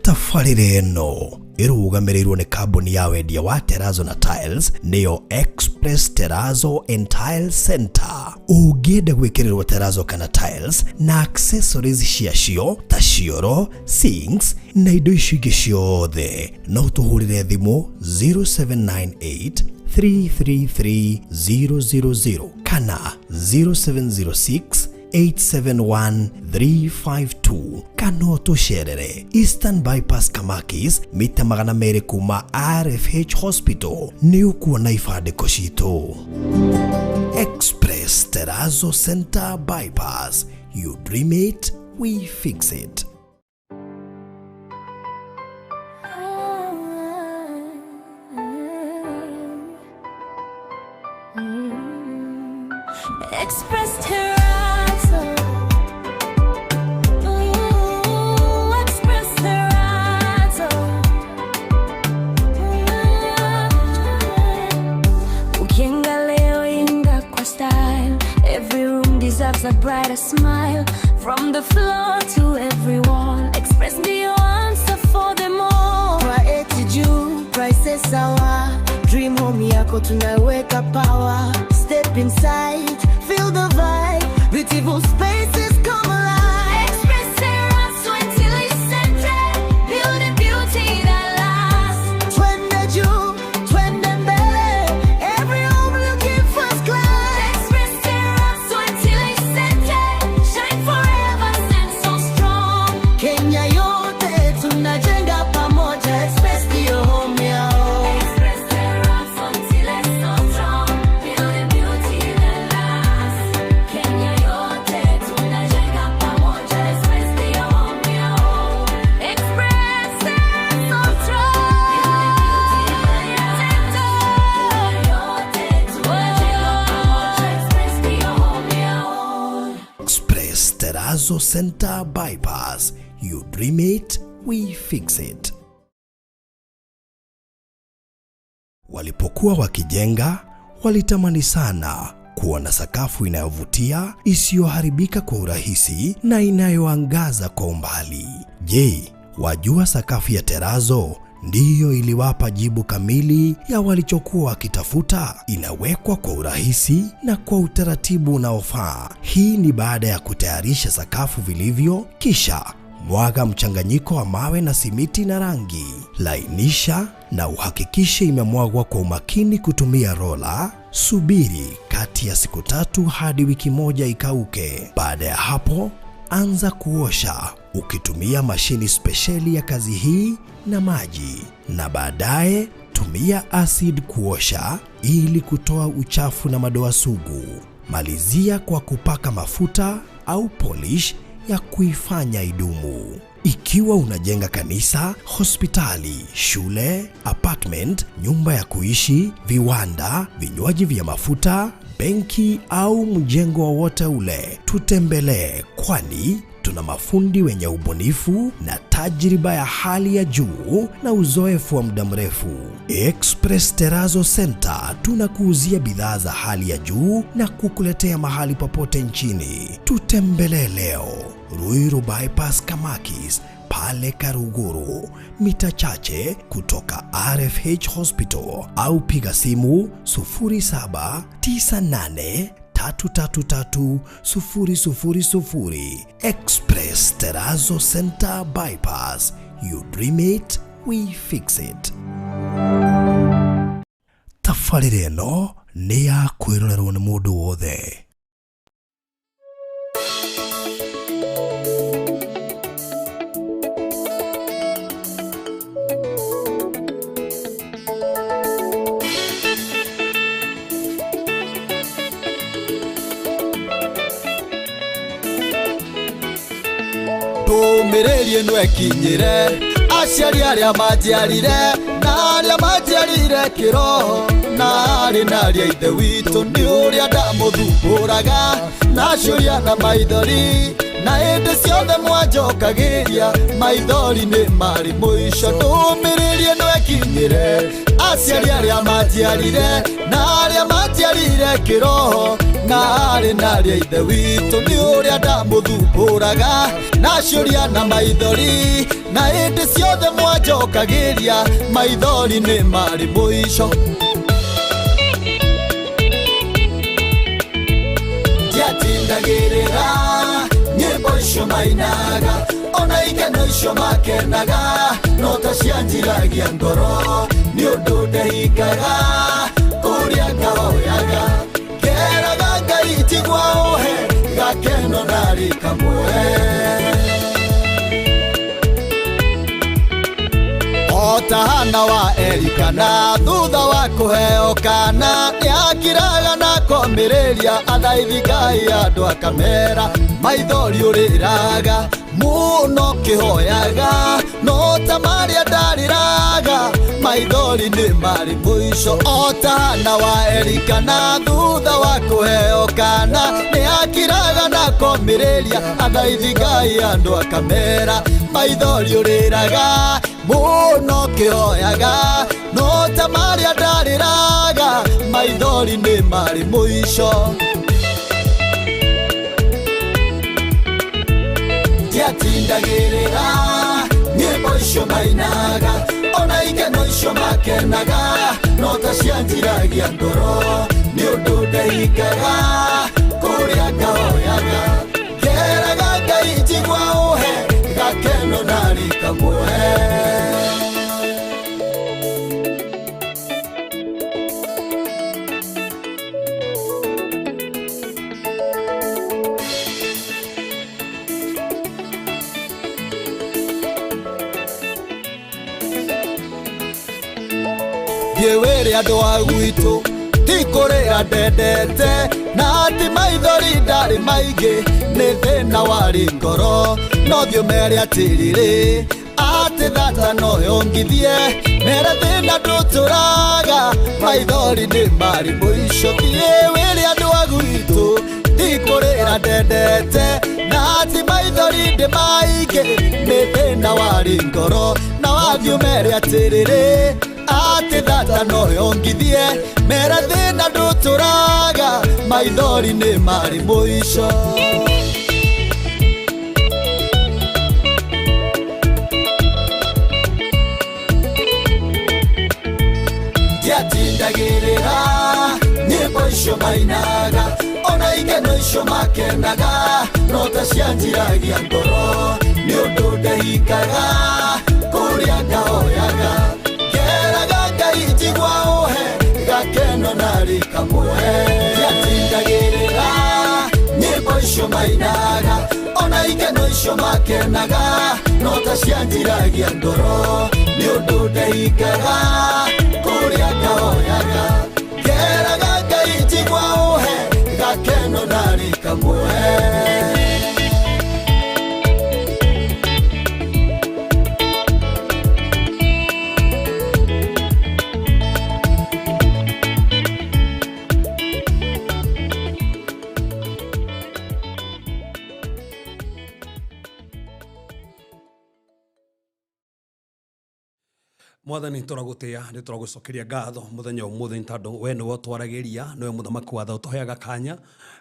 Tabarĩra ĩno ĩrũgamĩrĩirwo nĩ kambuni ya wendia wa Terrazzo na Tiles, nĩyo Express Terrazzo and Tile Center. Ũngĩenda gwĩkĩrĩrwo terrazzo kana tiles na accessories ciacio ta cioro, sinks na indo icio ingĩ ciothe, no tũhũrĩre thimũ 0798 333 000 kana 0706 871 352, kana ũtũcerere Eastern Bypass, Kamakis, mita 200 kuma RFH Hospital. Nĩ ũkuona ibandĩko citũ. Express Terrazzo Center, Bypass. You dream it, we fix it. Express Terrazzo. Ooh, Express Terrazzo. Ukienga leo, inga kwa style. Every room deserves a brighter smile. From the floor to every wall. Express ndiyo answer for them all. Quality juu, prices sawa. Dream home yako tunaweka power. Step inside, feel the vibe. Beautiful spaces come alive. Express Terrazzo and Tilly Center. Building beauty that lasts. Twende juu, twende mbele. Every home looking first class. Express Terrazzo and Tilly Center. Shine forever, stand so strong. Kenya yote tunajenga pamoja. Express ndiyo home yao. Express Terrazzo and Tilly so strong. Building beauty that lasts. Kenya yote tunajenga pamoja. Express ndiyo home yao. Express so strong. Building beauty that lasts. Kenya yote tunajenga pamoja. Express ndiyo home yao. Express Terrazzo Center, Bypass. You dream it, we fix it. Walipokuwa wakijenga, walitamani sana kuwa na sakafu inayovutia, isiyoharibika kwa urahisi na inayoangaza kwa umbali. Je, wajua sakafu ya Terrazzo ndiyo iliwapa jibu kamili ya walichokuwa wakitafuta? Inawekwa kwa urahisi na kwa utaratibu unaofaa. Hii ni baada ya kutayarisha sakafu vilivyo, kisha mwaga mchanganyiko wa mawe na simiti na rangi. Lainisha na uhakikishe imemwagwa kwa umakini kutumia rola. Subiri kati ya siku 3 hadi wiki 1 ikauke. Baada ya hapo, anza kuosha ukitumia mashini spesheli ya kazi hii na maji, na baadaye tumia acid kuosha ili kutoa uchafu na madoa sugu. Malizia kwa kupaka mafuta au polish ya kuifanya idumu. Ikiwa unajenga kanisa, hospitali, shule, apartment, nyumba ya kuishi, viwanda, vinywaji vya mafuta, benki au mjengo wowote ule, tutembelee, kwani tuna mafundi wenye ubunifu na tajriba ya hali ya juu na uzoefu wa muda mrefu. Express Terrazzo Center tunakuuzia bidhaa za hali ya juu na kukuletea mahali popote nchini. Tutembelee leo Ruiru Bypass, Kamakis, pale Karuguru, mita chache kutoka RFH Hospital, au piga simu 0798 333 000. Express Terrazzo Center, Bypass. You dream it, we fix it. Tabarĩra ĩno nĩ ya kwĩrorerwo nĩ mũndũ wothe. Ndũmĩrĩri ĩno ĩkinyĩre aciari arĩa manjiarire na arĩa manjiarire kĩroho na arĩ na arĩa ithe witũ nĩ ũrĩa ndamũthumbũraga na ciũria na maithori. Na hĩndĩ ciothe mwanjokagĩria maithori nĩ marĩ mũico. Ndũmĩrĩri ĩno ĩkinyĩre aciari arĩa manjiarire na arĩa manjiarire kĩroho na arĩ na arĩa ithe witũ nĩ ũrĩa ndamũthumbũraga na ciũria na maithori. Na hĩndĩ ciothe mwanjokagĩria maithori nĩ marĩ mũico. Ndiatindagĩrĩra nyĩmbo icio mainaga ona ikeno icio makenaga no ta cianjiragia ngoro nĩ ũndũ ndehingaga kũrĩa ngahoyaga ngeraga Ngai njigua ũhe gakeno narĩ kamwe. Ota Hana wa Elikana thutha wa kũheo kana nĩakiraga na komĩrĩria athaithi Ngai andũ akamera maithori ũrĩraga mũno kĩhoyaga no ta marĩa ndarĩraga maithori nĩ marĩ mũico. Ota Hana wa Elikana thutha wa kũheo kana nĩakiraga na komĩrĩria athaithi Ngai andũ akamera maithori ũrĩraga mũno kĩhoyaga no ta marĩa ndarĩraga maithori nĩ marĩ mũico. Ndiatindagĩrĩra nyĩmbo icio mainaga ona ikeno icio makenaga no ta cianjiragia ngoro nĩ ũndũ ndehingaga kũrĩa ngahoyaga ngeraga Ngai njigua ũhe gakeno narĩ kamwe. Thiĩ wĩre andũ a gwitũ ti kũrĩra ndendete na ti maithori ndarĩ maingĩ nĩ thĩna warĩ ngoro no thiĩ ũmere atĩrĩrĩ atĩ thata no yongithie mere thĩna ndũtũraga maithori nĩ marĩ mũico. Thiĩ wĩre andũ a gwitũ ti kũrĩra ndendete na ti maithori ndĩ maingĩ nĩ thĩna warĩ ngoro na wathiĩ ũmere atĩrĩrĩ atĩ thata no yongithie mere thĩna ndũtũraga maithori nĩ marĩ mũico. Ndiatindagĩrĩra nyĩmbo icio mainaga ona ikeno icio makenaga no ta cianjiragia ngoro nĩ ũndũ ndehingaga kũrĩa ngahoyaga ngeraga Ngai njigua ũhe gakeno narĩ kamwe. Ndiatindagĩrĩra nyĩmbo icio mainaga ona ikeno icio makenaga no ta cianjiragia ngoro nĩ ũndũ ndehingaga kũrĩa ngahoyaga ngeraga Ngai njigua ũhe gakeno narĩ kamwe. Mwathani tũragũtĩa nĩ tũragũcokeria ngatho mũthenya ũmũthĩ nĩ tondũ we nĩwe ũtwaragĩria nĩwe mũthamaki wa tha ũtũheaga kanya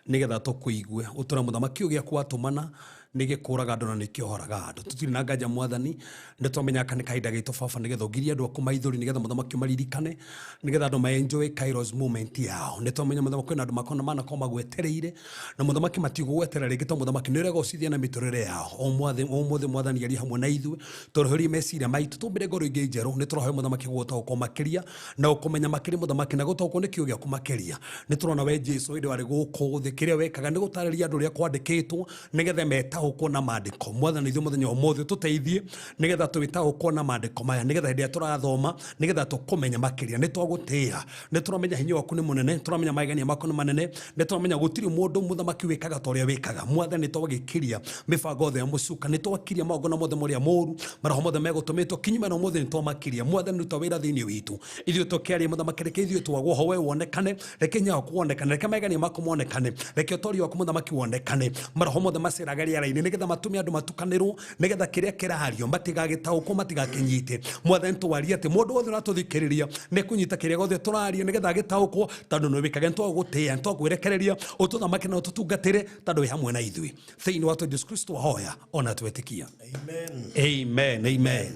nĩgetha tũkũigue ũtũre mũthamaki ũgĩaku watũmana nĩgĩkũraga andũ na nĩkĩohoraga andũ tũtirĩ na nganja mwathani nĩ twamenya aka nĩ kahinda gaitũ baba nĩgetha ũgirie andũ aku maithori nĩgetha mũthamaki ũmaririkane nĩgetha andũ ma-enjoy Kairos moment yao nĩ twamenya mũthamaki kwĩna andũ makona manakorwo magwetereire na mũthamaki matigũgweterera rĩngĩ tondũ mũthamaki nĩ ũregocithia na mĩtũrĩre yao ũmũthĩ mwathani aria hamwe na ithuĩ tũrũhĩrie meciria maitũ tũmbĩre ngoro ingĩ njerũ nĩ tũrahoya mũthamaki gũgũtaũkwo makĩria na ũkũmenya makĩria mũthamaki na gũtaũkwo nĩ kiugo gĩaku makĩria nĩ tũrona we Jesũ hĩndĩ warĩ gũkũ thĩ kĩrĩa wekaga nĩ gũtarĩria andũ ũrĩa kwandĩkĩtwo nĩgetha metaũkwo na maandĩko mwathani ithuĩ mũthenya ũmũthĩ tũteithie nĩgetha twĩtaũkwo na maandĩko maya nĩgetha hĩndĩ ĩrĩa tũrathoma nĩgetha tũkũmenya makĩria nĩ twagũtĩĩa nĩ tũramenya hinya waku nĩ mũnene tũramenya magegania maku nĩ manene nĩ tũramenya gũtirĩ mũndũ mũthamaki wĩkaga ta ũrĩa wĩkaga mwathani twagĩkiria mĩbango yothe ya mũcuka nĩ twakiria magongona mothe marĩa moru maroho mothe megũtũmĩtwo kinyume na ũmũthĩ nĩ twamakiria mwathani ruta wĩra thĩinĩ witũ ithuĩ tũkĩaria mũthamaki reke ithuĩ twagwo ho we wonekane reke hinya waku wonekane reke magegania maku monekane reke ũtoria waku mũthamaki wonekane maroho mothe maceraga rĩera mĩkawa-inĩ nĩgetha matũme andũ matukanĩrwo nĩgetha kĩrĩa kĩrario matigagĩtaũkwo matigakĩnyite. Mwathani, twarie atĩ mũndũ wothe ũratũthikĩrĩria nĩ kũnyita kĩrĩa gĩothe tũraria nĩgetha agĩtaũkwo, tondũ nĩ wĩkage. Nĩtwagũtĩĩa, nĩtwakwĩrekereria ũtũthamake na ũtũtungatĩre, tondũ wĩ hamwe na ithuĩ. Thĩinĩ wa Jesu Kristo ahoya ona twetĩkia. Amen. Amen, amen.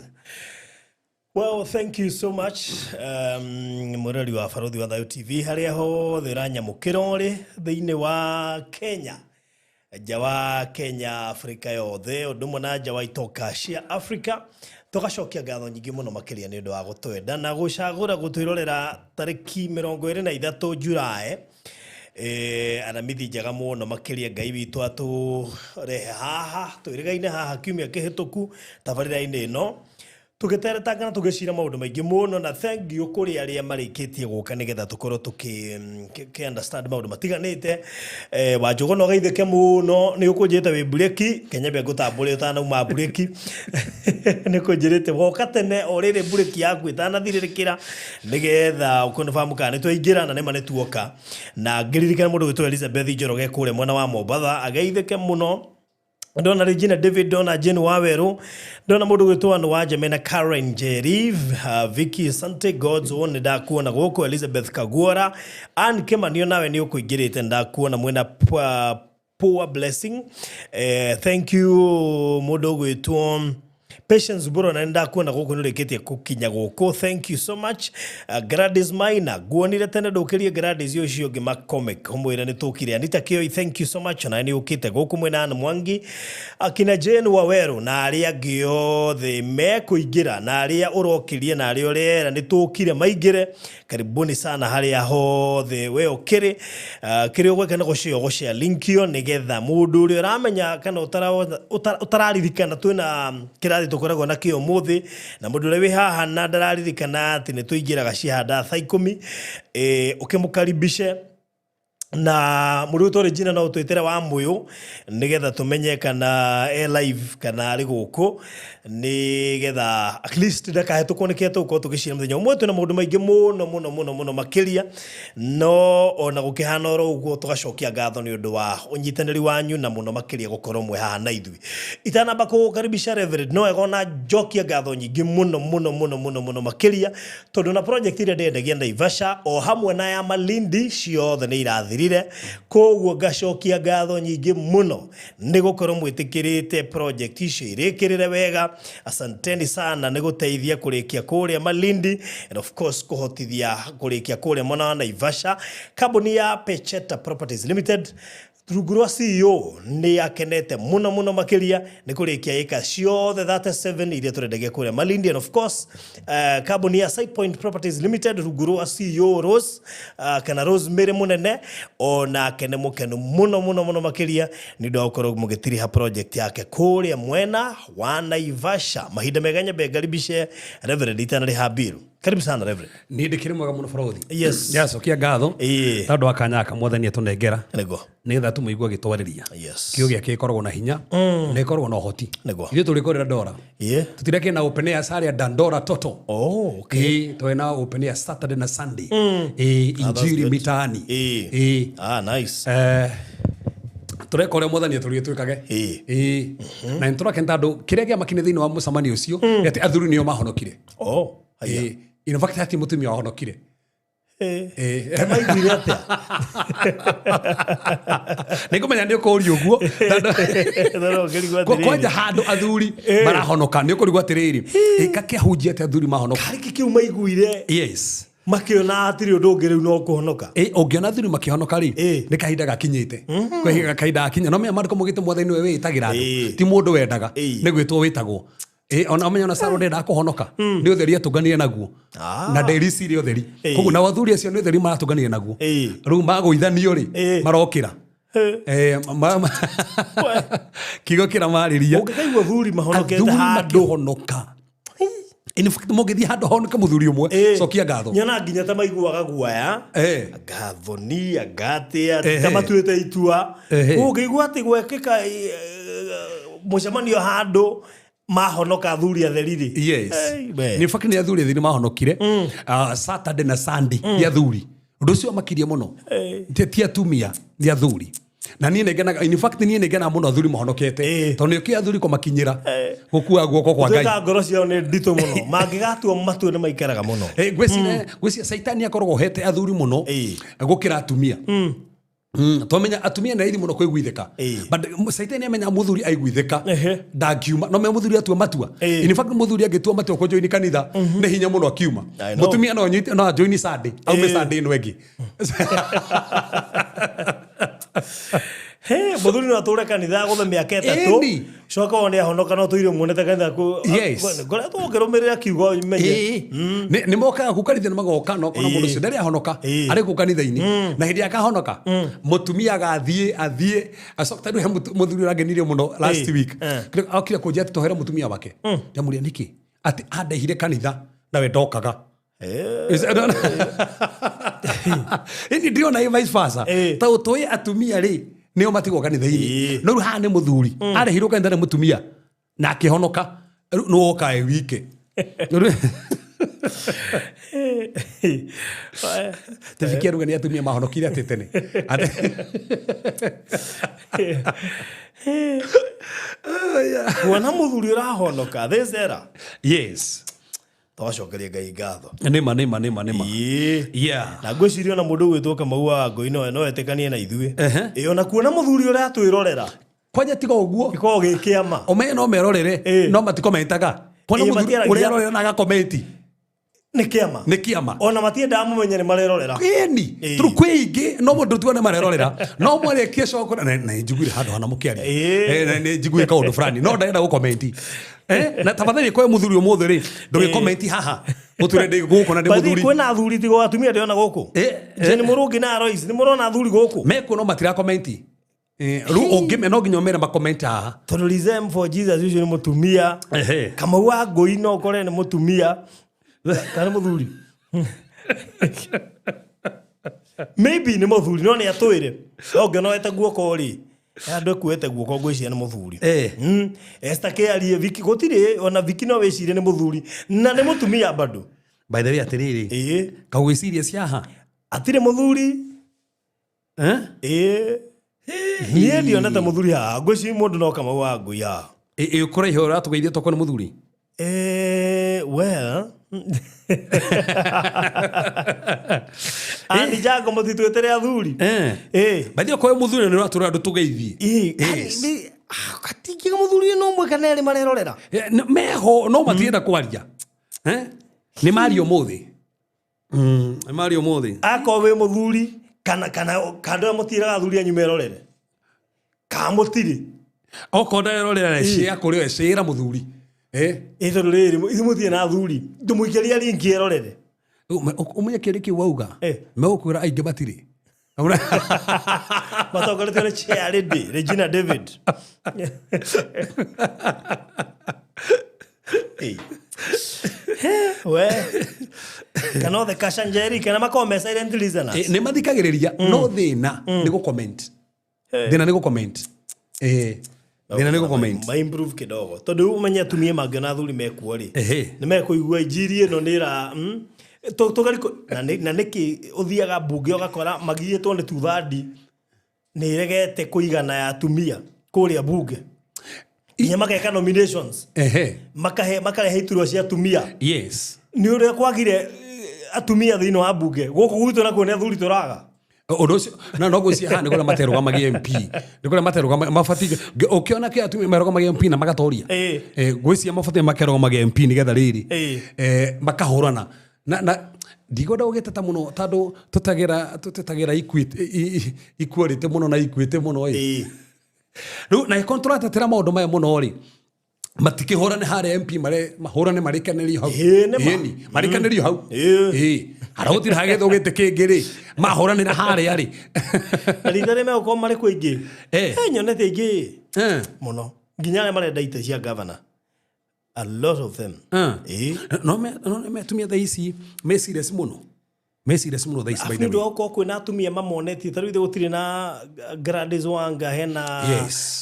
Well, thank you so much, mwĩrori wa Barũthi wa Thayũ TV harĩa hothe ũranyamũkĩra ũrĩ thĩinĩ wa Kenya, nja wa Kenya, Afrika yothe, ũndũ ũmwe na nja wa itoka cia Afrika. Tũgacokia ngatho nyingĩ mũno makĩria nĩ ũndũ wa gũtwenda na gũcagũra gũtwĩrorera tarĩki 23 Julaĩ. Aramithi njega mũno makĩria. Ngai witũ atũrehe haha twĩrĩgaine haha kiumia kĩhĩtũku tabarĩra-inĩ ĩno tũgĩteretanga na tũgĩcira maũndũ maingĩ mũno, na thank you kũrĩ arĩa marĩkĩtie gũka nĩgetha tũkorwo tũkĩ kĩ understand maũndũ matiganĩte. Wanjũgũ no geithĩke mũno, nĩ ũkũnjĩrĩte wĩ mburĩki. Kenyambia ngũtambũre ũtanauma mburĩki, nĩ kũnjĩrĩte woka tene o rĩrĩ mburĩki yaku ĩtanathirĩrĩkĩra nĩgetha ũkonfamu kana nĩ twaingĩra, na nĩma nĩ tuoka. Na ngĩririkana mũndũ gwĩtwo Elizabeth Njoroge kũrĩa mwena wa Mombatha, ageithĩke mũno. Ndona Regina David, ndona Jane Waweru, ndona mũndũ gwĩtwo Anne wa Njeme na Karen Njeri, Vicky Sante God's own, nĩ ndakuona gũkũ, Elizabeth Kaguora, Ann Kĩmanio, nawe nĩ ũkũingĩrĩte, ndakuona mwena Poor Blessing. Thank you mũndũ ũgwĩtwo Patience Buro, na ndakuona gũkũ, nĩ ũrĩkĩtie gũkinya gũkũ, thank you so much. Gladys Maina, nguonire tene, ndũkĩrie Gladys ũcio ũngĩ Macomic, ũmwĩre nĩ tũkire. Anita Kĩoi, thank you so much, na nĩ ũkĩte gũkũ mwena Ann Mwangi, akina Jane Waweru na arĩa angĩ othe mekũingĩra, na arĩa ũrokirie na arĩa ũrera nĩ tũkire maingĩre. Karibuni sana harĩa hothe we ũkĩrĩ. Kĩrĩa ũgwĩka nĩ gũshare, gũshare link ĩyo nĩgetha mũndũ ũrĩa ũramenya kana ũtararirikana twĩna kĩrathi tũkoragwo nakĩo ũmũthĩ, na mũndũ ũrĩa wĩ haha na ndararirikana atĩ nĩ tũingĩraga ciahanda thaa 10, ũkĩmũkaribishe. Na mũndũ ũyũ Regina no ũtwĩtĩre wa mũyũ nĩgetha tũmenye kana e live kana arĩ gũkũ, nĩgetha at least ndakahĩtũkwo nĩ kĩrĩa tũgũkorwo tũgĩcira mũthenya ũmwe. Twĩna maũndũ maingĩ mũno mũno mũno mũno makĩria, no ona gũkĩhana oro ũguo, tũgacokia ngatho nĩ ũndũ wa ũnyitanĩri wanyu na mũno makĩria gũkorwo mwĩ haha na ithuĩ. Itanamba kũkaribisha Reverend, no wega ona njokie ngatho nyingĩ mũno mũno mũno mũno mũno makĩria, tondũ na project ĩrĩa ndĩrendagia Naivasha o hamwe na ya Malindi ciothe nĩ irathirire. Koguo ngacokia ngatho nyingĩ mũno nĩ gũkorwo mwĩtĩkĩrĩte project icio irĩkĩrĩre wega. Asanteni sana nĩ gũteithia kũrĩkia kũrĩa Malindi and of course kũhotithia kũrĩkia kũrĩa mwena wa Naivasha. Kambuni ya Pecheta Properties Limited rungu rwa CEO nĩ akenete mũno mũno makĩria nĩ kũrĩkia ĩka ciothe 37 iria tũrendagia kũrĩa Malindi, and of course kambuni ya Site Point Properties Limited rungu rwa CEO Rose, kana Rosemary Munene, onake nĩ mũkenu mũno mũno mũno makĩria nĩ ũndũ wa gũkorwo mũgĩtiriha project yake kũrĩa mwena wa Naivasha. Mahinda mega, nyambe ngaribishe Reverend itanarĩha bill. Karibu sana, Reverend. Niĩ ndĩkĩrĩ mwega mũno, Barũthi. Yes. Yacokia ngatho tondũ wa kanya gaka Mwathani atũnengera nĩgetha tũmũigue agĩtwarĩria. Kiugo gĩake gĩkoragwo na hinya na gĩkoragwo na ũhoti. Ithuĩ tũrĩ Dandora, tũtirekĩ na open air harĩa Dandora Toto. Oh, okay. Ĩĩ, twĩ na open air Saturday na Sunday. Ĩĩ, That's injiri good. mitaani. Ĩĩ. Ah, nice. Tũreka ũrĩa Mwathani atũrire twĩkage. Ĩĩ, na nĩ tũrakena tondũ kĩrĩa kĩamakine thĩinĩ wa mũcemanio ũcio nĩ atĩ athuri nĩo mahonokire. Oh, haya. Ĩĩ, in fact hati mũtumia wahonokire. Ĩĩ. Maiguire atĩa? Nĩ ngũmenya nĩ ũkũũria ũguo. Thoro ũkĩrigwo atĩrĩrĩ. Kwanja handũ athuri marahonoka nĩ ũkũrigwo atĩrĩrĩ, ĩka kĩahunjia atĩ athuri mahonoka. Karĩkĩ kĩu maiguire? Yes. Makĩona hatirĩ ũndũ ũngĩ rĩu no kũhonoka. Ĩ, ũngĩona athuri makĩhonoka rĩ, nĩ kahinda gakinyĩte. Kwĩ kahinda gakinya no menya maandĩko maugĩte Mwathani nĩwe wĩĩtagĩra andũ, ti mũndũ wendaga, nĩ gwĩtwo wĩtagwo. Ĩ, ona ũmenye ona Saro ndendaga kũhonoka, nĩ ũtheri atũnganire naguo na ndericire ũtheri. Koguo nao athuri acio nĩ ũtheri maratũnganire naguo. Rĩu magũithanio rĩ, marokĩra. Kiugo kĩramarĩria. Ũngĩkaigua athuri mahonokete Athuri handũ. makĩhonoka, in fact mũngĩthiĩ handũ honoke mũthuri ũmwe, cokia ngatho. Nyona nginya ta maiguaga guoya, ngathoni angatĩa, ta matuĩte itua. Ũngĩigua atĩ gwekĩka mũcemanio handũ mahonoka athuri atheri rĩ. Yes. Ei, we. Nĩ fact nĩ athuri atheri mahonokire. Saturday na Sunday nĩ athuri. Ũndũ ũcio wamakirie mũno. Ti atumia, nĩ athuri. Na niĩ nĩngenaga, in fact niĩ nĩngenaga mũno athuri mahonokete. Ĩĩ. Tondũ nĩũkĩ athuri kũmakinyĩra gũkua guoko kwa Ngai. Tuĩka ngoro ciao nĩ nditũ mũno, mangĩgatua matue nĩ maikaraga mũno. Eh, ngwĩciria caitani akoragwo hete athuri mũno Ĩĩ. gũkĩra atumia. Twamenya atumia nĩ raithi mũno kũiguithĩka. Ĩĩ. But caitani amenya mũthuri aiguithĩka Ehe. ndangiuma, no me mũthuri atua matua. Ĩĩ. In fact mũthuri angĩtua matua kũjoini kanitha nĩ hinya mũno akiuma. I know. Mũtumia no anyite, no ajoini Sunday, aume Ĩĩ. Sunday ĩno ĩngĩ. He, mũthuri no atũre kanitha gũthe mĩaka 3. Ĩni. Coka wone ahonoka no tũire muonete kanitha kũ. Yes. Ngoretwo ũkĩrũmĩrĩra kiugo menye. Ĩĩ. Nĩ mokaga kuu kanitha, nĩ magoka no kona Ĩĩ. mũndũ ũcio ndarĩ ahonoka, Ĩĩ. arĩ kuu kanitha-inĩ, na hĩndĩ akahonoka mũtumia agathiĩ athiĩ acoka. Tondũ he mũthuri ũrangenirie mũno last Ĩĩ. week. Eh. Okire kũnjia atĩ tũhere mũtumia wake. Ndamũria nĩkĩ, atĩ andehire kanitha nawe ndokaga. Ĩni ndĩrona ĩ vice versa. Ĩĩ. Tondũ tũĩ atumia rĩ nĩo matigwo kanitha-inĩ. Ĩĩ. No rĩu haha nĩ mũthuri arehirwo kanitha nĩ mũtumia na akĩhonoka, rĩu nĩ woka e wike. Tebikia ruga nĩ atumia mahonokire atĩ tene. Kuona mũthuri ũrahonoka this era. Yes. Twacokeria Ngai ngatho. Nĩma nĩma nĩma nĩma. Ĩĩ. Yeah. Na ngwĩciria ona mũndũ ũgwĩtwo Kamau wa Ngũi no etĩkanie na ithuĩ. Ehe. Ĩĩ, ona kuona mũthuri ũrĩa atwĩrorera Kwanja tiga ũguo, gĩkoragwo gĩ kĩama. ũmenye no merorere Ĩĩ. no matikomentaga. Kuona Ĩĩ, mũthuri matiaragia. ũrĩa arorera na agakomenti Nĩ kĩama. nĩ kĩama. Ona matiendaga mũmenye nĩ marerorera. Ĩni. Ĩĩ. Tondũ kwĩ ingĩ no mũndũ tuone marerorera no mwarĩkia coko na njiguire handũ hana mũkĩaria. Ĩĩ. Eh, na nĩ njiguire kaũndũ fulani no ndarenda gũkomenti. Eh, na tafadhali kwa mũthuri ũmũthĩ rĩ ndũgĩkomenti haha ũtwĩre ndĩ gũkũ na ndĩ By the way, mũthuri. kwĩna athuri tigo atumia ndĩrona gũkũ. Ĩ, Jane Mũrũngĩ na Royce nĩ mũrona athuri gũkũ. Mekuo no matirakomenti. Eh, rĩu ũngĩme no nginya ũmere makomenti haha. Tondũ Lizem for Jesus ũcio nĩ mũtumia. Ehe. Kamau wa Ngũi no ũkore nĩ mũtumia. Kana nĩ mũthuri. Maybe nĩ mũthuri no nĩ atwĩre. No ũngĩona wete guoko rĩ, andũ ekuĩte guoko ngwĩciria nĩ mũthuri. Eh. Esther Kĩarie, Vicky gũtirĩ ona Vicky no wĩcirie nĩ mũthuri na nĩ mũtumia bado. By the way atĩrĩrĩ, Ĩĩ. kagwĩciria ciaha. Atirĩ mũthuri. Eh? Ĩĩ. Niĩ ndionete mũthuri haha, ngwĩciria mũndũ no Kamau wa Ngũi haha. Ĩ ũkũraiha ũratũgeithia tokorwo nĩ mũthuri. Eh, well. Andy Jago mũtitwĩtere athuri. Eh. Ĩĩ. By the way okorwo wĩ mũthuri na nĩ ũratũra andũ tũgeithie. Ĩĩ. Yes. Katingiga mũthuri no ũmwe kana erĩ marerorera. Eh, meho no matirenda kwaria. Eh? Nĩ maria ũmũthĩ. Nĩ maria ũmũthĩ. Akorwo wĩ mũthuri kana kana andũ arĩa mũtiraga athuri anyu merorere. Kana mũtirĩ. Okorwo ndarerorera share kũrĩ we, share mũthuri. Eh? Ĩ tondũ rĩrĩ ithuĩ mũtirĩ na athuri. Ndũmũikĩria link erorere. Ũmenye kĩrĩ kĩu wauga. Eh. Megũkwĩra aingĩ matirĩ. Matongoretio nĩ chair lady Regina David. Ĩĩ. We. Kana othe Kasha Njeri kana makorwo me silent listeners. Eh, nĩ mathikagĩrĩria no thĩna nĩ gũ-comment. Thĩna nĩ gũ-comment. Eh. Thĩna nĩ gũ-comment. Ma improve kidogo. Tondũ ũmenye atumia mangĩona athuri mekuo rĩ. Ehe. Nĩ mekũigua injiri ĩno nĩ ĩra tũgari na nĩkĩ ũthiaga mbunge ũgakora magiĩtwo nĩ tuthandi nĩ ĩregete kũigana ya atumia kũrĩa mbunge. Nginya mageka nominations. Ehe. Makahe makarehe iturwa cia atumia. Yes. Nĩ ũrĩa kwagire atumia thĩinĩ wa mbunge gũkũ gwitũ nakuo nĩ athuri tũraga. Ũndũ ũcio na no ngwĩciria haha nĩ kũrĩa materũgamagia MP, nĩ kũrĩa materũgamagia mabatiĩ ũkĩona kĩ atumia merũgamagia MP na magatoria. Ĩĩ. Eh, ngwĩciria mabatiĩ makerũgamagia MP nĩgetha rĩrĩ Ĩĩ. eh, makahũrana na ndikwenda gũgĩteta mũno tondũ tũtetagĩra equality mũno na equity mũno ĩ. Ĩĩ. Rĩu na ĩkorwo tũratetera maũndũ maya mũno rĩ, matikĩhũrane harĩa MP mahũrane marĩkanĩrio hau. Ĩĩ, nĩ ma. Ĩni, marĩkanĩrio hau. Ĩĩ. Ĩĩ. Harĩa gũtirĩ hagethwo gĩtĩ kĩngĩ rĩ, mahũranĩra harĩa rĩ. Na rita rĩ megũkorwo marĩ kũingĩ. Eh. Eh, nyonete aingĩ Eh. mũno nginya arĩa marenda itĩ cia governor. A lot of them. Eh. Ĩĩ. No me atumia thaa ici me serious mũno. Me serious mũno thaa ici by Arabu the nĩ ũndũ way. wa gũkorwo kwĩna atumia mamonetie ta rĩu ithe gũtirĩ na Gladys Wanga hena Yes.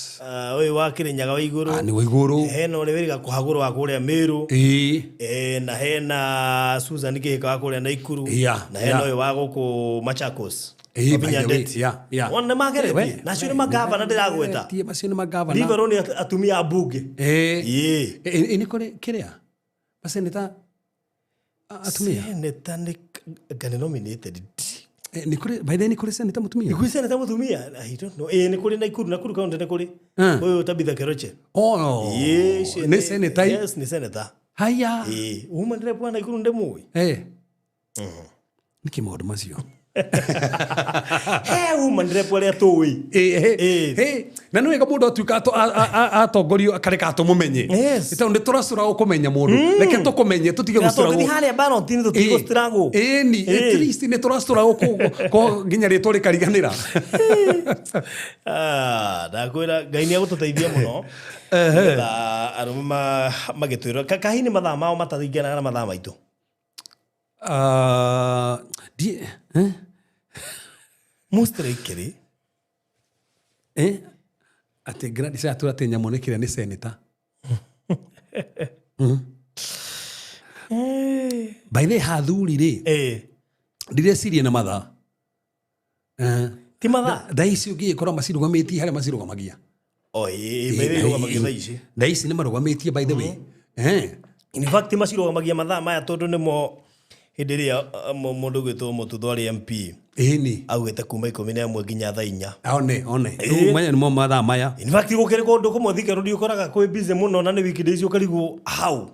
ũyũ wa Kĩrĩnyaga wa igũrũ. Ah, nĩ wa igũrũ. Hena ũrĩa wĩrĩga kũhagũrwo wa kũrĩa Mĩrũ. Ĩĩ. Eh, na hena Susan Kĩhĩka wa kũrĩa Naikuru. Yeah, Na hena yeah. ũyũ wa gũkũ Machakos. Ĩĩ, by Wavinya the way, Ndeti. yeah. Wona nĩ mageretie We, na acio nĩ magavana ndĩragweta Tie, macio nĩ magavana Liverpool nĩ atumia a mbunge Ĩĩ. Ĩĩ. Ĩ- ĩ, nĩ kũrĩ kĩrĩa maseneta atumia Senator nĩ nga nĩ nominated Eh, nĩ kũrĩ by the way, nĩ kũrĩ seneta mũtumia Nĩ kũrĩ senator mũtumia I don't know ĩĩ nĩ kũrĩ Nakuru Nakuru county nĩ kũrĩ ũyũ Tabitha Keroche Oh, Ĩĩ, ũcio nĩ seneta yes nĩ senator haya ĩĩ woman rep wa Nakuru ndĩmũĩ Eh. nĩkĩ maũndũ macio he woman rep ũrĩa tũĩ Eh, eh, Eh. eh, na nä wega må ndå atuä atongorio akareka tå må menye Yes. tondå nä tå racå kå menya må ndå reke tå kå menye tå tige gå Tũngĩthiĩ harĩa ballot-inĩ tũtigũstruggle. ĩni Ĩĩ. at least nä tå racå nginya rä twa rä kariganä ra Ah, ndakwĩra ngai nĩ agũtũteithia mũno nĩgetha arũme magĩtwĩra kahi nĩ mathaa mao mataringanaga na mathaa maitũ mũstraikĩrĩ atä Gladys atwä atä nyamå nä kä rä a nä seneta by the hathuri rä ndirecirie na mathaa Eh. ti mathaa thaa ici å ngä kora macirå tie harä a macirå O, ĩĩ, merĩrũgamagia thaa ici thaa ici nä marå tie by the way Eh. in fact macirũgamagia mathaa maya tondũ nĩmo hĩndĩ ĩrĩa mũndũ gwĩtwo mũtutho arĩ mp ĩni augĩte kuma 11 nginya thaa inya one one rä maya nĩmo mathaa maya in fact gũkĩrĩ kũndũ kũmwe thika rũdi ũkoraga kwĩ busy mũno na nĩ weekdays ũkarigwo hau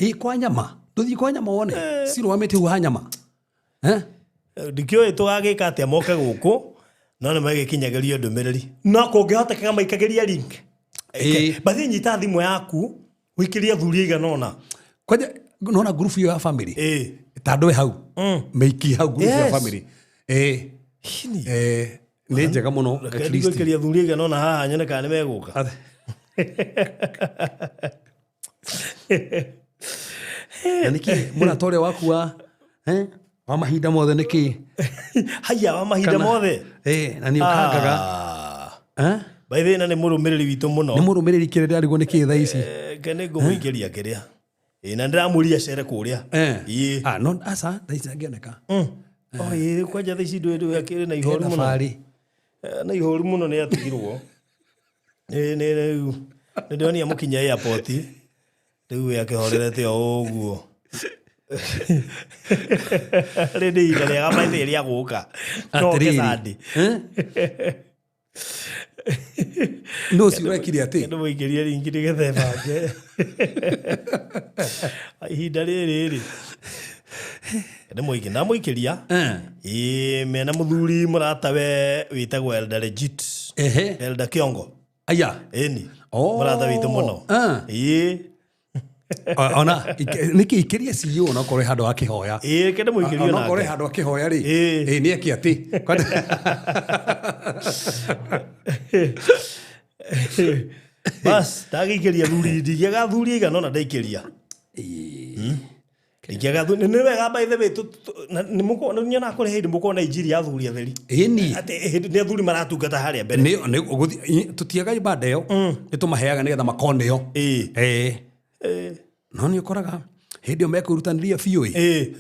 ĩ kwa nyama ndũthiĩ kwa nyama wone cirũgamĩtie hau ha nyama Eh? ndikĩũĩ tũgagĩka atĩa moke gũkũ no nĩ magĩkinyagĩrio ndũmĩrĩri no kũngĩhotekeka maikagĩria link Ĩĩ. bathi nyita thimũ yaku wĩikĩrie athuri aigana ũna kwanja nona ngurubu ĩyo ya family Ĩĩ. ta andũ e hau mĩikie hau ngurubu ya Yes. family ĩ Hini. eh, nĩ njega mũno at Reke least. ndigũikĩria athuri aigana ũna haha nyone kana nĩ megũka Na nĩkĩ mũrata ũrĩa waku wa eh, wa mahinda mothe nĩkĩ haya wa mahinda mothe Eh, na nĩ ũkangaga Ah. Eh? by the way na nĩ mũrũmĩrĩri witũ mũno nĩ mũrũmĩrĩri kĩrĩa ndĩrarigwo nĩkĩ thaa ici Reke nĩ ngũmũikĩria kĩrĩa Ĩĩ, na ndĩramũria cere kũrĩa Eh. Ĩĩ. Ah, no aca thaa ici angĩoneka Oh, ĩĩ, kwanja thaa ici ndũ akĩrĩ na ihoru mũno thabarĩ Eh, na ihoru mũno nĩ atigirwo Ĩĩ, nĩ rĩu nĩ ndĩronia mũkinya airport rĩu we akĩhorerete o ũguo rĩ nĩ ihinda rĩega maithe rĩa gũka no oke Sunday. Atĩrĩrĩ. Eh? No ũcio ũrekire atĩ ndĩmũikĩrie ringi nĩgetha ĩbange ihinda rĩrĩ rĩ ndĩmũikĩria ndamũikĩria Eh. ĩĩ mena mũthuri mũratawe wĩtagwo Elder Legit Ehe. Elder Kĩongo aya ĩni Oh. mũrata witũ mũno Ah. ĩĩ ona nĩkĩ ikĩria CEO onakorwo handũ akĩhoya ĩĩ reke ndĩmũikĩrie onakorwo onake handũ akĩhoya rĩ Ĩĩ. ĩĩ nĩ eke atĩ bas ndagĩikĩria thuri ndingĩaga thuri aigana ũna ndaikĩria ndingĩaga thuri nĩ wega by the way nĩ nyonaga kũrĩ hĩndĩ mũkorwo na injiri ya athuri atheri ĩni atĩ hĩndĩ nĩ athuri maratungata harĩa mbere nĩ nĩ gũthi- tũtiaga ibanda ĩyo nĩ tũmaheaga nĩgetha makoneo Ĩĩ. ĩĩ no nĩ ũkoraga hĩndĩ ĩyo mekwĩrutanĩria biũ ĩ ĩĩ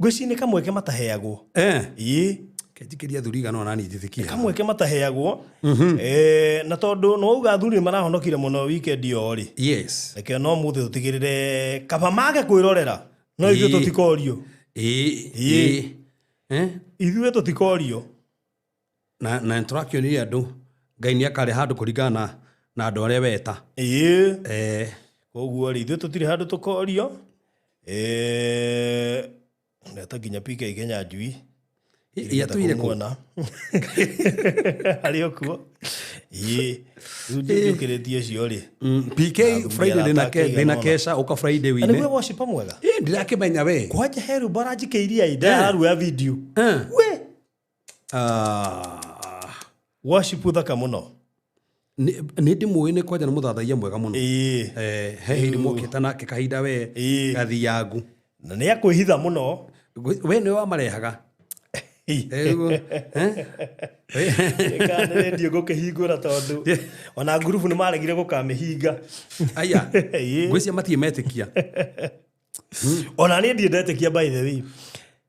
ngwĩciria nĩ kamweke mataheagwo Eh. ĩĩ kenjikĩria thuri igana ona niĩ njĩtĩkie kamweke mataheagwo Eh, na tondũ nĩ wauga athuri nĩ marahonokire mũno weekend ĩyo rĩ yes reke no mũthĩ tũtigĩrĩre kaba mage kwĩrorera no ithuĩ Ĩĩ. tũtikorio ĩĩ Ĩĩ. ĩĩ Eh? ithuĩ tũtikorio na na nĩtũrakĩonirie andũ ngai nĩ akarĩ handũ kũringana na na andũ arĩa weta ĩĩ eh koguo rĩ ithuĩ tũtirĩ handũ tũkorio Eh, ndeta nginya PK Kenya njui yatũire kũ kũmuona arĩ o kuo ĩĩ rĩu njũkĩrĩtie ũcio rĩ PK Friday arata ndĩna ake ndĩna igana ũna. kesha ũka Friday Na nĩguo wine worship mwega ĩĩ ndirakĩmenya we kwanja he rwĩmbo aranjikĩirie ĩ ndararuoya video Eh. we Ah. worship thaka mũno nĩ nĩ ndĩmũĩ nĩ kwanja nĩ mũthathaia mwega mũno ĩĩ Eh, he hĩndĩ mokĩte nake kahinda we Ĩĩ. gathiangu na nĩ akwĩhitha mũno we nĩwe wamarehaga Ĩguo, eh? Kana nĩ redio ngũkĩhingũra tondũ ona ngurubu nĩ maregire gũkamĩhinga aya Ĩĩ. ngwĩcia matirĩ metĩkia ona niĩ ndirĩ ndetĩkia by the way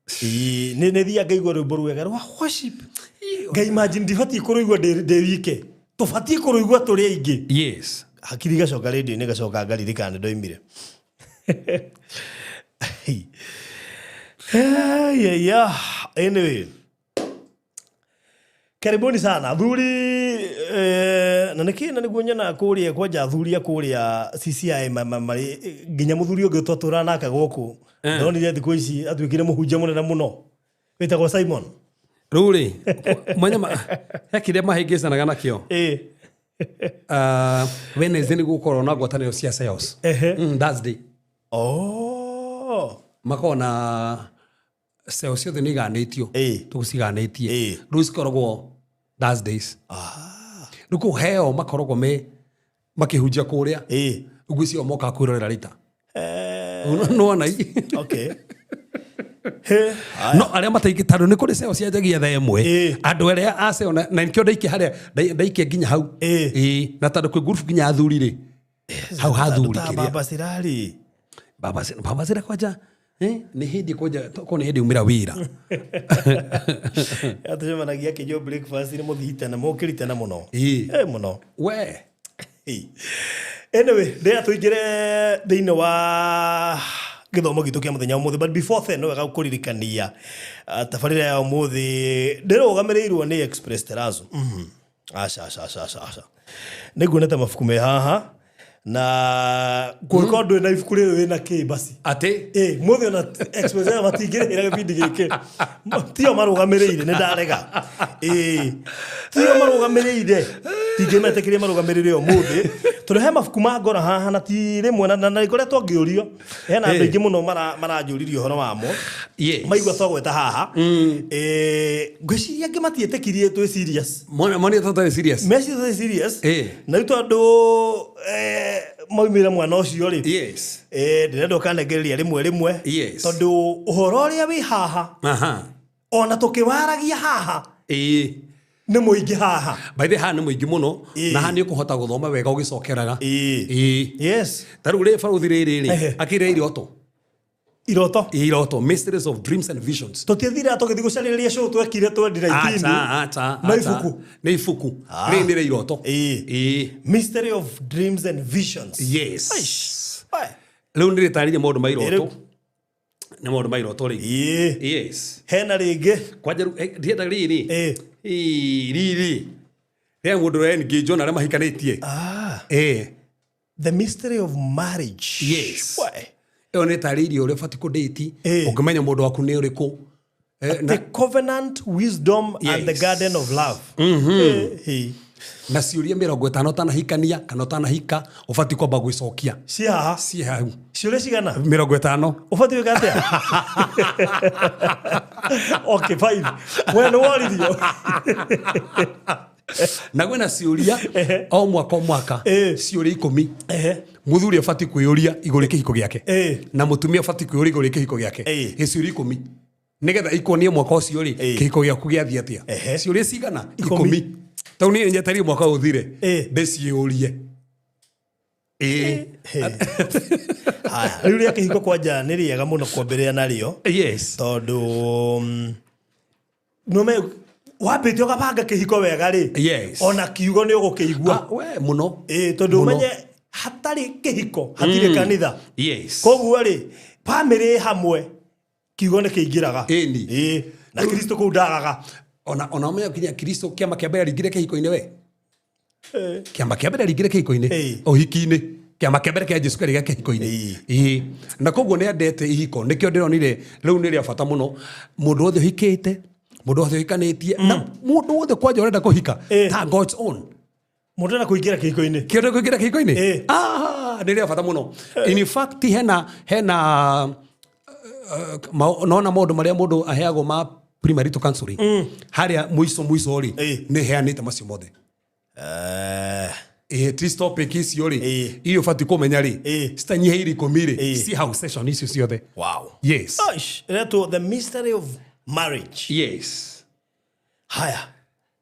Ĩĩ, nĩ thiaga ngaigua rwĩmbo rwega rwa worship. Ngai imagine ndibatiĩ kũrũigua ndĩ wike. Tũbatiĩ kũrũigua tũrĩ aingĩ. Yes. Hakiri igacoka rĩndiũ-inĩ ngacoka ngaririkana nĩ ndoimire. Yeah, yeah. Anyway. Karibuni sana athuri na nĩkĩ na nĩguo nyonaga kũrĩa kwanja athuri a kũrĩa CCI marĩ nginya mũthuri ũngĩ twatũraga nake gũkũ ndonire thikũ ici atuĩkire mũhunjia mũnene mũno wĩtagwo Simon. Rĩu rĩ, mwanya he kĩrĩa mahĩngĩcanaga nakĩo. Wednesday nĩ gũkorwo na ngwatanĩro cia sales. Thursday. Oh. Makoragwo na sales ciothe nĩ iganĩtio. Tũciganĩtie. Rĩu cikoragwo Thursdays. Rĩu kũu heo makoragwo me makĩhunjia kũrĩa. Rĩu icio mokaga kwĩrorera rita. Nĩwona i? Okay. No arĩa mataingĩ tondũ nĩ kũrĩ ceo cianjagia thaa ĩmwe. Andũ arĩa a ceo na nĩkĩo ndaikia harĩa ndaikia nginya hau. Na tondũ kwĩ ngurubu nginya athuri rĩ. Hau hathuri Ta kĩrĩa. Baba Sirari. Baba Sira, Baba Sira kwanja. Nĩ hĩndĩ kwanja ko nĩ hĩndĩ umĩra wĩra. Atũcemanagia akĩnyua breakfast nĩ mũthii tene mũkĩri tene mũno. Mũno. We. Anyway, ndĩrenda tũingĩre thĩinĩ wa gĩthomo gitũ kĩa mũthenya ũmũthĩ, but before then, nĩ wega kũririkania tabarĩra ya ũmũthĩ ndĩrũgamĩrĩirwo nĩ Express Terrazzo. Aca, aca, aca, aca, aca. Nĩ nguonete mabuku me haha na kũngĩkorwo ndũrĩ na ibuku rĩrĩ wĩna kĩ basi. Atĩ? Mũthĩ ona Express Terrazzo matingĩrĩhĩra gĩbindi gĩkĩ. Tio marũgamĩrĩire, nĩ ndarega. Tio marũgamĩrĩire. Tingĩmetĩkĩria marũgamĩrĩre ũmũthĩ. Tondũ he mabuku ma ngora haha na ti rĩmwe na ngoretwo ngĩũrio. Hena andũ aingĩ mũno maranjũririe ũhoro wamo. Maigua twagweta haha. Ngwĩciria angĩ matiĩtĩkirie twĩ serious. Monire tũtarĩ serious. Meciria tũtarĩ serious. Na rĩu tondũ maumĩra mwana ũcio rĩ. Ndĩrenda ũkanengereria rĩmwe rĩmwe. Tondũ ũhoro ũrĩa wĩ haha. Ona tũkĩwaragia haha. Nĩ mũingĩ haha. By the way, haha nĩ mũingĩ mũno. Na haha nĩ ũkũhota gũthoma wega ũgĩcokeraga. Ta rĩu rĩ barũthi rĩrĩ rĩ, akĩrĩa iroto. Iroto? Iroto, Mysteries of Dreams and Visions. Tũtiathire tũgĩthiĩ gũcarĩria show twekire twenty nineteen. Acha, acha, No acha. ibuku. Nĩ ibuku. Rĩrĩ nĩ rĩa iroto. Mystery of Dreams and Visions. Yes. Aish. Oi. Rĩu nĩ rĩtarĩirie maũndũ ma iroto. Rĩu. Nĩ maũndũ ma iroto rĩ. Yes. Hena rĩngĩ. Kwanja rĩu, ndienda rĩrĩ. Rĩrĩ. Rĩa mũndũ ũrĩa engage na arĩa mahikanĩtie. The Mystery of Marriage. Yes. Why? Ĩyo nĩ ĩtarĩirie ũrĩa ũbatiĩ kũdate, ũngĩmenya mũndũ waku nĩ ũrĩkũ. The Covenant, Wisdom and the Garden of Love. Na ciũria mĩrongo ĩtano ũtanahikania kana ũtanahika ũbatiĩ kwamba gwĩcokia. Ciĩ haha? Ciĩ hau. Ciũria cigana? Mĩrongo ĩtano. Ũbatiĩ gwĩka atĩa? Okay, fine. We nĩ woririo. Na kwĩna ciũria o mwaka o mwaka, ciũria 10. Mũthuri abatiĩ kwĩyũria igũrũ rĩa kĩhiko gĩake. Na mũtumia abatiĩ kwĩyũria igũrũ rĩa kĩhiko gĩake. Ĩ ciũria 10. Nĩgetha ikuonie mwaka ũcio rĩ, kĩhiko gĩaku gĩathiĩ atĩa. Ciũria cigana? Ikũmi. 10. Tondũ niĩ nyetereire mwaka ũyũ ũthire, ndĩciũrie. Haya, rĩu rĩa kĩhiko kwanja nĩ rĩega mũno kwambĩrĩria narĩo. Tondũ, nĩũme, wambĩte ũgabanga kĩhiko wega rĩ. Ona kiugo nĩ ũgũkĩigua. We, mũno. Tondũ Mũno. ũmenye hatarĩ kĩhiko, hatirĩ kanitha. Koguo rĩ, bamĩrĩ hamwe, kiugo nĩ kĩingĩraga. Na Kristo kũu ndagaga. Ona ũmenye nginya Kristo kĩama kĩa mbere aringire kĩhiko-inĩ we. Kĩama kĩa mbere aringire kĩhiko-inĩ. Ũhiki-inĩ. Kĩama kĩa mbere kĩa Jesu kĩarĩ gĩa kĩhiko-inĩ. Na koguo nĩ endete ihiko. Nĩkĩo ndĩronire rĩu nĩ rĩa bata mũno. Mũndũ wothe ũhikĩte, mũndũ wothe ũhikanĩtie, na mũndũ wothe kwanja ũrenda kũhika, ta God's own. Mũndũ arenda kũingĩra kĩhiko-inĩ. Kĩndũ kũingĩra kĩhiko-inĩ? Nĩ rĩa bata mũno. In fact, hena, nona maũndũ marĩa mũndũ aheagwo ma premarital counseling. Harĩa mũico mũico rĩ, nĩ heanĩte macio mothe. Three topic icio rĩ, iria ũbatiĩ kũmenya rĩ, citanyihĩire 10 rĩ, ci hau session icio ciothe. Wow. Yes. Aish, ĩretwo The Mystery of Marriage. Yes. Haya.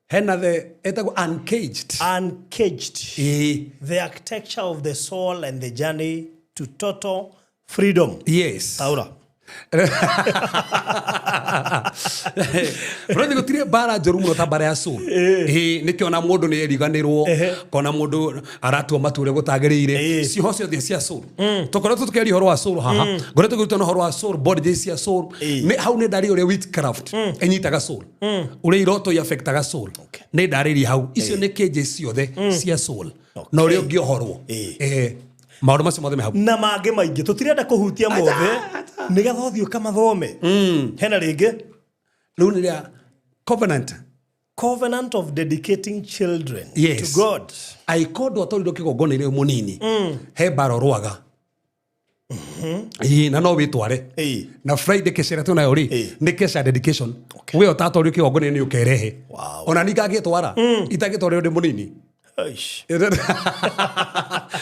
Hena the etagwo Uncaged. Uncaged. The architecture of the soul and the journey to total freedom. Yes. Taura. Bũrũri gũtirĩ mbara njũru mũno ta mbara ya soul. Ĩĩ, nĩkĩo ona mũndũ nĩ eriganĩrwo kona mũndũ aratua matua ũrĩa gũtagĩrĩire. Cioho ciothe cia soul, tũkoretwo tũkĩaria ũhoro wa soul haha, ngoretwo ngĩrutana ũhoro wa soul, bondage cia soul. Nĩ hau nĩ ndarĩ ũrĩa witchcraft ĩnyitaga soul, ũrĩa iroto iaffectaga soul, nĩ ndarĩria hau. Icio nĩ kĩnjĩ ciothe cia soul na ũrĩa ũngĩohorwo. Maũndũ macio mothe me hau. Na mangĩ maingĩ tũtirenda kũhutia mothe, nĩgetha ũthiĩ ũkamathome. Hena rĩngĩ? Rĩu nĩ rĩa covenant. Covenant of dedicating children to God. Angĩkorwo ndwatwarirwo kĩgongona-inĩ wĩ mũnini, he mbara ũrũaga. Ĩĩ, na no wĩtware. Na Friday kesha ĩrĩa twĩnayo rĩ, nĩ kesha dedication. We ũtatwarirwo kĩgongona-inĩ nĩ ũkerehe. Ona niĩ ngagĩtwara itagĩtwarĩrwo ndĩ mũnini. Aish.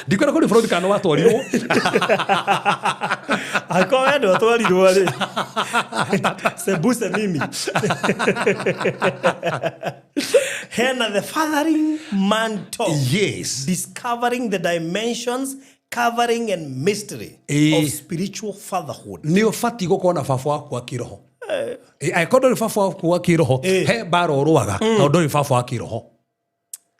Ndikwenda kũrĩ bũrũri kana watwarirwo. Angĩkorwo we ndwatwarirwo rĩ, sembuse mimi. Hena the fathering mantle. Discovering the dimensions, covering and mystery of spiritual fatherhood. Nĩ ũbatiĩ gũkorwo na baba waku wa kĩroho. Angĩkorwo ndũrĩ baba waku wa kĩroho, he mbara ũrũaga na ndũrĩ baba wa kĩroho.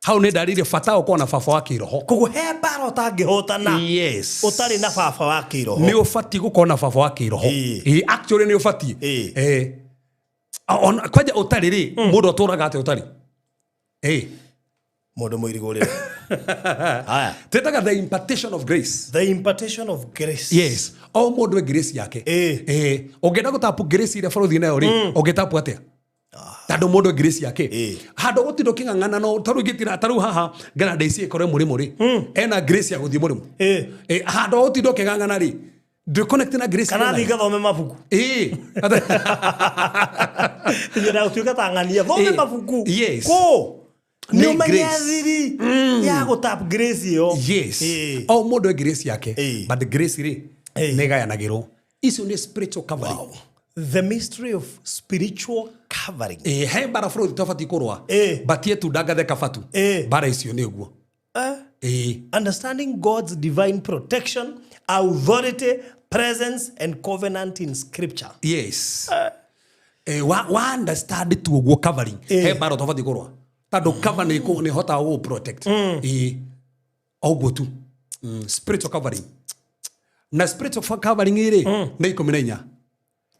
Hau nĩ ndarĩirie bata wa gũkorwo na baba wa kĩroho. Koguo he mbara ũtangĩhotana ũtarĩ na baba wa kĩroho. Nĩ ũbatiĩ gũkorwo na baba wa kĩroho. Ĩĩ, actually nĩ ũbatiĩ. Kwanja ũtarĩ rĩ, mũndũ atũraga atĩa ũtarĩ? Mũndũ mũirigũrĩre haya. Twĩtaga the impartation of grace. The impartation of grace. Yes, o mũndũ e grace yake. Ũngĩenda gũtapu grace ĩrĩa bũrũri nayo rĩ, ũngĩtapu atĩa? Tondũ mũndũ e grace yake. Handũ gũtinda ũkĩng'ang'ana, no tarĩu ingĩtira tarĩu haha ngena ndĩci ĩkorwo mũrĩmũ rĩ, ena grace ya gũthiĩ mũrĩmũ. Handũ gũtinda ũkĩng'ang'ana rĩ, ndũ connect na grace Kana ĩyo thiĩ nayo. ngathome mabuku. Nyenda gũtuĩka ta ng'ania, thome mabuku. Kũ Nĩ nĩ ũmenye grace. thiri ya gũtap grace ĩyo. O mũndũ e grace yake. But grace rĩ, nĩ ĩgayanagĩrwo. Icio nĩ spiritual covering. The mystery of spiritual covering. Ĩ, he mbara bũrũri twabatiĩ kũrũa. Batie tunda ngatheka batu. Mbara icio nĩ ũguo. Understanding God's divine protection, authority, presence and covenant in scripture. Yes. Wa understand tu ũguo covering, he mbara ũtabatiĩ kũrũa tondũ cover nĩ ĩhotaga gũgũ protect. O ũguo tu. Spiritual covering, na spiritual covering rĩ, nĩ 14.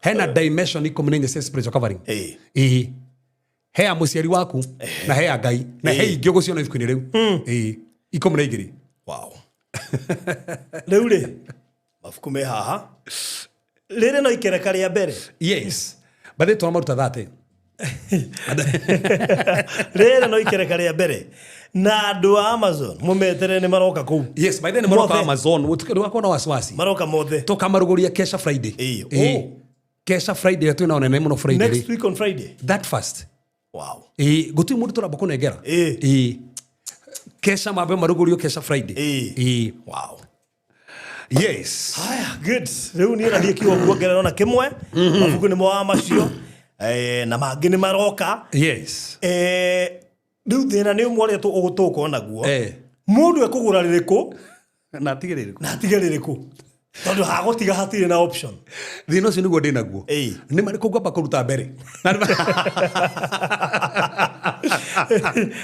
Hena dimension 14 cia spiritual covering. Ĩĩ, he ya mũciari waku na he ya Ngai na he ingĩ ũgũciona ibuku-inĩ rĩu. Ĩĩ, 12. Wow. Rĩu rĩ, mabuku me haha, rĩrĩ no ikereka rĩa mbere. Yes, but they tũramaruta 30. Rĩrĩ no ikereka rĩa mbere, na andũ a Amazon mũmetere, nĩ maroka kũu. Yes, by then maroka. Mothe. Amazon ndũgakorwo na wasiwasi. Maroka mothe. Tũkamarugũria kesha Friday. Oh. Kesha Friday ĩrĩa twĩna nene mũno Friday Next rĩ. week on Friday. That first. Ĩĩ, gũtirĩ mũndũ tũramba kũnengera. Ĩĩ, kesha mambe marugũrio kesha Friday. Ĩĩ. Yes. Haya, good. Rĩu niĩ nathiĩ kiugo kuongerera ona kĩmwe. Mabuku nĩ moa macio. Na mangĩ nĩ maroka. Rĩu thĩna nĩ ũmwe ũrĩa tũgũkorwo naguo. Mũndũ ekũgũra rĩrĩkũ Na atige rĩrĩkũ? Na atige rĩrĩkũ, tondũ hagũtiga hatirĩ na option. Thĩna ũcio nĩguo ndĩ naguo. Nĩ marĩkũ ngwamba kũruta mbere?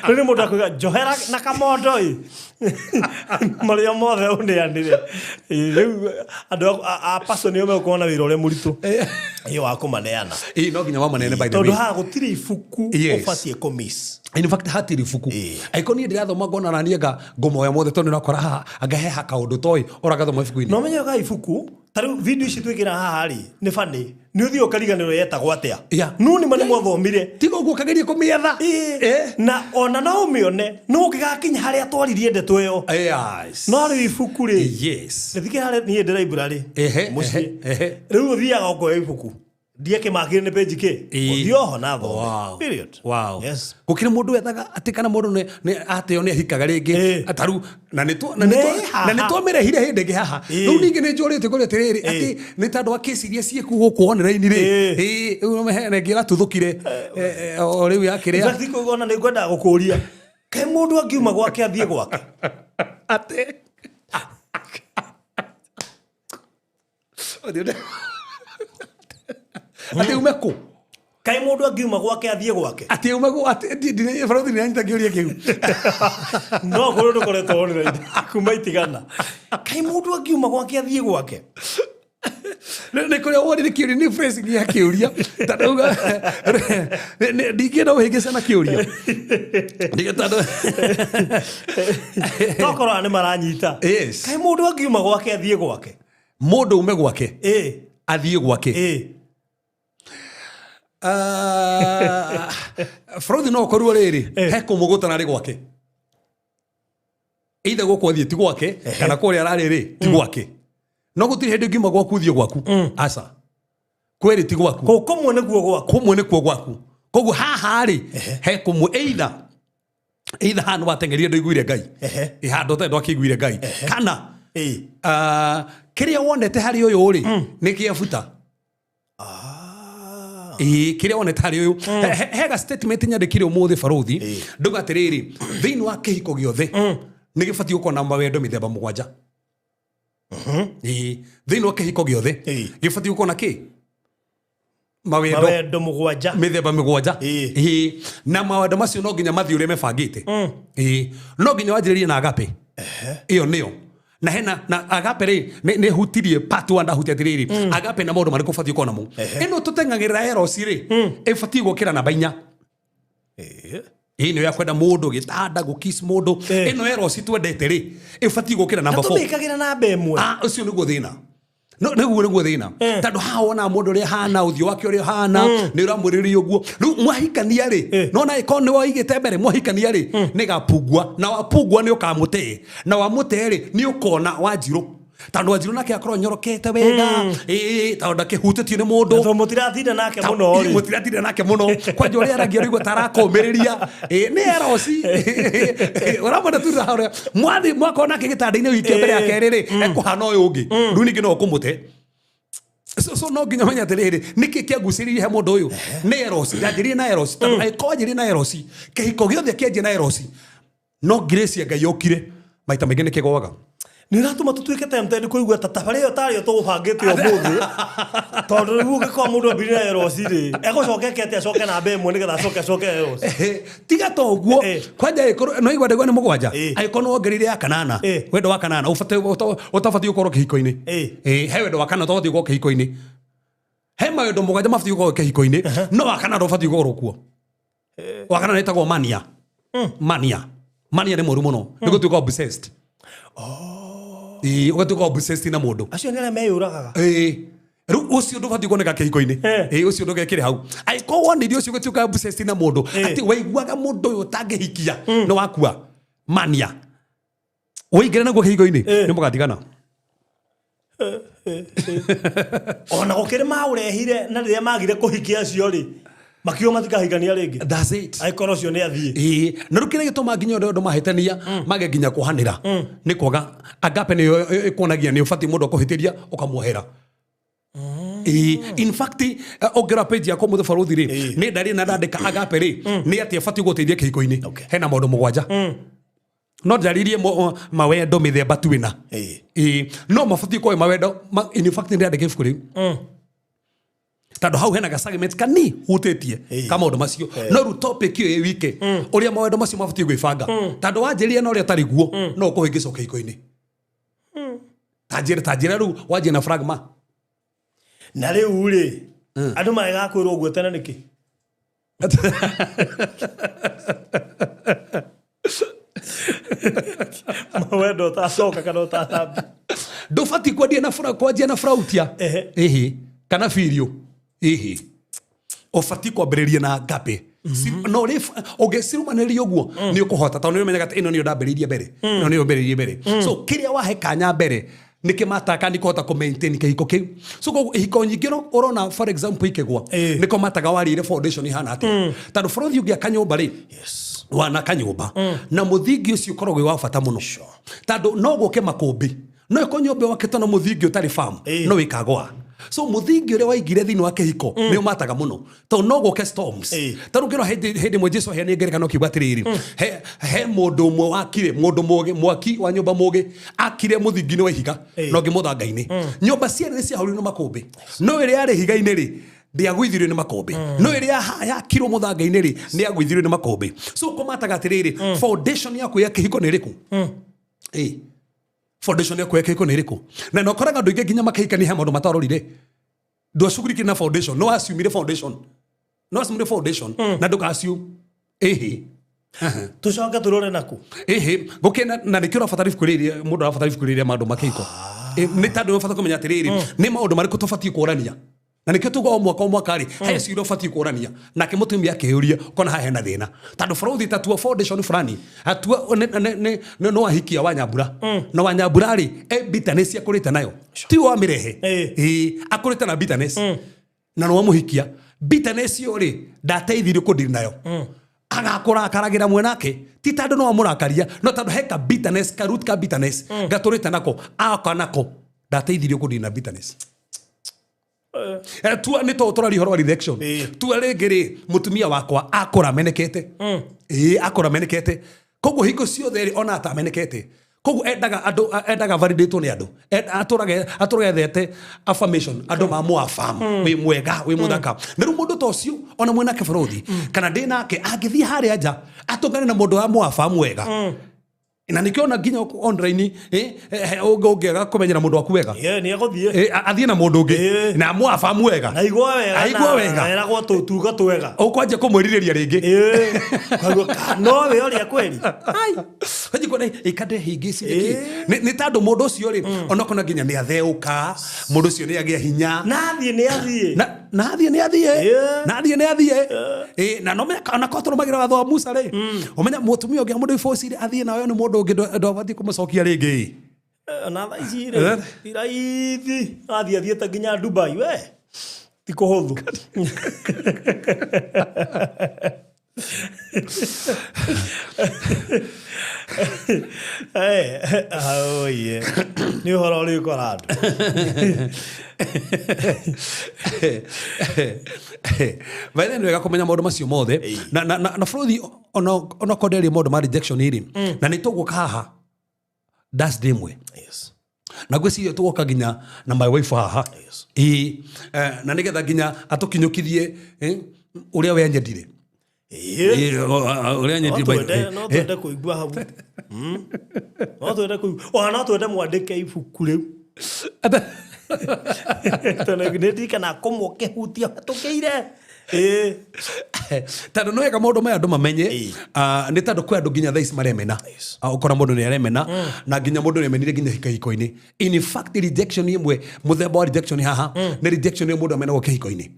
Rĩu nĩ mũndũ akuga njohera na kamondo ĩ marĩa mothe ũneanĩre. Rĩu andũ a pastor nĩo megũkorwo na wĩra ũrĩa mũritũ ĩ wa kũmaneana. Ĩĩ, no nginya wamanene, by the Tondũ way. haha gũtirĩ ibuku ũbatiĩ kũmiss. In fact, hatirĩ ibuku. Angĩkorwo niĩ ndĩrathoma ngona na niĩ anga ngũmoya mothe, tondũ nĩũrakora haha anga he kaũndũ toĩ ũragathoma ibuku-inĩ. Na ũmenye ga ibuku ta rĩu video ici twĩkĩra haha rĩ, nĩ bani nĩ ũthiĩ ũkariganĩrwo yetagwo atĩa. No nĩ ma nĩ mwathomire. Tiga ũguo ũkageria kũmĩetha. Na ona no ũmĩone no ũngĩgakinya harĩa twaririe ndeto ĩyo. No rĩu ibuku rĩ, rĩthikĩ harĩa niĩ ndĩ library mũciĩ. Rĩu ũthiaga ũkoya ibuku ndiekĩmakire nĩ page kĩ, ũthiĩ oho na thome. Period. Yes. Gũkĩrĩ mũndũ wethaga atĩ kana mũndũ nĩ ateo nĩ ahikaga rĩngĩ. Taru na nĩ na nĩ Nĩ na nĩ haha. twamĩrehire hĩndĩ ĩngĩ haha. Rĩu ningĩ nĩ njũrĩte kũrĩa atĩrĩrĩ, atĩ nĩ tondũ wa kesi iria ciĩku gũkũ online rĩ. Rĩu hena ĩngĩ ĩratuthũkire, o rĩu In yakĩrĩa. fact, ona nĩ ngwendaga gũkũria, kaĩ mũndũ angiuma gwake athiĩ gwake? Atĩ Atĩ ume kũ? Kaĩ mũndũ angiuma gwake athiĩ gwake? Atĩ ume kũ? Atĩ barothi nĩanyita kĩũria kĩu. No kũrĩ ndũkoretwo online kuma itigana. Kaĩ mũndũ angiuma gwake athiĩ gwake? Nĩ kũrĩa wonire kĩũria nĩ phrasing ya kĩũria ta ndauga ndingĩenda ũhĩngĩca na kĩũria. Ndigĩ tondũ Tokorwo aya nĩ maranyita. Yes. Kaĩ mũndũ angiuma gwake athiĩ gwake? Mũndũ ume gwake Ĩ. athiĩ gwake. Ĩ. Barothi no ũkorwo rĩrĩ he kũmwe gũtararĩ gwake. Either gũkũ athiĩ ti gwake kana kũrĩa ararĩ rĩ ti gwake. No gũtirĩ hĩndĩ ũngiuma gwaku ũthiĩ gwaku. Aca. Kwĩrĩ ti gwaku. Kũu kũmwe nĩkuo gwaku. Kũmwe nĩkuo gwaku. Koguo haha rĩ he kũmwe either either haha nĩwateng'erire ndũiguire Ngai. Ĩ handũ ũtarĩ ndwakĩiguire Ngai. Kana kĩrĩa wonete harĩ ũyũ rĩ nĩ kĩa buta. Ĩĩ, kĩrĩa wonete harĩ ũyũ. Hega statement nyandĩkire ũmũthĩ barothi ndauga atĩrĩrĩ thĩinĩ wa kĩhiko gĩothe nĩ gĩbatiĩ gũkorwo na mawendo mĩthemba 7. Ĩĩ, thĩinĩ wa kĩhiko gĩothe gĩbatiĩ gũkorwo na kĩ? Mawendo. Mawendo 7. Mĩthemba 7. Ĩĩ, na mawendo macio no nginya mathiĩ ũrĩa mebangĩte. Ĩĩ, no nginya wanjĩrĩrie na agape. Ĩyo nĩyo. Na hena na agape rĩ nĩ hutirie part 1 ndahutia atĩrĩrĩ agape na maũndũ marĩkũ ũbatiĩ gũkorwo namo. Ĩno tũteng'agĩrĩra eros rĩ ĩbatiĩ gũkĩra namba 4. Ĩĩ nĩyo ya kwenda mũndũ gĩtanda gũkiss mũndũ. Ĩno eros twendete rĩ ĩbatiĩ gũkĩra namba 4. Tũmĩkagĩra namba 1. Ũcio nĩguo thĩna. No nĩguo thĩna. Tondũ haha wona mũndũ ũrĩa hana ũthiũ wake ũrĩa hana nĩ ũramwĩrĩria ũguo. Rĩu mwahikania rĩ no na ĩkorwo nĩ waigĩte mbere mwahikania rĩ nĩ gapungua na wapungua nĩ ũkamũtee na wamũtee rĩ nĩ ũkona Wanjirũ. Tondũ Wanjirũ nake akorwo nyorokete wega ĩĩ tondũ ndakĩhutĩtio nĩ mũndũ. Tondũ mũtiratinda nake mũno rĩ. Mũtiratinda nake mũno. Kwanja ũrĩa aragia ũraigua ta arakomĩrĩria. Ĩĩ nĩ erosi. Ũramwona tu harĩa. Mwathi mwakorwo nake gĩtanda-inĩ wiki ya mbere ya kerĩ rĩ ekũhana ũyũ ũngĩ. Rĩu ningĩ no ũkũmũte. So no nginya ũmenye atĩrĩrĩ nĩkĩ kĩagucĩrĩirie he mũndũ ũyũ. Nĩ erosi. Ndanjĩrĩrie na erosi. Tondũ angĩkorwo wanjĩrĩrie na erosi kĩhiko gĩothe kĩanjia na erosi no grace ya Ngai yokire maita maingĩ nĩ kĩgwaga. Nĩ ũratũma tũtuĩke tempted kũigua ta tabarĩ ĩyo tarĩyo tũgũbangĩte ũmũthĩ. Tondũ rĩu ũngĩkorwo mũndũ ambire na erosi rĩ, egũcoka eke atĩa acoke namba 1 nĩgetha acoke erosi. Tiga to ũguo, kwanja angĩkorwo no igua ndĩgua nĩ 7, angĩkorwo nĩ wongereire ya kanana, wendo wa kanana ũtabatiĩ gũkorwo kĩhiko-inĩ. He wendo wa kanana ũtabatiĩ gũkorwo kĩhiko-inĩ. He mawendo 7 mabatiĩ gũkorwo kĩhiko-inĩ, no wa kanana ndũbatiĩ gũkorwo kuo. Wa kanana ĩtagwo mania. Mania. Mania nĩ mũru mũno. Nĩ gũtuĩka obsessed. Ĩĩ, ũgatuĩka obsessed na mũndũ. Acio nĩ arĩa meyũragaga. Ĩĩ. Rĩu ũcio ndũbatiĩ kuoneka kĩhiko-inĩ. Ĩĩ, ũcio ndũgekĩre hau. Angĩkorwo wonire ũcio ũgĩtuĩka obsessed na mũndũ, atĩ waiguaga mũndũ ũyũ ũtangĩhikia, nĩ wakua. Mania. Ũingĩre naguo kĩhiko-inĩ, nĩ mũgatigana. Ona gũkĩrĩ maũrehire na rĩrĩa magire kũhikia acio rĩ, makiuga matikahikania rĩngĩ. That's it. Angĩkorwo ũcio nĩ athiĩ. Ĩĩ, na rĩu kĩrĩa gĩtũmaga nginya ũndũ mahĩtania mage nginya kuohanĩra nĩ kwaga agape nĩyo ĩkuonagia nĩ ũbatiĩ mũndũ akũhĩtĩria ũkamuohera. Ĩĩ, in fact ũngĩrora page yakwa ũmũthĩ barothi rĩ nĩ ndarĩ na ndandĩka agape rĩ nĩ atĩ ĩbatiĩ gũteithia kĩhiko-inĩ. Hena maũndũ 7. No njarĩrie mawendo mĩthemba tu ĩna. Ĩĩ, no mabatiĩ gũkorwo mawendo in fact nĩ ndandĩka ibuku rĩu. Tondũ hau hena ga segment kani hutĩtie ka maũndũ macio. No rĩu topic ĩyo ĩ wike ũrĩa mawendo macio mabatiĩ gwĩbanga. Tondũ wanjĩrĩria na ũrĩa ũtarĩ guo no ũkũhĩngĩcwo kĩhiko-inĩ. Ta njĩra rĩu wanjie na fragma. Na rĩu rĩ andũ maregaga kwĩrwo ũguo tene nĩkĩ? Mawendo ũtacoka kana ũtathambia. Ndũbatiĩ kwendia na kwanjia na frautia. Ĩhĩ, kana birio. Ĩhĩ. Ũbatiĩ kwambĩrĩria na agape. No rĩ ũngĩcirumanĩria ũguo nĩ ũkũhota tondũ nĩ ũmenyaga atĩ ĩno nĩyo ndambĩrĩirie mbere. Ĩno nĩyo mbĩrĩirie mbere. So kĩrĩa wahe kanya mbere nĩkĩ mataka nĩ kũhota kũ maintain kĩhiko kĩu. So koguo ihiko nyingĩ ũrona for example ikĩgwa nĩko mataga warĩire foundation ihana atĩa. Tondũ bũrũri ũngĩaka nyũmba rĩ wanaka nyũmba na mũthingi ũcio ũkoragwo wĩ wa bata mũno. Tondũ no gũke makũmbĩ no ĩkorwo nyũmba wakĩtwo na mũthingi ũtarĩ firm no ĩkagwa. So mũthingi ũrĩa waigire thĩinĩ wa kĩhiko nĩ ũmataga mũno tondũ no gũke storms. Tondũ ũngĩrora hĩndĩ ĩmwe Jesũ aheanire ngerekano akiuga atĩrĩrĩ he mũndũ ũmwe wakire mũndũ mũgĩ mwaki wa nyũmba mũgĩ akire mũthingi-inĩ wa ihiga na ũngĩ mũthanga-inĩ. Nyũmba cierĩ nĩ ciahũrirwo nĩ makũmbĩ no ĩrĩa yarĩ ihiga-inĩ rĩ Ndĩagũithirio nĩ makũmbĩ, no ĩrĩa yakirwo mũthanga-inĩ rĩ, nĩ yagũithirio nĩ makũmbĩ. So kũmataga atĩrĩrĩ, foundation yaku ya kĩhiko nĩ ĩrĩkũ? Ĩ, foundation yaku ya kĩhiko nĩ ĩrĩkũ? Na no koraga andũ aingĩ nginya makĩhikania he maũndũ matarorire. Ndwacugurikire na foundation, no asumire foundation, no asumire foundation na ndũka-assume ĩhĩ. Tũcoke tũrore naku. Ĩhĩ, gũkĩna na nĩkĩo ũrabatara ibuku rĩrĩ, mũndũ arabatara ibuku rĩrĩ rĩa maũndũ ma kĩhiko. Nĩ tondũ ũbata kũmenya atĩrĩrĩ, nĩ maũndũ marĩkũ tũbatiĩ kũrania, na nĩkĩo tuga o mwaka o mwaka rĩ, he ciũria ũbatiĩ kũrania nake mũtumia akĩyũria, kona haha hena thĩna, tondũ bũrũthi tatua foundation fulani atua nĩ wahikia Wanyambura, na Wanyambura rĩ, e bitterness akũrĩte nayo, ti wamĩrehe. Ĩĩ, akũrĩte na bitterness na nĩ wamũhikia. Bitterness ĩyo rĩ, ndateithirio kũndiri nayo, agakũrakaragĩra mwenake, ti tondũ no wamũrakaria, no tondũ he ka bitterness, ka root ka bitterness gatũrĩte nako, aka nako ndateithirio kũndiri na bitterness. Tua nĩ to tũraria ũhoro wa rejection. Tua rĩngĩ rĩ, mũtumia wakwa akũra amenekete, ĩĩ, akũra amenekete, koguo hingo ciothe rĩ, ona atamenekete, koguo endaga andũ, endaga validate nĩ andũ. Atũraga ethete affirmation, andũ mamũ-affirm, wĩ mwega, wĩ mũthaka. Na rĩu mũndũ ta ũcio, ona mwenake bũrũthi kana ndĩ nake, angĩthiĩ harĩa nja atũngane na mũndũ wa mũ-affirm wega, na nĩkĩo ona nginya online ũngĩaga kũmenyera mũndũ waku wega, Nĩ egũthiĩ. Athiĩ na mũndũ ũngĩ na mũ-affirm wega. Na igua wega. Aigua wega. Eragwo tũtuga twega. Ũkwanjia kũmwĩrirĩria rĩngĩ. Kaigua, no we ũrĩa kweri. Wanjia kuona ikande hingĩ ici nĩkĩ? Nĩ tondũ mũndũ ũcio rĩ, onokorwo nginya nĩ atheũka, mũndũ ũcio nĩ agĩa hinya. Na athiĩ nĩ athiĩ. Na athiĩ nĩ athiĩ. Na athiĩ nĩ athiĩ. Ĩ, na no menya ona korwo tũrũmagĩrĩra watho wa Musa rĩ, ũmenya mũtumia ũngĩ mũndũ divorce rĩ, athiĩ nayo nĩ mũndũ ũngĩ, ndwabatiĩ kũmũcokia rĩngĩ. Na thaa ici rĩ, ti raithi, athiĩ athiĩte nginya Dubai, we ti kũhũthũ. Oye, nĩ ũhoro ũrĩ ũkora andũ. Baithe nĩ wega kũmenya maũndũ macio mothe na bũrũri ona korwo nderia maũndũ ma rejection rĩ, na nĩ tũgũka haha Thursday ĩmwe. Na ngwĩciria tũgoka nginya na my wife haha. Ĩĩ, na nĩgetha nginya atũkinyũkithie, ũrĩa we anyendire. Ĩĩ, ũrĩa No anyendire. No twende kũigua hau. No twende kũigua, ona no twende mwandĩke ibuku rĩu, tondũ nĩ ndirikanaga kũmwe ũkĩhutia tũkĩire. Ĩĩ. Tondũ nĩ wega maũndũ maya andũ mamenye. Nĩ tondũ kwĩ andũ nginya thaa ici maremena. Ũkora mũndũ nĩ aremena, na nginya mũndũ nĩ amenire nginya hikahiko-inĩ. In fact, rejection ĩmwe, mũthemba wa rejection haha nĩ rejection ĩrĩa mũndũ amenagwo kĩhiko-inĩ.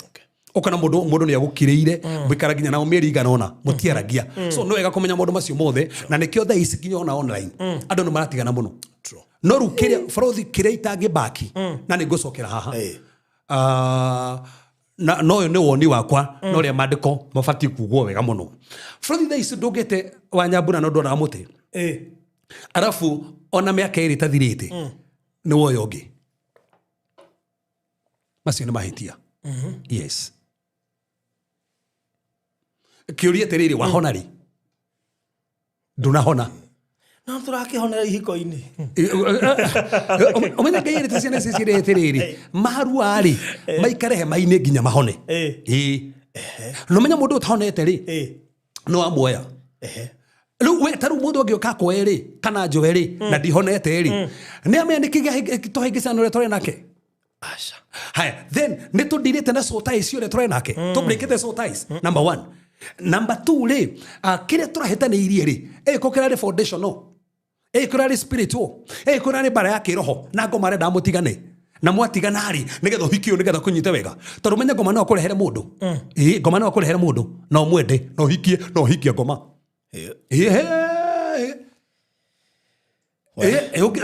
Ũkona mũndũ nĩ agũkirĩire, mũikara nginya nao mĩeri igana ũna mũtiaragia. So nĩ wega kũmenya maũndũ macio mothe, na nĩkĩo thaa ici nginya ona online andũ nĩ maratigana mũno. No rĩu kĩrĩa bũrũthi kĩrĩa itangĩbaki, na nĩ ngũcokera haha. Na no ũyũ nĩ woni wakwa, na ũrĩa maandĩko mabatiĩ kugwo wega mũno. Bũrũri, thaa ici ndũngĩte Wanyambura no ndwonaga mũtĩ, arabu ona mĩaka 2 ĩtathirĩte nĩ woya ũngĩ, macio nĩ mahĩtia. Yes, kĩũria atĩrĩrĩ, wahona rĩ? Ndũnahona. No tũrakĩhonera ihiko-inĩ. Ũmenye Ngai erĩte ciana ici ciĩrĩ atĩrĩrĩ, marua rĩ, maikare hema-inĩ nginya mahone. Ĩĩ, no menya mũndũ ũtahonete rĩ, no amuoya. Rĩu we ta rĩu mũndũ angĩũka akwoe rĩ, kana njoe rĩ, na ndihonete rĩ, nĩ amenya nĩkĩ tũhĩngĩcana ũrĩa tũrĩ nake. Aca. Haya, then nĩ tũndirĩte na soul ties ũrĩa tũrĩ nake, tũbreakĩte soul ties number one. Number two rĩ, kĩrĩa tũrahĩtanĩirie rĩ, ĩko kĩrarĩ foundational, ĩko kĩrarĩ spiritual, ĩko kĩrarĩ mbara ya kĩroho, na ngoma arenda mũtigane, na mwatigana rĩ, nĩgetha ũhiki ũyũ nĩgetha kũnyite wega, tondũ menye ngoma no akũrehere mũndũ. Ĩĩ, ngoma no akũrehere mũndũ na ũmwende na ũhikie, na ũhikie ngoma. Ĩĩ,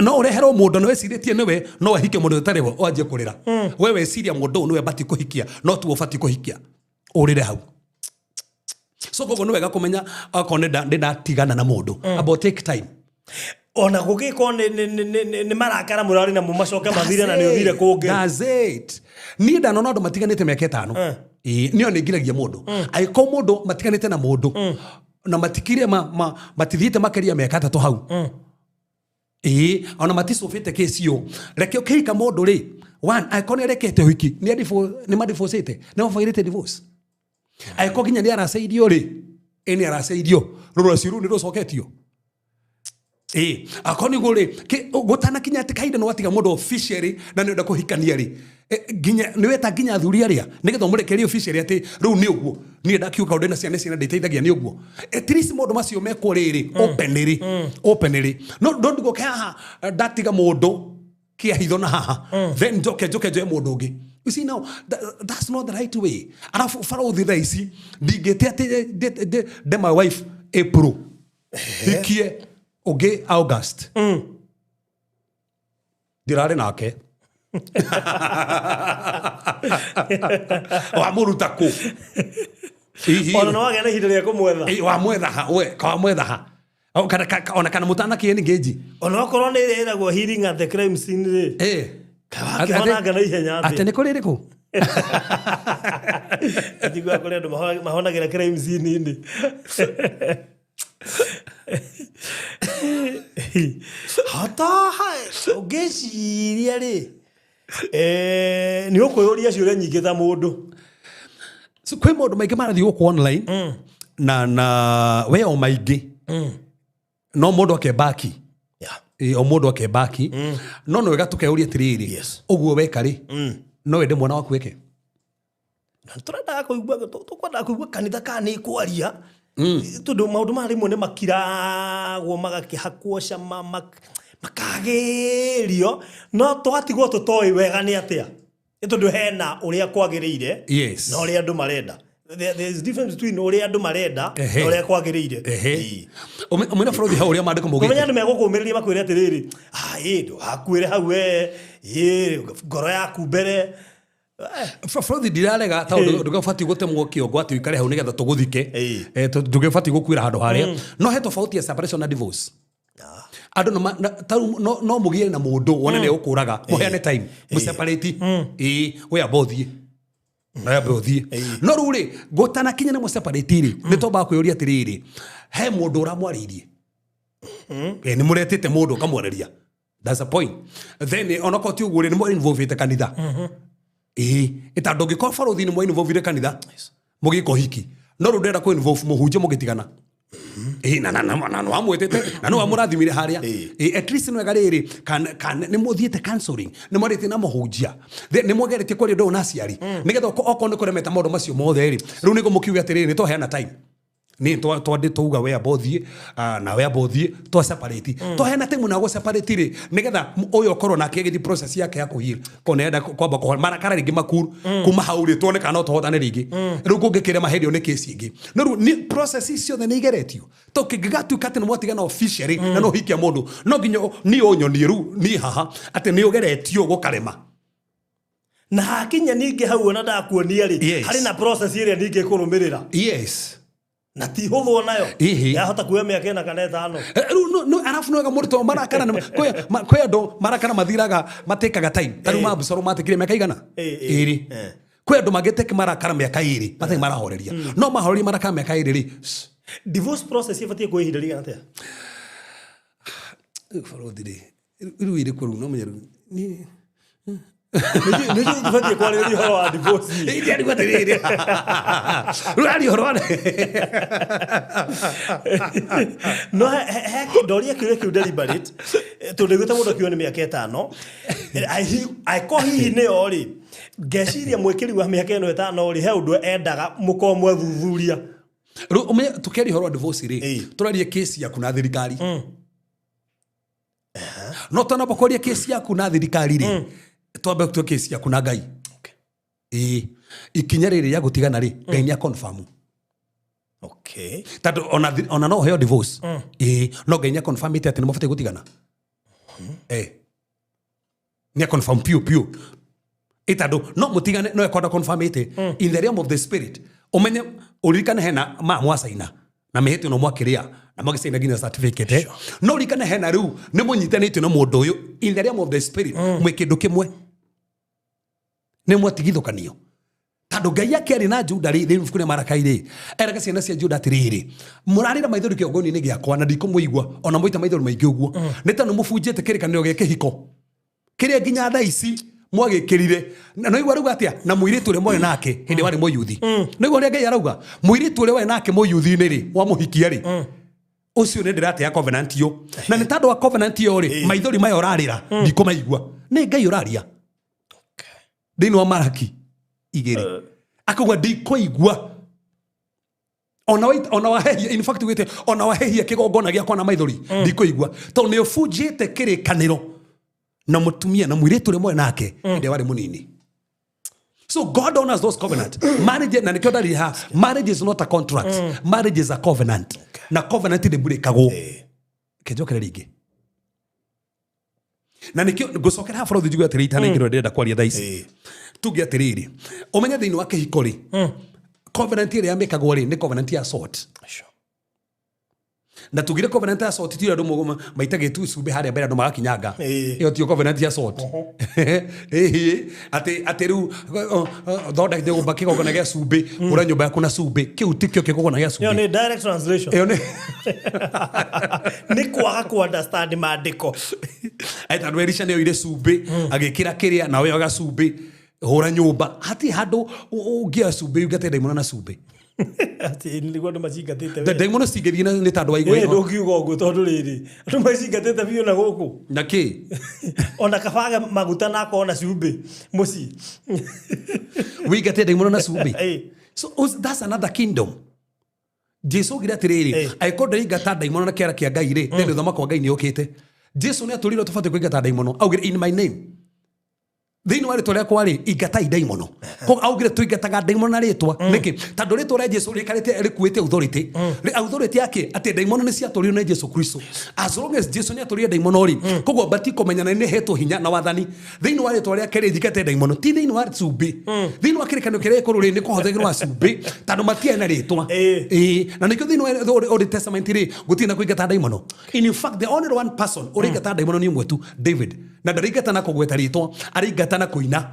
no ũreherwo mũndũ na wecirĩtie nĩwe, no ahike mũndũ ũtarĩ we, wanjie kũrĩra. We weciria mũndũ ũyũ nĩwe batiĩ kũhikia, no tuo ũbatiĩ kũhikia, ũrĩre hau. So koguo nĩ wega kũmenya akorwo nĩ ndatigana na mũndũ, about take time. Ona gũgĩkorwo nĩ marakara mũrarĩ namo macoke mathire na nĩ ũthire kũngĩ. That's it. Niĩ ndanona andũ matiganĩte mĩaka 5. Ĩĩ, niĩ nĩ ngiragia mũndũ angĩkorwo mũndũ matiganĩte na mũndũ na matikire matithiĩte makĩria mĩaka 3 hau. Ĩĩ, ona maticũbĩte kĩcio, reke ũkĩhika mũndũ rĩ, One, angĩkorwo nĩ arekete ũhiki, nĩ madivocĩte, nĩ mabairĩte divorce. Angĩkorwo nginya nĩ araceirio rĩ, ĩ nĩ araceirio, rũracio rũu nĩ rũcoketio. Ĩ, akorwo nĩguo rĩ, gũtanakinya atĩ kahinda nĩ watiga mũndũ officially na nĩ ũrenda kũhikania rĩ, nginya nĩ weta nginya athuri arĩa nĩgetha ũmũrekerie officially atĩ rĩu nĩ ũguo, niĩ ndakiuga ũndũ na ciana ciana ndĩteithagia nĩ ũguo. At least maũndũ macio mekwo rĩrĩ, openly, openly. No no ndũgoke haha ndatiga mũndũ kĩa hitho na haha, then njoke njoke njoe mũndũ ũngĩ. You see now, that's not the right way. Arabu barũthi thaa ici, ndingĩte atĩ nde my wife April. Hikie ũngĩ August. Ndirarĩ nake. Wamũruta kũ? Hihi. Ona no wagĩa na ihinda rĩa kũmwetha. Ĩ, wamwetha ha, we, ka wamwetha ha. O, kana, ona kana mũtanakiĩ engage. Ona okorwo nĩ ĩrĩa ĩragwo healing at the crime scene rĩ. Wakĩhonanga na ihenya atĩ atĩa? nĩ kũrĩ rĩkũ? Njiguaga kũrĩ andũ mahonagĩra crime scene-inĩ. Hata ũngĩciria rĩ, nĩ ũkwĩyũria ciũria nyingĩ ta mũndũ. So, kwĩ maũndũ maingĩ marathiĩ gũkũ online na we o maingĩ no mũndũ akembaki. Ĩ, o mũndũ akembaki. No nĩ wega tũkeyũria atĩrĩrĩ, ũguo weka rĩ, no wende mwana waku eke? Na tũrendaga kũigua, tũkwendaga kũigua kanitha kana nĩ kwaria. Tondũ maũndũ maya rĩmwe nĩ makiragwo, magakĩhakwo cama, makagĩrio, no tũgatigwo tũtoĩ wega nĩ atĩa. Nĩ tondũ hena ũrĩa kwagĩrĩire na ũrĩa andũ marenda. There is difference between ũrĩa andũ marenda na ũrĩa kwagĩrĩire. Ũmena bũrũri hau ũrĩa maandĩko maugĩte. Ũmenya andũ megũkũmĩrĩria makwĩre atĩrĩrĩ, ĩ, ndũgakuĩre hau we, ĩ, ngoro yaku mbere. Bũrũri ndirarega tondũ ndũgĩbatiĩ gũtemwo kĩongo atĩ ũikare hau nĩgetha tũgũthike. Ndũgĩbatiĩ gũkuĩra handũ harĩa. No he tofauti ya separation na divorce. Andũ no mũgĩe na mũndũ wone nĩ ũkũraga, mũheane time, mũseparate. Ĩĩ, we amba ũthiĩ. Na we amba ũthiĩ. No rĩu rĩ, gũtanakinya nĩ mũseparate rĩ, nĩ twambaga kwĩyũria atĩrĩrĩ, he mũndũ ũramwarĩirie? Nĩ mũretĩte mũndũ ũkamwarĩria. That's the point. Then onokorwo ti ũguo rĩ, nĩ mwa involve kanitha. Ĩĩ, ĩ tondũ ũngĩkorwo barũthi nĩ mwa involve kanitha, mũgĩka ũhiki. No rĩu ndĩrenda kũ involve mũhunjia mũgĩtigana. Ĩĩ, na nĩ wamwĩtĩte, na nĩ wamũrathimire harĩa. Ĩĩ, at least nĩ wega rĩrĩ, kana nĩ mũthiĩte counseling, nĩ mwarĩtie na mũhunjia. Then nĩ mwageretie kwaria ũndũ ũyũ na aciari. Nĩgetha okorwo nĩ kũremete maũndũ macio mothe rĩ, rĩu nĩguo mũkiuge atĩrĩrĩ, nĩ twaheana time. Nĩ twandĩ twauga we amba ũthiĩ, na we amba ũthiĩ, twa separate. Twaheana time na gũ separate rĩ, nĩgetha ũyũ ũkorwo nake agĩthiĩ process yake ya kũ heal. Korwo nĩ arenda kwamba kũhona, marakara rĩngĩ makuru. Kuma hau rĩ, tuone kana no tũhotane rĩngĩ. Rĩu kũngĩkĩrema hĩndĩ ĩyo nĩ case ĩngĩ. No rĩu nĩ process ici ciothe nĩ igeretio. To kĩngĩgatuĩka atĩ nĩ mwatigana officially na no ũhikia mũndũ, no nginya niĩ ũnyonie rĩu niĩ haha atĩ nĩ ũgeretio gũkarema. Na hakinya ningĩ hau ona ndakuonia rĩ, harĩ na process ĩrĩa ningĩ ĩkũrũmĩrĩra. Na ti hũthũ onayo. Yahota kuoya mĩaka ĩna kana ĩtano. Rĩu no, arabu nĩ wega mũndũ tondũ marakara nĩ kwĩ andũ marakara mathiraga matĩkaga time. Ta rĩu ma Abusalomu matĩkire mĩaka igana? Ĩrĩ. Kwĩ andũ mangĩtĩka marakara mĩaka ĩrĩ, matarĩ marahoreria. No mahoreria marakara mĩaka ĩrĩ rĩ, Divorce process ĩbatiĩ kuoya ihinda rĩigana atĩa? Rĩu barũthi rĩ, rĩu ĩrĩkũ rĩu no menye rĩu, niĩ Nĩ njũĩ tũbatiĩ kwarĩrĩria ũhoro wa divorce. Ĩ, ndiarigwo atĩrĩrĩ. Rĩu aria ũhoro wa No he ndoria kĩũria kĩu deliberate, tondũ ndaiguĩte mũndũ akiuga nĩ mĩaka ĩtano. Angĩkorwo hihi nĩyo rĩ, ngeciria mwĩkĩri wa mĩaka ĩno ĩtano rĩ, he ũndũ endaga mũkorwo mwethuthuria. Rĩu ũmenye tũkĩaria ũhoro wa divorce rĩ, tũraria case yaku na thirikari. No twanamba kwaria case yaku na thirikari rĩ, twambe tue case yaku na Ngai. Ĩĩ, ikinya rĩrĩ rĩa gũtigana rĩ, Ngai nĩ aconfirm. Tondũ ona no ũheo divorce. Ĩĩ, no Ngai nĩ aconfirmĩte atĩ nĩ mũbatiĩ gũtigana. Nĩ aconfirm piũ piũ. Ĩ tondũ no mũtigane, no ekwenda confirmĩte in the realm of the spirit. Ũmenye, ũririkane hena ma mwacaina na mĩhĩtio no mwakĩrĩa na mwagĩcaina nginya certificate. No ũririkane hena rĩu nĩ mũnyitanĩtio na mũndũ ũyũ in the realm of the spirit, mwĩ kĩndũ kĩmwe. Nĩ mwatigithũkanio. Tondũ Ngai akĩaria na Juda rĩ, thĩinĩ ibuku rĩa Marakai rĩ, eraga ciana cia Juda atĩrĩrĩ, mũrarĩra maithori kĩgongona-inĩ gĩakwa na ndikũmũigua, ona mwaita maithori maingĩ ũguo. Nĩ tondũ mũbunjĩte kĩrĩkanĩro gĩa kĩhiko. Kĩrĩa nginya thaa ici Mwagĩkĩrire. Na no igua rauga atĩa? Na mũirĩtu ũrĩa mwarĩ nake hĩndĩ warĩ mũyuthi. No igua ũrĩa Ngai arauga. Mũirĩtu ũrĩa warĩ nake mũyuthi-inĩ rĩ, wamũhikia rĩ. Ũcio nĩ ndĩratea covenant yo. Na nĩ tondũ wa covenant yo rĩ, maithori maya ũrarĩra, ndikũmaigua. Nĩ Ngai ũraria. Thĩinĩ wa Malaki 2. Akauga ndikũigua. Ona ona wahehia, in fact wĩte ona wahehia kĩgongona gĩakwa na maithori, ndikũigua. Tondũ nĩ ũbunjĩte kĩrĩkanĩro na mũtumia na mũirĩtu ũrĩa mwarĩ nake hĩndĩ ĩrĩa warĩ mũnini. So God honors those covenant. Marriage, na nĩkĩo ndarĩ haha, marriage is not a contract. Marriage is a covenant. Na covenant ndĩmburĩkagwo. Kĩnjokere rĩngĩ. Na nĩkĩo ngũcokera haha bũrũri njigue atĩrĩ itanaingĩrwo ndĩrenda kwaria thaa ici. Tuge atĩrĩrĩ, ũmenye thĩinĩ wa kĩhiko rĩ, covenant ĩrĩa yamĩkagwo rĩ, nĩ covenant ya salt. Na tugire covenant ya salt ti ũrĩa andũ maitagĩtu cumbĩ harĩa mbere andũ magakinyanga. Ĩyo tiyo covenant ya salt. Ĩhĩ, atĩ rĩu thondeka nyũmba kĩgongona gĩa cumbĩ, ũra nyũmba yaku na cumbĩ, kĩu tikĩo kĩgongona gĩa Ĩyo cumbĩ. nĩ direct translation. Ĩyo nĩ Nĩ kwaga ku understand maandĩko. Ai tondũ Elisha nĩ oire cumbĩ agĩkĩra kĩrĩa na oyaga cumbĩ hũra nyũmba hatirĩ handũ ũngĩoya cumbĩ ũingate ndaimono na cumbĩ. Atĩ nĩguo andũ macingatĩte we. Ndaimono cingĩthiĩ nĩ tondũ wa Ĩĩ, igua ndũngiuga ũguo tondũ rĩrĩ andũ macingatĩte biũ na gũkũ. Na kĩ? Ona kabaga maguta na akorwo na cumbĩ mũciĩ. Wĩingate ndaimono na cumbĩ. Ĩĩ. So that's another kingdom. Jesu augire atĩrĩrĩ, angĩkorwo ndĩraingata ndaimono na kĩara kĩa Ngai rĩ, then ũthamaki wa Ngai nĩ ũkĩte. Jesu nĩ atũrire tũbatiĩ kũingata ndaimono. Augire in my name. Thĩinĩ wa rĩtwa rĩakwa rĩ, ingatai ndaimono. Koguo augire tũingataga ndaimono na rĩtwa. Nĩkĩ? Tondũ rĩtwa rĩa Jesu rĩikarĩte rĩkuĩte authority. Authority yake atĩ ndaimono nĩ ciatũrirwo nĩ Jesu Kristo. As long as Jesu nĩ atũrire ndaimono rĩ, koguo batiĩ kũmenya na nĩ hetwo hinya na wathani. Thĩinĩ wa rĩtwa rĩake rĩ, njingate ndaimono. Ti thĩinĩ wa cumbĩ. Thĩinĩ wa kĩrĩkanĩro kĩrĩa gĩkũrũ rĩ, nĩ kũhũthagĩrwo cumbĩ tondũ matiarĩ na rĩtwa. Ĩĩ. Na nĩkĩo thĩinĩ wa Old Testament rĩ, gũtirĩ na kũingata ndaimono. In fact, the only one person ũraingata ndaimono nĩ ũmwe tu, David. Na ndaraingata na kũgweta rĩtwa, araingata na kũina.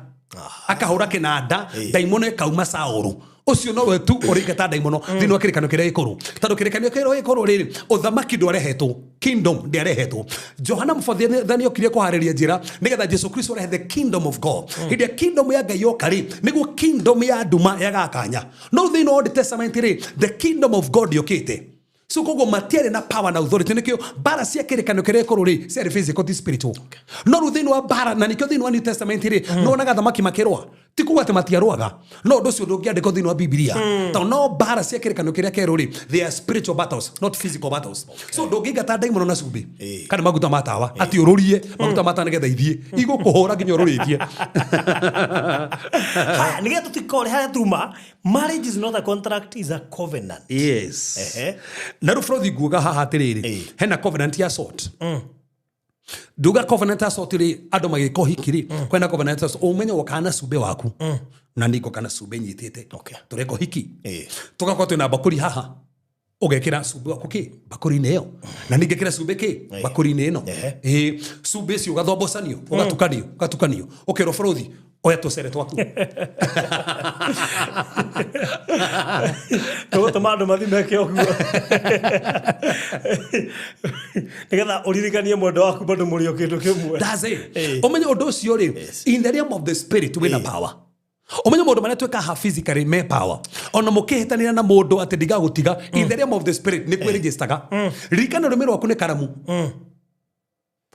Akahũra kĩnanda, ndaimono ĩkauma Saũlũ. Ũcio nowe tu ũraingata ndaimono thĩinĩ wa kĩrĩkanĩro kĩrĩa gĩkũrũ. Tondũ kĩrĩkanĩro kĩrĩa gĩkũrũ rĩrĩ, ũthamaki ndwarehetwo, kingdom ndĩarehetwo. Johana Mũbatithania okire kũharĩria njĩra nĩgetha Jesu Kristo arehe the kingdom of God. Hĩndĩ ĩrĩa kingdom ya Ngai yoka rĩ, nĩguo kingdom ya nduma yagakanya. No thĩinĩ wa Old Testament rĩ, the kingdom of God yũkĩte. So koguo matiarĩ na power na authority nĩkĩo mbara cia kĩrĩkanĩro kĩrĩa gĩkũrũ rĩ ciarĩ physical ti spiritual. No rĩu thĩinĩ wa mbara na nĩkĩo thĩinĩ wa New Testament rĩ nĩwonaga athamaki makĩrũa. Ti kuga atĩ matiarũaga no ũndũ ũcio ndũngĩandĩkwo thĩinĩ wa Bibilia. Tondũ no mbara cia kĩrĩkanĩro kĩrĩa kĩerũ rĩ, they are spiritual battles not physical battles. So ndũngĩingata ndaimono na cumbĩ kana maguta ma tawa atĩ ũrũrie maguta ma tawa nĩgetha ithiĩ igũkũhũra nginya ũrũrĩtie. Haya, nĩgetha tũtikore harĩa tuma, marriage is not a contract, is a covenant. Yes. Ehe. Na rĩu bũrũthi nguga haha atĩrĩrĩ, hena covenant ya salt. Nduga covenant ya salt rĩ, andũ magĩka ũhiki rĩ, kwĩna covenant ya salt. Ũmenye wokaga na cumbĩ waku. Na niĩ ngoka na cumbĩ nyitĩte. Tũreka ũhiki. Tũgakorwo twĩna mbakũri haha. Ũgekĩra cumbĩ waku kĩ mbakũri-inĩ ĩyo. Na niĩ ngekĩra cumbĩ kĩ mbakũri-inĩ ĩno. Ĩĩ, cumbĩ ũcio ũgathombocanio, ũgatukanio, ũgatukanio. Ũkerwo bũrũthi, oya tũcere twaku. Tũgũtũma andũ mathiĩ meke ũguo. Nĩgetha ũririkanie mwendwa waku bado mũrĩ o kĩndũ kĩmwe. That's it. Ũmenye ũndũ ũcio rĩ, in the realm of the spirit wĩna power. Ũmenye maũndũ marĩa twĩkaga physically me power. Ona mũkĩhĩtanĩra na mũndũ atĩ ndigagũtiga, in the realm of the spirit nĩ kwĩregistaga. Ririkana rũrĩmĩ rwaku nĩ karamu.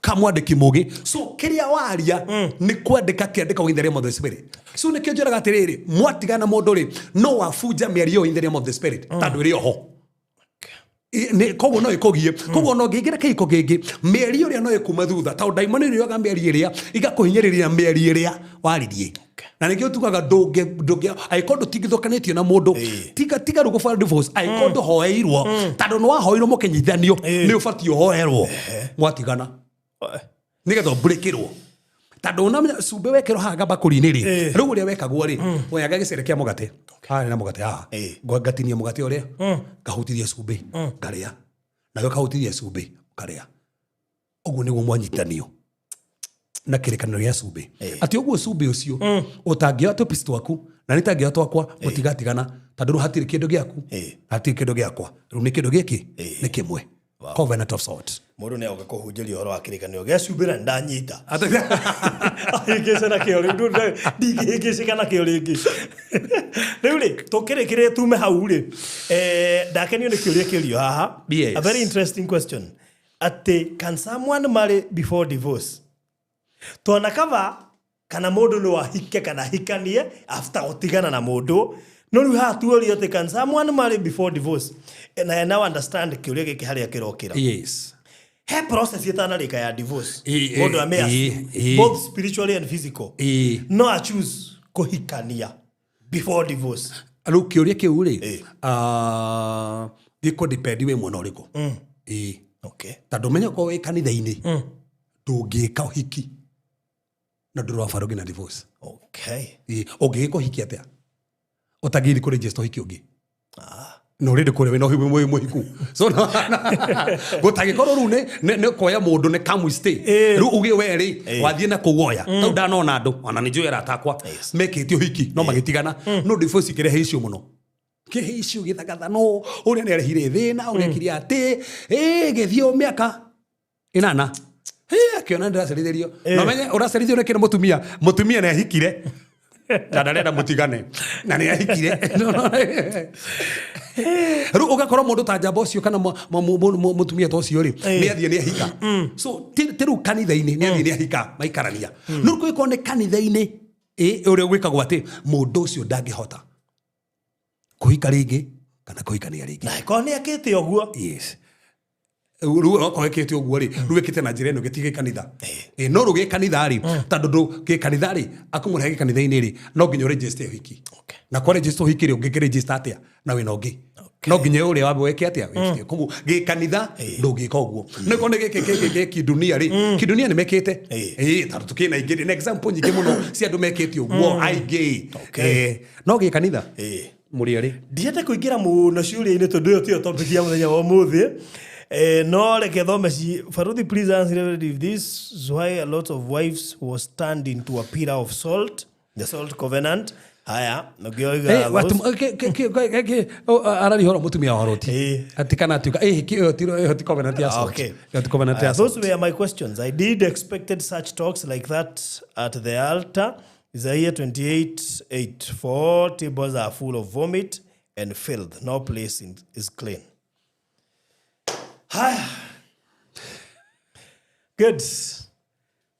Ka mwandĩki mũgĩ. So kĩrĩa waria nĩ kwandĩka kĩandĩkagwo in the realm of the spirit. So nĩkĩo njĩraga atĩrĩrĩ, mwatigana mũndũ rĩ, no wabunja mĩario in the realm of the spirit tondũ ĩrĩ oho. Koguo no ĩkũgie. Koguo no ngĩingĩra kĩhiko kĩngĩ, mĩario ĩrĩa no ĩkume thutha, tondũ ndaimono ĩrĩoyaga mĩario ĩrĩa, igakũhinyĩrĩria mĩario ĩrĩa waririe. Na nĩkĩo tugaga ndũngĩ, angĩkorwo ndũtigithũkanĩtio na mũndũ, tiga rĩu gũbara divorce, angĩkorwo ndũhoeirwo, tondũ nĩ wahoeirwo mũkĩnyitithanio, nĩ ũbatiĩ ũhoerwo mwatigana. Nĩgetha ũmburĩkĩrwo. Tondũ ũnamenya cumbĩ wekĩrwo haha gabakũri-inĩ rĩ, rĩu ũrĩa wekagwo rĩ, woyaga gĩcere kĩa mũgate, haha na mũgate haha, ngatinia mũgate ũrĩa, ngahutithia cumbĩ, ngarĩa. Nawe ũkahutithia cumbĩ, ũkarĩa. Ũguo nĩguo mwanyitanio na kĩrĩkanĩro gĩa cumbĩ. Atĩ ũguo cumbĩ ũcio, ũtangĩoya tũpici twaku, na niĩ itangĩoya twakwa, mũtigatigana, tondũ rĩu hatirĩ kĩndũ gĩaku, hatirĩ kĩndũ gĩakwa. Rĩu nĩ kĩndũ gĩkĩ, nĩ kĩmwe. Covenant of salt. Mũndũ nĩ agoka kũhunjĩria ũhoro wa kĩrĩkanĩro gĩa cumbĩ na ndanyita ahĩngĩce nakĩo rĩu ndingĩhĩngĩcĩka nakĩo rĩngĩ. Rĩu rĩ, tũkĩrĩkĩrĩrie tume hau rĩ, ndakenio nĩ kĩũria kĩũrio haha. Yes. A very interesting question, atĩ can someone marry before divorce? Twana kava kana mũndũ no ahike kana ahikanie after gũtigana na mũndũ, no rĩu haha tuorio atĩ can someone marry before divorce? And I now understand kĩũria gĩkĩ harĩa kĩrokĩra. He process ĩtanarĩka ya divorce, mũndũ ame both spiritually and physical, no a choose kũhikania before divorce? Rĩu kĩũria kĩu rĩ, gĩkũ depend wĩ mwena ũrĩkũ. Ĩ. Tondũ menya korwo wĩ kanitha-inĩ, ndũngĩka ũhiki na ndũrĩ wa barũngĩ na divorce. Ĩ, ũngĩgĩka ũhiki atĩa ũtangĩthiĩ kũ register ũhiki ũngĩ na ũrĩndĩ kũrĩa wĩna ũhiki wĩ mũhiku? So gũtangĩkorwo rĩu nĩ kuoya mũndũ nĩ come we stay. Rĩu uge we rĩ, wathiĩ na kũu woya tau ndanona andũ, ona nĩ njũĩ arata akwa mekĩte ũhiki no magĩtigana, no divorce ikĩrehe icio mũno, kĩrehe icio gĩthagathano, ũrĩa nĩ arehire thĩna, ũrĩa ekire atĩ gĩthiĩ mĩaka 8, akĩona ndĩracerithĩrio. Na menye ũracerithio nĩ kĩrĩ mũtumia, mũtumia nĩ ahikire na ndarenda mũtigane na nĩ ahikire. Rĩu ũgakora mũndũ ta njamba ũcio kana mũtumia ta ũcio rĩ, nĩ athiĩ nĩ ahika. So ti rĩu kanitha-inĩ nĩ athiĩ nĩ ahika maikarania, no rĩu kũngĩkorwo nĩ kanitha-inĩ, ũrĩa gwĩkagwo atĩ mũndũ ũcio ndangĩhota kũhika rĩngĩ kana kũhikania rĩngĩ. Na ĩkorwo nĩ akĩte ũguo? Yes, rĩu okorwo ĩkĩte ũguo rĩ, rĩu ĩkĩte na njĩra ĩno gĩtige kanitha. No rĩu gĩkanitha rĩ, tondũ ndũ gĩkanitha rĩ, akũmũrehe gĩkanitha-inĩ rĩ, no nginya ũregister ũhiki. Na kwa register ũhiki rĩ, ũngĩkĩregister atĩa na wĩna ũngĩ? No nginya ũrĩa wambe wĩke atĩa? Wĩkie. Koguo gĩkanitha ndũngĩka ũguo. No ĩkorwo nĩ gĩkĩ gĩkĩ gĩ kindunia rĩ, kindunia nĩ mekĩte. Tondũ tũkĩna ingĩ, nĩ example nyingĩ mũno cia andũ mekĩte ũguo aingĩ. No gĩkanitha mũrĩ erĩ. Ndiende kũingĩra mũno ciũria-inĩ tondũ ĩyo tiyo topic ya mũthenya wa ũmũthĩ. No reke thome ci. Faruthi, please answer Reverend if this is why a lot of wives was turned into a pillar of salt, the salt covenant. Haya, ũngĩoiga Arari horo mũtumia wa Loti. Ati kana atuĩka ĩyo ti covenant ya salt. Ĩyo ti covenant ya Those salt. were my questions. I did expected such talks like that at the altar. Isaiah 28:8. For tables are full of vomit and filth. No place is clean. Haya. Good.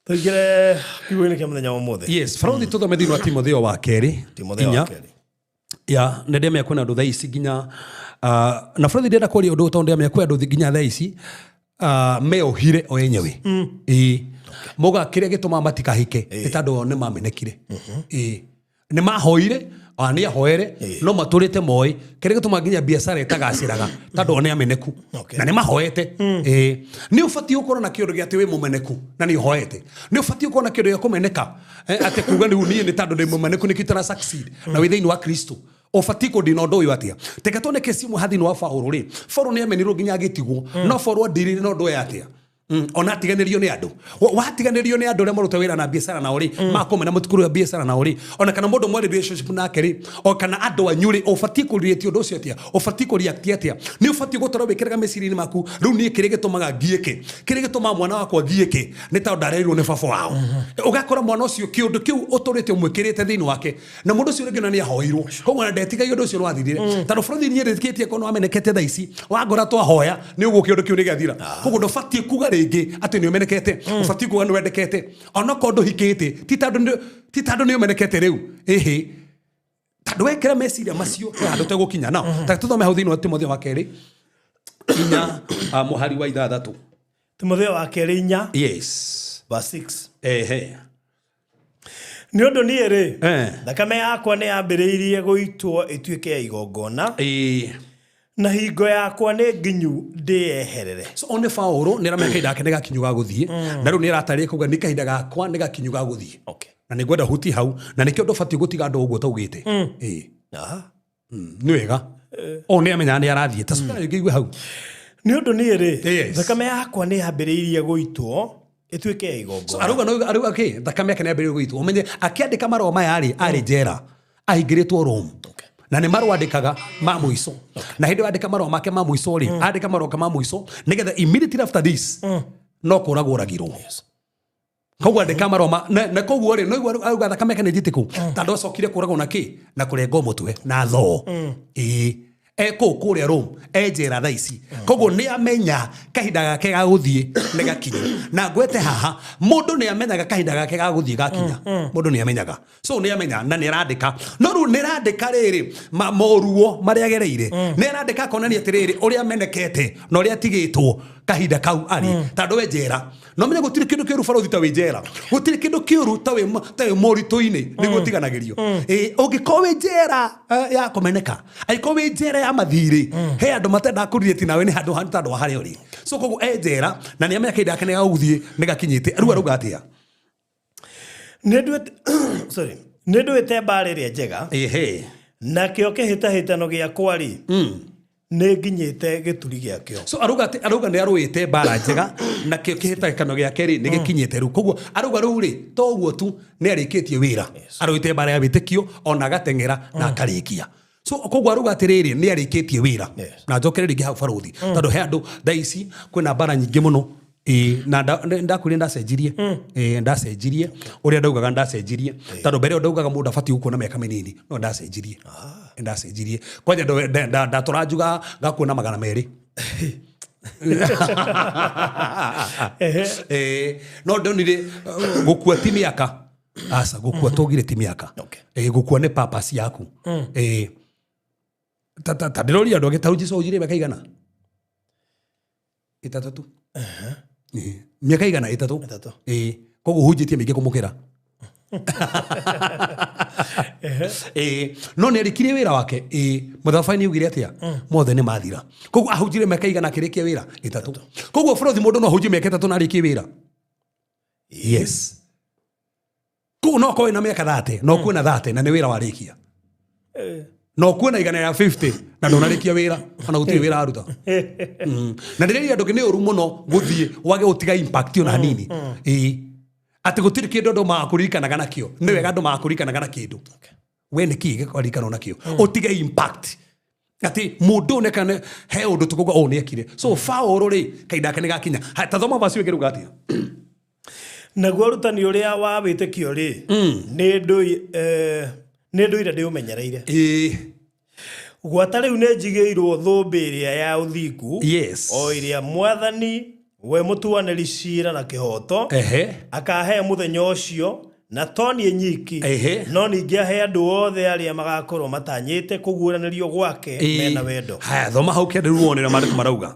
Tũingĩre kiugo-inĩ kĩa mũthenya wa ũmũthĩ. Yes, Farothi, tũthome thĩinĩ wa Timotheo wa kerĩ Timotheo wa 4. kerĩ. Ya nĩ ndĩamenya kwĩna andũ thaa ici nginya na Farothi, ndĩrenda kwaria ũndũ tondũ ndĩamenya kwĩ andũ nginya thaa ici meohire o enyewe. Ĩĩ, mauga kĩrĩa gĩtũmaga matikahike nĩ tondũ o nĩ mamenekire. Ĩĩ, nĩ mahoire, ona nĩ ahoere, no matũrĩte moĩ kĩrĩa gĩtũmaga nginya biacara ĩtagacĩraga tondũ o nĩ ameneku. Na nĩ mahoete. Ĩĩ, nĩ ũbatiĩ gũkorwo na kĩũndũ gĩa atĩ wĩ mũmeneku na nĩ ũhoete. Nĩ ũbatiĩ gũkorwo na kĩũndũ gĩa kũmeneka, atĩ kuga rĩu niĩ nĩ tondũ ndĩ mũmeneku nĩkĩo itara succeed na wĩ thĩinĩ wa Kristo. Ũbatiĩ kũndina ũndũ ũyũ atĩa? Teke tuone kesi ĩmwe hathĩinĩ wa Paũlũ rĩ, Paũlũ nĩ amenirwo nginya agĩtigwo, no Paũlũ andirire na ũndũ ũyũ atĩa? Ona atiganĩrio nĩ andũ. Watiganĩrio nĩ andũ arĩa maruta wĩra na biacara nao rĩ, makũmena mũtikũrĩa biacara nao rĩ, ona kana mũndũ mwarĩ relationship nake rĩ, o kana andũ anyu rĩ, ũbatiĩ kũreact ũndũ ũcio atĩa? Ũbatiĩ kũreact atĩa? Nĩ ũbatiĩ gũtũra wĩkĩraga meciria-inĩ maku, rĩu niĩ kĩrĩa gĩtũmaga ngiĩke, kĩrĩa gĩtũmaga mwana wakwa ngiĩke, nĩ tondũ ndarerirwo nĩ baba wao. Ũgakora mwana ũcio kĩũndũ kĩu ũtũrĩte ũmwĩkĩrĩte thĩinĩ wake, na mũndũ ũcio rĩngĩ ona nĩ ahoirwo. Koguo ona ndetigagia ũndũ ũcio nĩ wathirire. Tondũ bũrũri niĩ ndĩtĩkĩtie korwo nĩ wamenekete thaa ici, wangora twahoya, nĩ ũguo kĩũndũ kĩu nĩ gĩathira. Koguo ndũbatiĩ kuga rĩngĩ atĩ nĩ ũmenekete, ũbatiĩ kuga nĩ wendekete. Onokorwo ndũhikĩte, ti tondũ nĩ ũmenekete rĩu. Ĩhĩ. Tondũ wekĩra meciria macio, he handũ ũtegũkinya. Now, ta tũthome hau thĩinĩ wa Timotheo wa kerĩ, 4, mũhari wa 6. Timotheo wa kerĩ 4. Yes. Verse 6. Ehe. Nĩ ũndũ niĩ rĩ, thakame yakwa nĩ yambĩrĩirie gũitwo ĩtuĩke ya igongona, na hingo yakwa nĩ nginyu ndĩyeherere. So one Paũlũ nĩ aramenya kahinda gake nĩ gakinyu ga gũthiĩ, na rĩu nĩ aratarĩria kuga nĩ kahinda gakwa nĩ gakinyu ga gũthiĩ. Na nĩ ngwenda huti hau, na nĩkĩo ndũbatiĩ gũtiga andũ ũguo taugĩte. Nĩ wega. O nĩ amenyaga nĩ arathiĩ. Ta cukara ĩngĩ igue hau. Nĩ ũndũ niĩ rĩ, Yes. thakame yakwa nĩ yambĩrĩirie gũitwo ĩtuĩke ya igongona. So, arauga no, arauga kĩ? Thakame yake nĩ yambĩrĩirie gũitwo. Ũmenye, akĩandĩka marũa maya rĩ, arĩ njera. Ahingĩrĩtwo Rome. Na nĩ marũa andĩkaga ma mũico. Na hĩndĩ ĩyo andĩka marũa make ma mũico rĩ, andĩka marũa ma mũico nĩgetha immediately after this no kũragwo oragirwo. Koguo andĩka marũa ma na koguo rĩ, no igua auga thakame yake nĩ njitĩku, tondũ acokire kũragwo na kĩ? Na kũrengwo mũtwe na thoo. Ĩĩ. E kũu kũrĩa Rome, e njera thaa ici. Koguo nĩ amenya kahinda gake ga gũthiĩ nĩ gakinyu. Na ngwete haha, mũndũ nĩ amenyaga kahinda gake ga gũthiĩ gakinya. Mũndũ nĩ amenyaga. So nĩ amenya na nĩ arandĩka. No rĩu nĩ arandĩka rĩrĩ, moruo marĩa agereire. Nĩ arandĩka akonania atĩrĩrĩ, ũrĩa amenekete na ũrĩa atigĩtwo kahinda kau arĩ. Tondũ we njera. No menye gũtirĩ kĩndũ kĩũru barothi ta wĩ njera. Gũtirĩ kĩndũ kĩũru ta wĩ moritũ-inĩ nĩguo ũtiganagĩrio. Ũngĩkorwo wĩ njera ya kũmeneka, angĩkorwo wĩ njera ya mathirĩ, he andũ matendaga kũrirĩti nawe nĩ handũ ha tondũ wa harĩa ũrĩ. So koguo e njera na nĩ amenya kahinda gake nĩ gagũthiĩ nĩ gakinyĩte. Rĩu arauga atĩa? Sorry. Nĩ nduĩte mbaara ĩrĩa njega. Ehe. Nakĩo kĩhĩtahĩtano gĩakwa rĩ, nĩ nginyĩte gĩturi gĩakĩo. So arauga atĩ, arauga nĩ arũĩte mbara njega na kĩo kĩhĩtahĩtano gĩake rĩ nĩ gĩkinyĩte rĩu. Koguo arauga rĩu rĩ, to ũguo tu, nĩ arĩkĩtie wĩra. Arũĩte mbara ya wĩtĩkio ona agateng'era na akarĩkia. So koguo arauga atĩrĩrĩ, nĩ arĩkĩtie wĩra. Na njokere rĩngĩ hau barothi. Tondũ he andũ thaa ici kwĩna mbara nyingĩ mũno. Ĩĩ, na ndakwĩrire ndacenjirie. Ĩĩ, ndacenjirie. Ũrĩa ndaugaga ndacenjirie. Tondũ mbere ĩyo ndaugaga mũndũ abatiĩ gũkuona mĩaka mĩnini, no ndacenjirie. Ndacenjirie. Kwanja ndatũra njuga ngakuona magana merĩ. Ĩĩ, no ndonire gũkua ti mĩaka. Aca, gũkua tũgire ti mĩaka. Ĩĩ, gũkua nĩ purpose yaku. Ĩĩ. Ta ndĩroria andũ angĩ, ta rĩu Jesũ aunjire mĩaka igana? Ĩtatũ tu. Ĩĩ. Mĩaka igana ĩtatũ. Ĩtatũ. Ĩĩ. Koguo hunjĩtie mĩingĩ kũmũkĩra. Ĩĩ. No nĩ arĩkirie wĩra wake. Ĩĩ. Mũthabai nĩ augire atĩa? Mothe nĩ mathira. Koguo ahunjire mĩaka igana akĩrĩkia wĩra ĩtatũ. Koguo bũrũthi mũndũ no ahunjie mĩaka ĩtatũ na arĩkie wĩra. Yes. Koguo no ũkorwo wĩna mĩaka 30, no ũkue na 30 na nĩ wĩra warĩkia. No ũkue na igana rĩa 50 na ndũnarĩkia wĩra, ona gũtirĩ wĩra waruta. Na ndĩreria andũ nĩ ũru mũno gũthiĩ wage gũtiga impact ona hanini. Ĩĩ. Atĩ gũtirĩ kĩndũ andũ magakũririkanaga nakĩo. Nĩ wega andũ magakũririkanaga na kĩndũ. We nĩ kĩĩ gĩkũririkana nakĩo? Ũtige impact. Atĩ mũndũ ũyũ nĩkane he ũndũ tũkauga ũũ nĩekire. So Paũlũ rĩ, kahinda gake nĩgakinya. Ha, ta thoma verse ĩyo ĩngĩ rĩu atĩa? Naguo ũrutani ũrĩa wa wĩtĩkio rĩ, nĩ ndũire ndĩũmenyereire. Gwata rĩu nĩ njigĩirwo thũmbĩ ĩrĩa ya ũthingu, o ĩrĩa Mwathani we mũtuanĩri ciira na kĩhooto akaahe mũthenya ũcio, na to niĩ nyiki, no ningĩ ahe andũ othe arĩa magakorwo matanyĩte kũguũranĩrio gwake mena wendo. Haya, thoma hau kĩanda rĩu wone ũrĩa maandĩko marauga.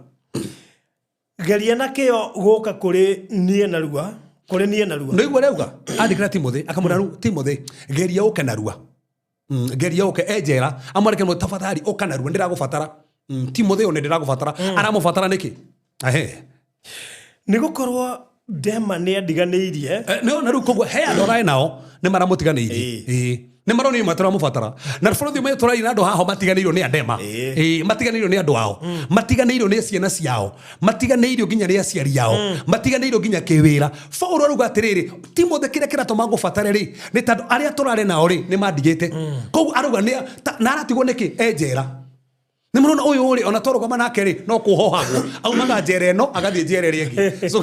Geria na kĩyo gũka kũrĩ niĩ narua, kũrĩ niĩ narua. Nĩ ũigua ũrĩa auga? Andĩkĩra Timothy, akamwĩra rĩu Timothy, geria ũke narua. Geria ũke, e njera, amwandĩkĩra mũndũ, tafadhali ũka narua, nĩndĩragũbatara. Timothy ũyũ nĩndĩragũbatara. Aramũbatara nĩkĩ? Ehe. Nĩ gũkorwo Dema nĩ andiganĩirie. Nĩ ona rĩu koguo he andũ araĩ nao nĩ maramũtiganĩirie. Nĩ maronire matiramũbatara. Na bũrũri ũmwe tũraria na andũ haha matiganĩirio nĩ Adema. Matiganĩirio nĩ andũ ao. Matiganĩirio nĩ ciana ciao. Matiganĩirio nginya nĩ aciari ao. Matiganĩirio nginya kĩwĩra. Paũlũ arauga atĩrĩrĩ, Timothy kĩrĩa kĩratũma ngũbatare rĩ, nĩ tondũ arĩa tũrarĩ nao rĩ, nĩ mandigĩte. Koguo arauga nĩ na aratigwo nĩkĩ? E njera. Nĩ mũrona ũyũ rĩ, ona twarũgama nake rĩ, no kũhohagwo. Aumaga njera ĩno, agathiĩ njera ĩrĩa ĩngĩ. So,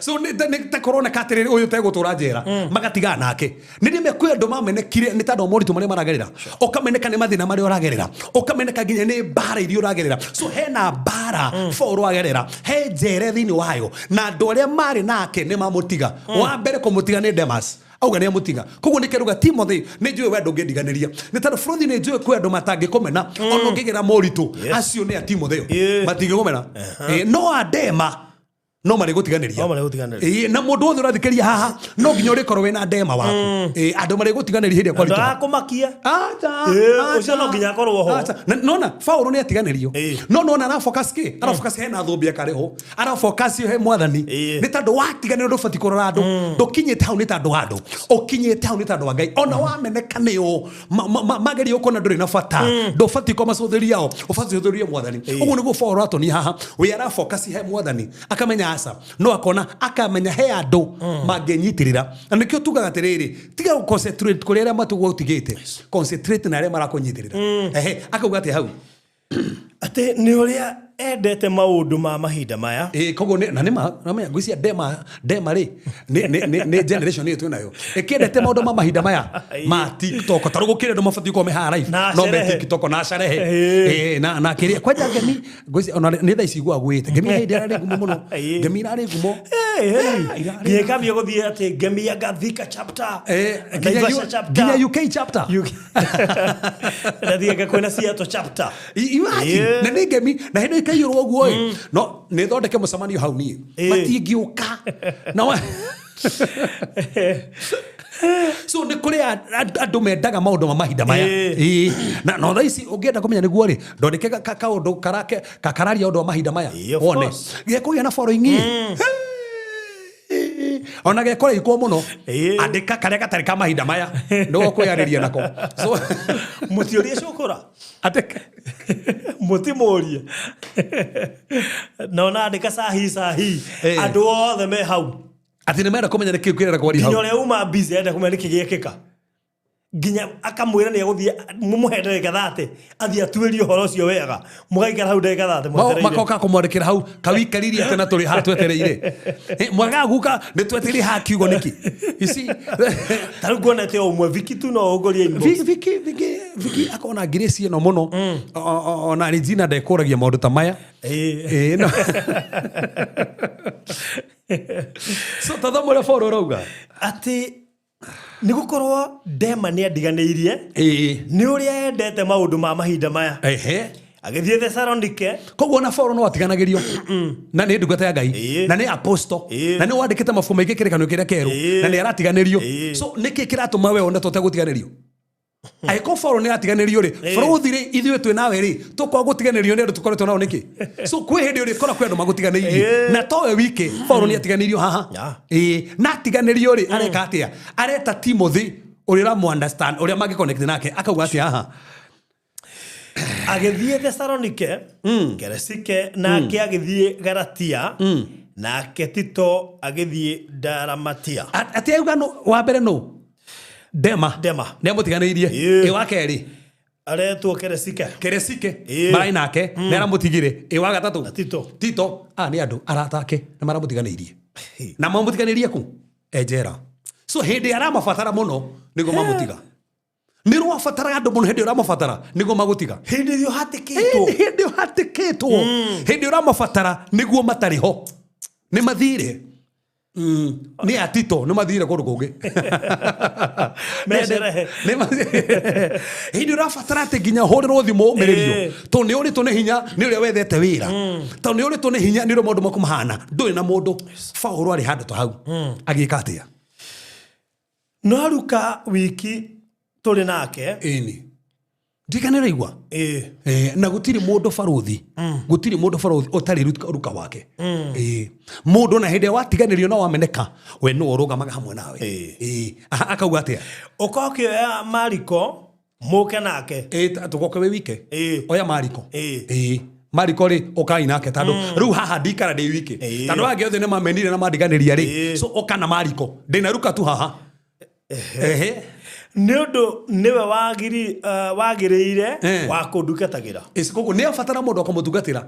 so nĩ ta, nĩ ta kũroneka atĩrĩrĩ, ũyũ tegũtũra njera. Magatigana nake. Nĩ rĩmwe kwĩ andũ mamenekire nĩ tondũ wa moritũ marĩa maragerera. Ũkameneka nĩ mathĩna marĩa ũragerera. Ũkameneka nginya nĩ mbara iria ũragerera. So hena mbara Paul agerera. He njera thĩinĩ wayo. Na andũ arĩa marĩ nake nĩ mamũtiga. Wa mbere kũmũtiga nĩ Demas. Auga nĩ amũtiga. Koguo nĩ kĩruga Timothy, nĩ njũĩ we ndũngĩndiganĩria. Nĩ tondũ bũrũri nĩ njũĩ kwĩ andũ matangĩkũmena, ona ũngĩgera moritũ. Acio nĩ a Timothy. Matingĩkũmena. No Adema no marĩgũtiganĩria. No marĩgũtiganĩria. Na mũndũ wothe ũrathikĩrĩria haha, no nginya ũrĩkorwo wĩna Dema waku. Andũ marĩgũtiganĩria hĩndĩ ĩrĩa kwaritũha. Ndakũmakia. Acha, Ũcio no nginya akorwo ho. Acha. Na nona Paũlũ nĩ atiganĩrio. No nona arafocus kĩ? Arafocus hena thũmbĩ akarĩhwo. Arafocus he mwathani. Nĩ tondũ watiganĩrio ndũbatiĩ kũrora andũ. Ndũkinyĩte hau nĩ tondũ wa andũ. Ũkinyĩte hau nĩ tondũ wa Ngai. Ona wameneka nĩ ũ, mageria ũkona ndũrĩ na bata. Ndũbatiĩ kũmacũthĩria o, ũbatiĩ ũthũrie mwathani. Ũguo nĩguo Paũlũ atũnia haha. We arafocus he mwathani. Akamenya Akamenya aca, no akona akamenya he andũ mangĩnyitĩrĩra. Na nĩkĩo tugaga atĩrĩrĩ, tiga gũ concentrate kũrĩ arĩa matũgũtigĩte, concentrate na arĩa marakũnyitĩrĩra. Ehe, akauga atĩa hau? Atĩ nĩ ũrĩa endete maũndũ ma mahinda maya. Ĩ, koguo na nĩ ma namenya ngwĩciria ndema rĩ nĩ generation ĩyo twĩ nayo ĩkĩendete maũndũ ma mahinda maya ma TikTok. Ta rĩu gũkĩrĩ andũ mabatiĩ gũkorwo me haha live Na no me sherehe. TikTok na sherehe. Ĩ, na kĩrĩa kwanja ngemi ngwĩciria ona nĩ thaa ici iguaga gwĩte ngemi hĩndĩ ĩrarĩ ngumo mũno. Ngemi irarĩ ngumo. Irarĩ- Nginya ĩkambia gũthiĩ atĩ ngemi ya Gathika chapter, nginya Naivasha chapter, nginya UK chapter. UK. Ndathiaga kwĩna Seattle chapter. Imagine. Na nĩ ngemi na hĩndĩ ĩkaiyũrwo ũguo ĩ, no nĩ thondeke mũcemanio hau niĩ matingĩũka na so nĩ kũrĩ andũ mendaga maũndũ ma mahinda maya. Ĩĩ. Na no thaa ici ũngĩenda kũmenya nĩguo rĩ, ndondeke kaũndũ karake kakararia ũndũ wa mahinda maya Ĩĩ, of wone course. gekũgĩa na following ĩ. Ona gekora ikwo mũno. Andĩka karĩa gatarĩ ka mahinda maya nĩguo kwĩyarĩria nako, so Mũtiũrie cũkũra. Andĩka. Mũtimũrie na ona andĩka sahi sahi, andũ othe me hau. Atĩ nĩ menda kũmenya nĩ kĩĩ kĩrenda kwaria nginya hau. Ũrĩa uma busy enda kũmenya nĩkĩ gĩekĩka, nginya akamwĩra nĩ egũthiĩ mũmũhe ndagĩka 30 athiĩ atuĩrie ũhoro ũcio wega, mũgaikara hau ndagĩka 30 mwetereire. Makoka kũmwandĩkĩra hau kawikaririe atĩ na tũrĩ haha twetereire. Mwagaga guka nĩ twetereire haha kiugo nĩkĩ ici. Ta rĩu nguonete o ũmwe Viki tu no ũngũrie inbox. Viki akona Grace ĩno mũno. Ona Regina ndekũragia maũndũ ta maya. Ĩĩ, no. So tathoma ũrĩa Paul ũrauga. Atĩ nĩ gũkorwo Dema nĩ andiganĩirie nĩ ũrĩa endete maũndũ ma mahinda maya, agĩthiĩ Thesalonike. Koguo ona Paul no atiganagĩrio na nĩ ndungata ya Ngai na nĩ apostle na nĩ wandĩkĩte mabuku maingĩ kĩrĩkanĩro kĩrĩa kĩerũ na nĩ aratiganĩrio. So nĩkĩ kĩratũma we one tũtegũtiganĩrio? Angĩkorwo Paul nĩ aratiganĩrio rĩ, bũrũthi rĩ, ithuĩ twĩ nawe rĩ, tũkwaga gũtiganĩrio nĩ andũ tũkoretwo nao nĩkĩ? So kwĩ hĩndĩ ũrĩkora kwĩ andũ magũtiganĩirie na towe wike. Paul nĩ atiganĩirio haha. Ĩĩ, na atiganĩrio rĩ, areka atĩa? Areta Timothy ũrĩa ũramũ understand, ũrĩa mangĩconnect nake. Akauga atĩa haha? Agĩthiĩ Thesalonike, Keresike nake agĩthiĩ Galatia, nake Tito agĩthiĩ Dalamatia. Atĩ auga no wa mbere no Dema. Dema. Nĩ amũtiganĩirie. Ĩ, wa kerĩ? Aretwo Keresike. Keresike marai nake nĩ aramũtigire. Ĩ, wa gatatũ? Na Tito. Tito. Aya nĩ andũ arata ake nĩ maramũtiganĩirie na mamũtiganĩirie kũ e njera. So hĩndĩ aramabatara mũno nĩguo mamũtiga. Nĩ rwabataraga andũ mũno, hĩndĩ ũramabatara nĩguo magũtiga. Hĩndĩ ĩrĩa ũhatĩkĩtwo. Hĩndĩ ũhatĩkĩtwo, hĩndĩ ũramabatara nĩguo matarĩ ho, nĩ mathire. Nĩ atito nĩ mathire kũndũ kũngĩ. Mecerehe. Hĩndĩ ũrabatara atĩ nginya ũhũrĩrwo thimũ ũmĩrĩrio, tondũ nĩ ũrĩtwo nĩ hinya nĩ ũrĩa wethete wĩra, tondũ nĩ ũrĩtwo nĩ hinya nĩ ũrĩa maũndũ maku mahana, ndũrĩ na mũndũ. Paũlũ arĩ handũ ta hau agĩka atĩa? No Luka wiki tũrĩ nake. Ĩni, ndikanĩra igua. Na gũtirĩ mũndũ barũthi, gũtirĩ mũndũ barũthi ũtarĩ ruka wake. Mũndũ na hĩndĩ ĩrĩa watiganĩrio na wameneka, we nĩwe ũrũgamaga hamwe nawe. Aha, akauga atĩa? Ũka ũkĩoya Mariko mũke nake. Tũgoke wĩ wike. Oya Mariko. Mariko rĩ, ũkai nake tondũ rĩu haha ndikara ndĩ wike, tondũ angĩ othe nĩ mamenire na mandiganĩria rĩ. So ũka na Mariko, ndĩna Ruka tu haha. Ehe. Nĩ ũndũ nĩwe wagĩrĩire wa kũndungatagĩra. Ĩci, koguo nĩ abatara mũndũ wa kũmũtungatĩra.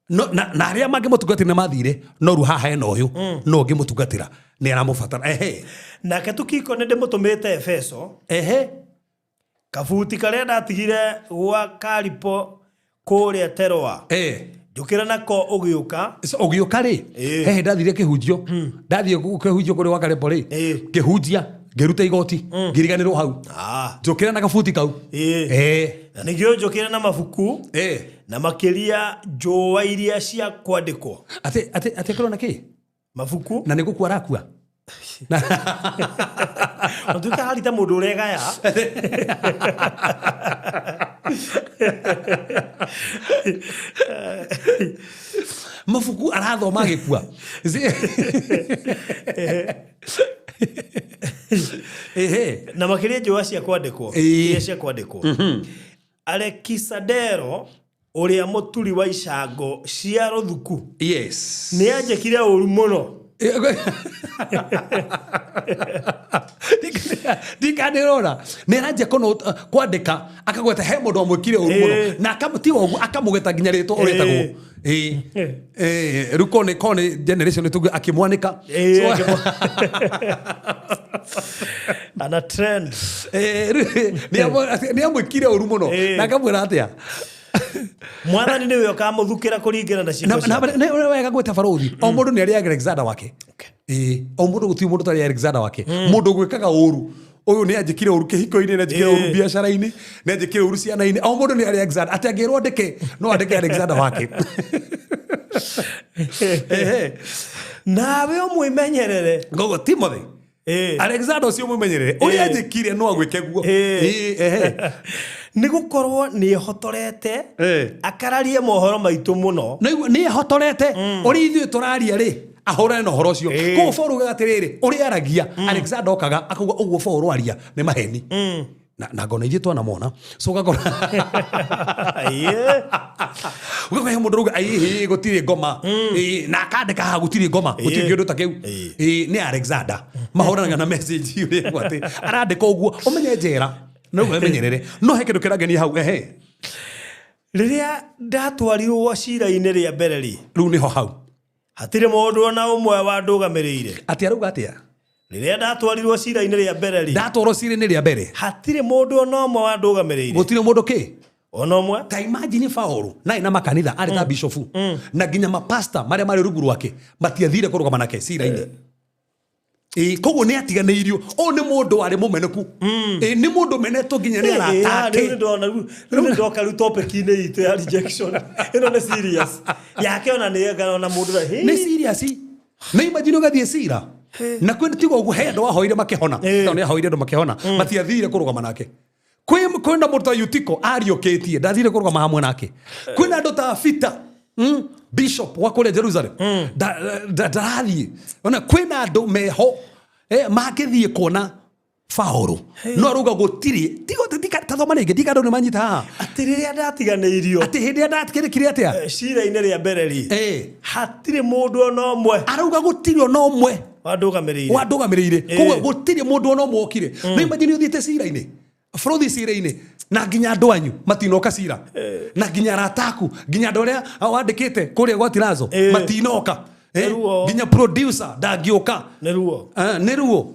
No, na arĩa mangĩmũtungatĩra nĩ mathire, no rĩu haha hena ũyũ no ũngĩmũtungatĩra nĩ aramũbatara. Ehe. Nake Tukiko nĩ ndĩmũtũmĩte Efeso. Kabuti karĩa ndatigire gwa Karipo kũrĩa Teroa, njũkĩra nako ũgĩũka. So, ũgĩũka rĩ, hehe ndathire kĩhunjio, ndathiĩ kĩhunjio kũrĩ gwa Karepo rĩ, ngĩhunjia ngĩruta igoti, ngĩriganĩrwo hau. Njũkĩra na kabuti kau. Na ningĩ njũkĩra na mabuku na makĩria njũa iria cia kwandĩkwo. Atĩ kĩrona kĩ? Mabuku. Na nĩ gũkua arakua. Ũtuĩka harĩ ta mũndũ ũregaya. Mabuku arathoma agĩkua. Ehe. Na makĩria njũa cia kwandĩkwo, iria cia kwandĩkwo. Alekisadero Ũrĩa mũturi wa icango cia rũthuku Yes. nĩ anjĩkire ũru mũno. Ndikanĩrora nä aranjia kwandĩka akagweta he mũndũ wamwĩkire ũru mũno na tiwa ũguo akamũgweta nginya rĩtwa ũrĩa etagwo. Rĩu korwo nĩ generation tũngĩ akĩmwanĩka. Ana trend. Rĩu nĩ amwĩkire ũru mũno na akamwĩra atĩa? Mwathani nĩwe ũkamũthukĩra kũringana na ciĩko ciake. Na wega gwĩta barũthi o mũndũ nĩ arĩ Alexander wake. Ĩĩ, o mũndũ gũtirĩ mũndũ ũtarĩ Alexander wake. Mũndũ ũgwĩkaga ũru, ũyũ nĩ anjĩkire ũru kĩhiko-inĩ, nĩ anjĩkire ũru biacara-inĩ, nĩ anjĩkire ũru ciana-inĩ. O mũndũ nĩ arĩ Alexander, atĩ angĩrwo andĩke no andĩke Alexander wake. Ehe. Nawe ũmwĩmenyerere. Koguo Timothy, Alexander ũcio mũmenyerere, ũrĩa anjĩkire no agwĩke guo. Ĩĩ, ehe. Nĩ gũkorwo nĩ ehotorete akararie mohoro maitũ mũno. Nĩ ehotorete ũrĩa ithuĩ tũraria rĩ, ahũrane na ũhoro ũcio. Koguo Paul augaga atĩrĩrĩ, ũrĩa aragia Alexander okaga akauga ũguo Paul aria nĩ maheni. Na ngona ithuĩ twanamona, so ũgakora ũgakora he mũndũ ũrauga ĩhĩ gũtirĩ ngoma. Ĩĩ, na akandĩka haha gũtirĩ ngoma, gũtirĩ kĩndũ ta kĩu. Ĩĩ, nĩ Alexander mahũranaga na message ũrĩa atĩ arandĩka ũguo ũmenye njera no ũmenyerere. No he kĩndũ kĩrangenia hau. Ehe. Rĩrĩa ndatwarirwo cira-inĩ rĩa mbere rĩ, rĩu nĩho hau hatirĩ mũndũ ona ũmwe wandũgamĩrĩire. Atĩ arauga atĩa? Rĩrĩa ndatwarirwo cira-inĩ rĩa mbere rĩ, ndatwarwo cira-inĩ rĩa mbere, hatirĩ mũndũ ona ũmwe wandũgamĩrĩire. Gũtirĩ mũndũ kĩ? Ona ũmwe. Ta imagine Paul na ina makanitha arĩ ta bishofu na nginya mapasta marĩa marĩ rungu rwake matiathire kũrũgama nake cira-inĩ. Ĩĩ, koguo nĩ atiganĩirio. Ũyũ nĩ mũndũ warĩ mũmeneku. Ĩĩ, nĩ mũndũ menetwo nginya nĩ arata ake. Rĩu nĩ ndoka rĩu topic-inĩ itũ ya rejection. Ĩno nĩ serious. Yake ona nĩ ega ona mũndũ nĩ serious. Nĩ imagine ũgathiĩ cira na kwĩ tiga ũguo he andũ ahoire makĩhona. Tondũ nĩ ahoire andũ makĩhona, matiathire kũrũgama nake. Kwĩna mũndũ ta Yutiko ariũkĩtie, ndathire kũrũgama hamwe nake. Kwĩna andũ ta Peter, bishop wa kũrĩa Jerusalem, ndarathiĩ. Ona kwĩna andũ meho mangĩthiĩ kuona Paul no arauga gũtirĩ. Tathoma rĩngĩ, ndiga andũ nĩ manyita haha. Atĩ rĩrĩa ndatiganĩirio, atĩ hĩndĩ ĩrĩa ndatikĩrĩkire atĩa? Cira-inĩ rĩa mbere rĩ, hatirĩ mũndũ ona ũmwe. Arauga gũtirĩ ona ũmwe wandũgamĩrĩire. Wandũgamĩrĩire. Koguo gũtirĩ mũndũ ona ũmwe wokire. Nĩ imagine ũthiĩte cira-inĩ, bũrũthi cira-inĩ, na nginya andũ anyu matinoka cira, na nginya arata aku, nginya andũ arĩa wandĩkĩte kũrĩa gwa Tirazo matinoka. Nginya producer ndangĩũka. Nĩ ruo. Nĩ ruo.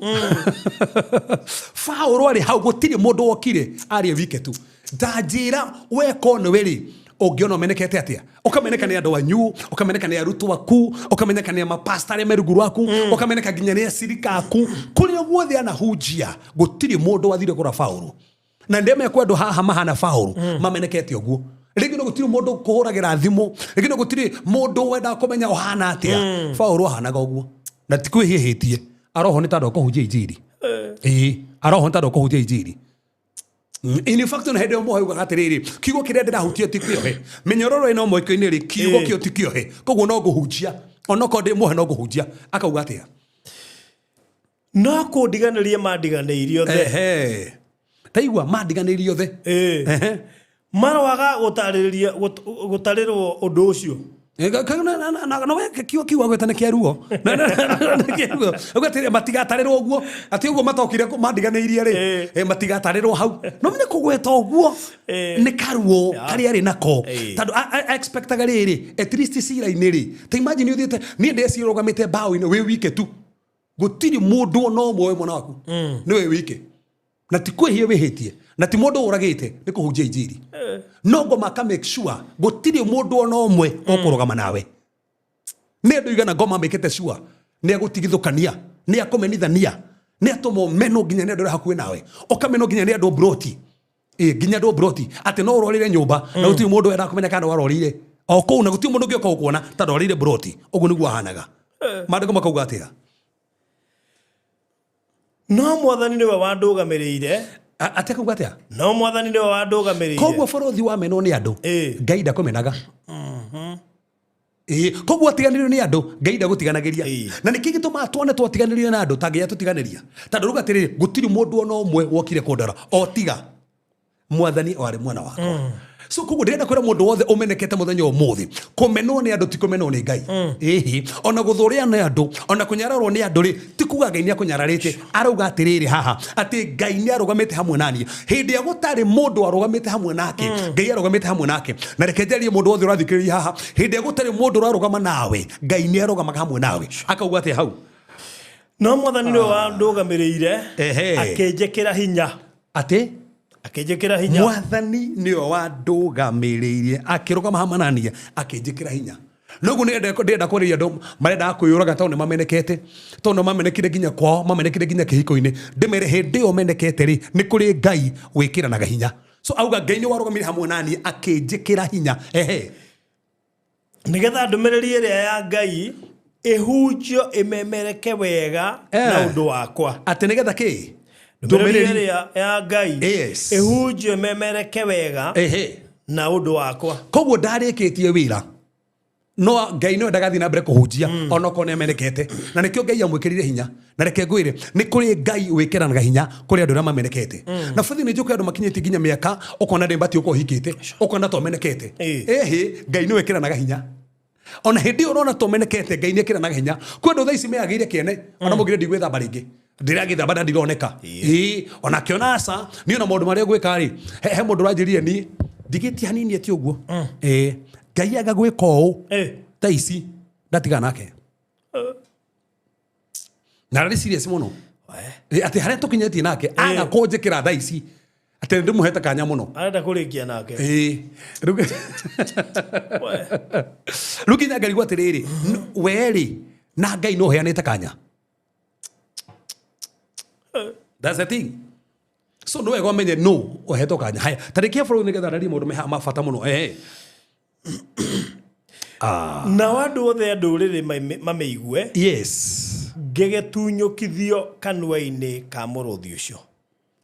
Paul arĩ hau gũtirĩ mũndũ wokire arie wike tu. Ndanjĩra we ko nĩwe rĩ, ũngĩona ũmenekete atĩa? Ũkameneka nĩ andũ anyu, ũkameneka nĩ arutwo aku, ũkameneka nĩ mapasta arĩa me rungu rwaku, ũkameneka nginya nĩ acirika aku. Kũrĩa guothe anahunjia gũtirĩ mũndũ wathire kũra Paul. Na ndĩmenya kwĩ andũ haha mahana Paul mamenekete ũguo. Rĩngĩ no gũtirĩ mũndũ kũhũragĩra thimũ, rĩngĩ no gũtirĩ mũndũ wendaga kũmenya ũhana atĩa. Paul ahanaga ũguo na ti kwĩhĩhĩtie, aroho nĩ tondũ akũhunjia injiri. Ĩĩ, aroho nĩ tondũ akũhunjia injiri. In fact, ona hĩndĩ ĩyo mũhau ugaga atĩrĩrĩ, kiugo kĩrĩa ndĩrahutia ti kĩohe, mĩnyororo ĩno moiko-inĩ rĩ, kiugo kĩo ti kĩohe, koguo no ngũhunjia onokorwo ndĩ muohe no ngũhunjia. Akauga atĩa? No kũndiganĩria mandiganĩirie othe. Ehe. Taigua mandiganĩirie othe. Ehe. Maroaga gũtarĩrĩria gũtarĩrwo ũndũ ũcio. Na we kiugo kiu agwĩta nĩ kĩa ruo. Nĩ kĩa ruo. Auga atĩrĩrĩ, matigatarĩrwo ũguo, atĩ ũguo matokire mandiganĩirie rĩ, matigatarĩrwo hau. No nĩ kũgweta ũguo nĩ karuo karĩa arĩ nako. Tondũ expectaga rĩrĩ, at least cira-inĩ rĩ, ta imagine ũthiĩte, niĩ ndecirũgamĩte mbaũ-inĩ wĩ wike tu. Gũtirĩ mũndũ ona ũmwe wĩ mwena waku. Nĩ wĩ wike. Na ti kwĩhia wĩhĩtie, na ti mũndũ ũragĩte, nĩ kũhunjia injiri. No ngoma aka make sure gũtirĩ mũndũ ona ũmwe ũkũrũgama nawe. Nĩ andũ igana ngoma mekĩte sure nĩ agũtigithũkania, nĩ akũmenithania, nĩ atũma ũmenwo nginya nĩ andũ arĩa hakuhĩ nawe, ũkamenwo nginya nĩ andũ mburoti. Nginya andũ mburoti atĩ no ũrorire nyũmba na gũtirĩ mũndũ wendaga kũmenya kana warorire o kũu, na gũtirĩ mũndũ ũngĩũka gũkuona tondũ orĩire mburoti. Ũguo nĩguo ahanaga. Maandĩko makauga atĩa? No mwathani nĩwe wandũgamĩrĩire. Atĩa kauga atĩa? No mwathani nĩwe wandũgamĩrĩire. Koguo bũrũthi wamenwo nĩ andũ, Ngai ndakũmenaga. Koguo atiganĩrio nĩ andũ, Ngai ndagũtiganagĩria. Na nĩkĩ gĩtũmaga tuone twatiganĩrio na andũ ta Ngai atũtiganĩria? Tondũ rauga atĩrĩrĩ, gũtirĩ mũndũ ona ũmwe wokire kũndora o tiga Mwathani o arĩ mwena wakwa. So koguo ndĩrenda kwĩra mũndũ wothe ũmenekete mũthenya ũmũthĩ, kũmenwo nĩ andũ ti kũmenwo nĩ Ngai. Ĩhĩ, ona gũthũrĩa nĩ andũ, ona kũnyararwo nĩ andũ rĩ, ti kuga Ngai nĩ akũnyararĩte. Arauga atĩrĩrĩ haha atĩ Ngai nĩ arũgamĩte hamwe naniĩ hĩndĩ ĩrĩa gũtarĩ mũndũ arũgamĩte hamwe nake. Ngai arũgamĩte hamwe nake. Na reke njarie mũndũ wothe ũrathikĩrĩria haha, hĩndĩ ĩrĩa gũtarĩ mũndũ ũrarũgama nawe, Ngai nĩ arũgamaga hamwe nawe. Akauga atĩa hau? No Mwathani nĩwe wandũgamĩrĩire, akĩnjĩkĩra hinya. Atĩ? Akĩnjĩkĩra hinya. Mwathani nĩwe wandũgamĩrĩire, akĩrũgama hamwe na niĩ, akĩnjĩkĩra hinya. Noguo ndĩrenda kwarĩria andũ marendaga kwĩyũraga tondũ nĩ mamenekete, tondũ nĩ mamenekire nginya kwao, mamenekire nginya kĩhiko-inĩ. Ndĩmere hĩndĩ ĩyo menekete rĩ, nĩ kũrĩ Ngai wĩkĩranaga hinya. So auga Ngai nĩ warũgamire hamwe na niĩ akĩnjĩkĩra hinya. Ehe. Nĩgetha ndũmĩrĩri ĩrĩa ya Ngai ĩhunjio ĩmemereke wega na ũndũ wakwa. Atĩ nĩgetha kĩ? Ndũmĩrĩri ĩrĩa ya Ngai ĩhunjio ĩmemereke wega na ũndũ wakwa. Koguo ndarĩkĩtie wĩra, no Ngai no endaga athiĩ na mbere kũhunjia onokorwo nĩ amenekete, na nĩkĩo Ngai amwĩkĩrire hinya. Na reke ngwĩre, nĩ kũrĩ Ngai wĩkĩranaga hinya kũrĩ andũ arĩa mamenekete. Na bũthi nĩ njũkĩ andũ makinyĩtie nginya mĩaka ũkona ndĩ mbati ũkorwo ũhikĩte, ũkona to menekete. Ĩhĩ, Ngai nĩ wĩkĩranaga hinya. Ona hĩndĩ ĩyo ũrona to menekete, Ngai nĩ ekĩranaga hinya. Kwĩ andũ thaa ici meyagĩire kĩene, ona mũngire ndigwĩthamba rĩngĩ, ndĩragĩthamba na ndironeka. Ĩĩ, ona akĩona aca niĩ ona maũndũ marĩa ngwĩka rĩ, he mũndũ ũranjĩrire niĩ ndigĩtie hanini ati ũguo. Ĩĩ, Ngai aga gwĩka ũũ thaa ici ndatigana nake. Na arĩ serious mũno. Ĩĩ, atĩ harĩa tũkinyĩtie nake aga kũnjĩkĩra thaa ici atĩ ndĩmũhete kanya mũno. Arenda kũrĩkia nake. Ĩĩ. Rĩu nginya ngarigwo atĩrĩrĩ, we rĩ na Ngai no ũheanĩte kanya. That's the thing. So no wega ũmenye no ũhetwo kanya. Haya, tarĩkia bũrũri nĩgetha ndarie maũndũ me ma bata mũno. Nao andũ othe a ndũrĩrĩ mamĩigue. Ngĩgĩtunyũkithio kanua-inĩ ka mũrũthi ũcio.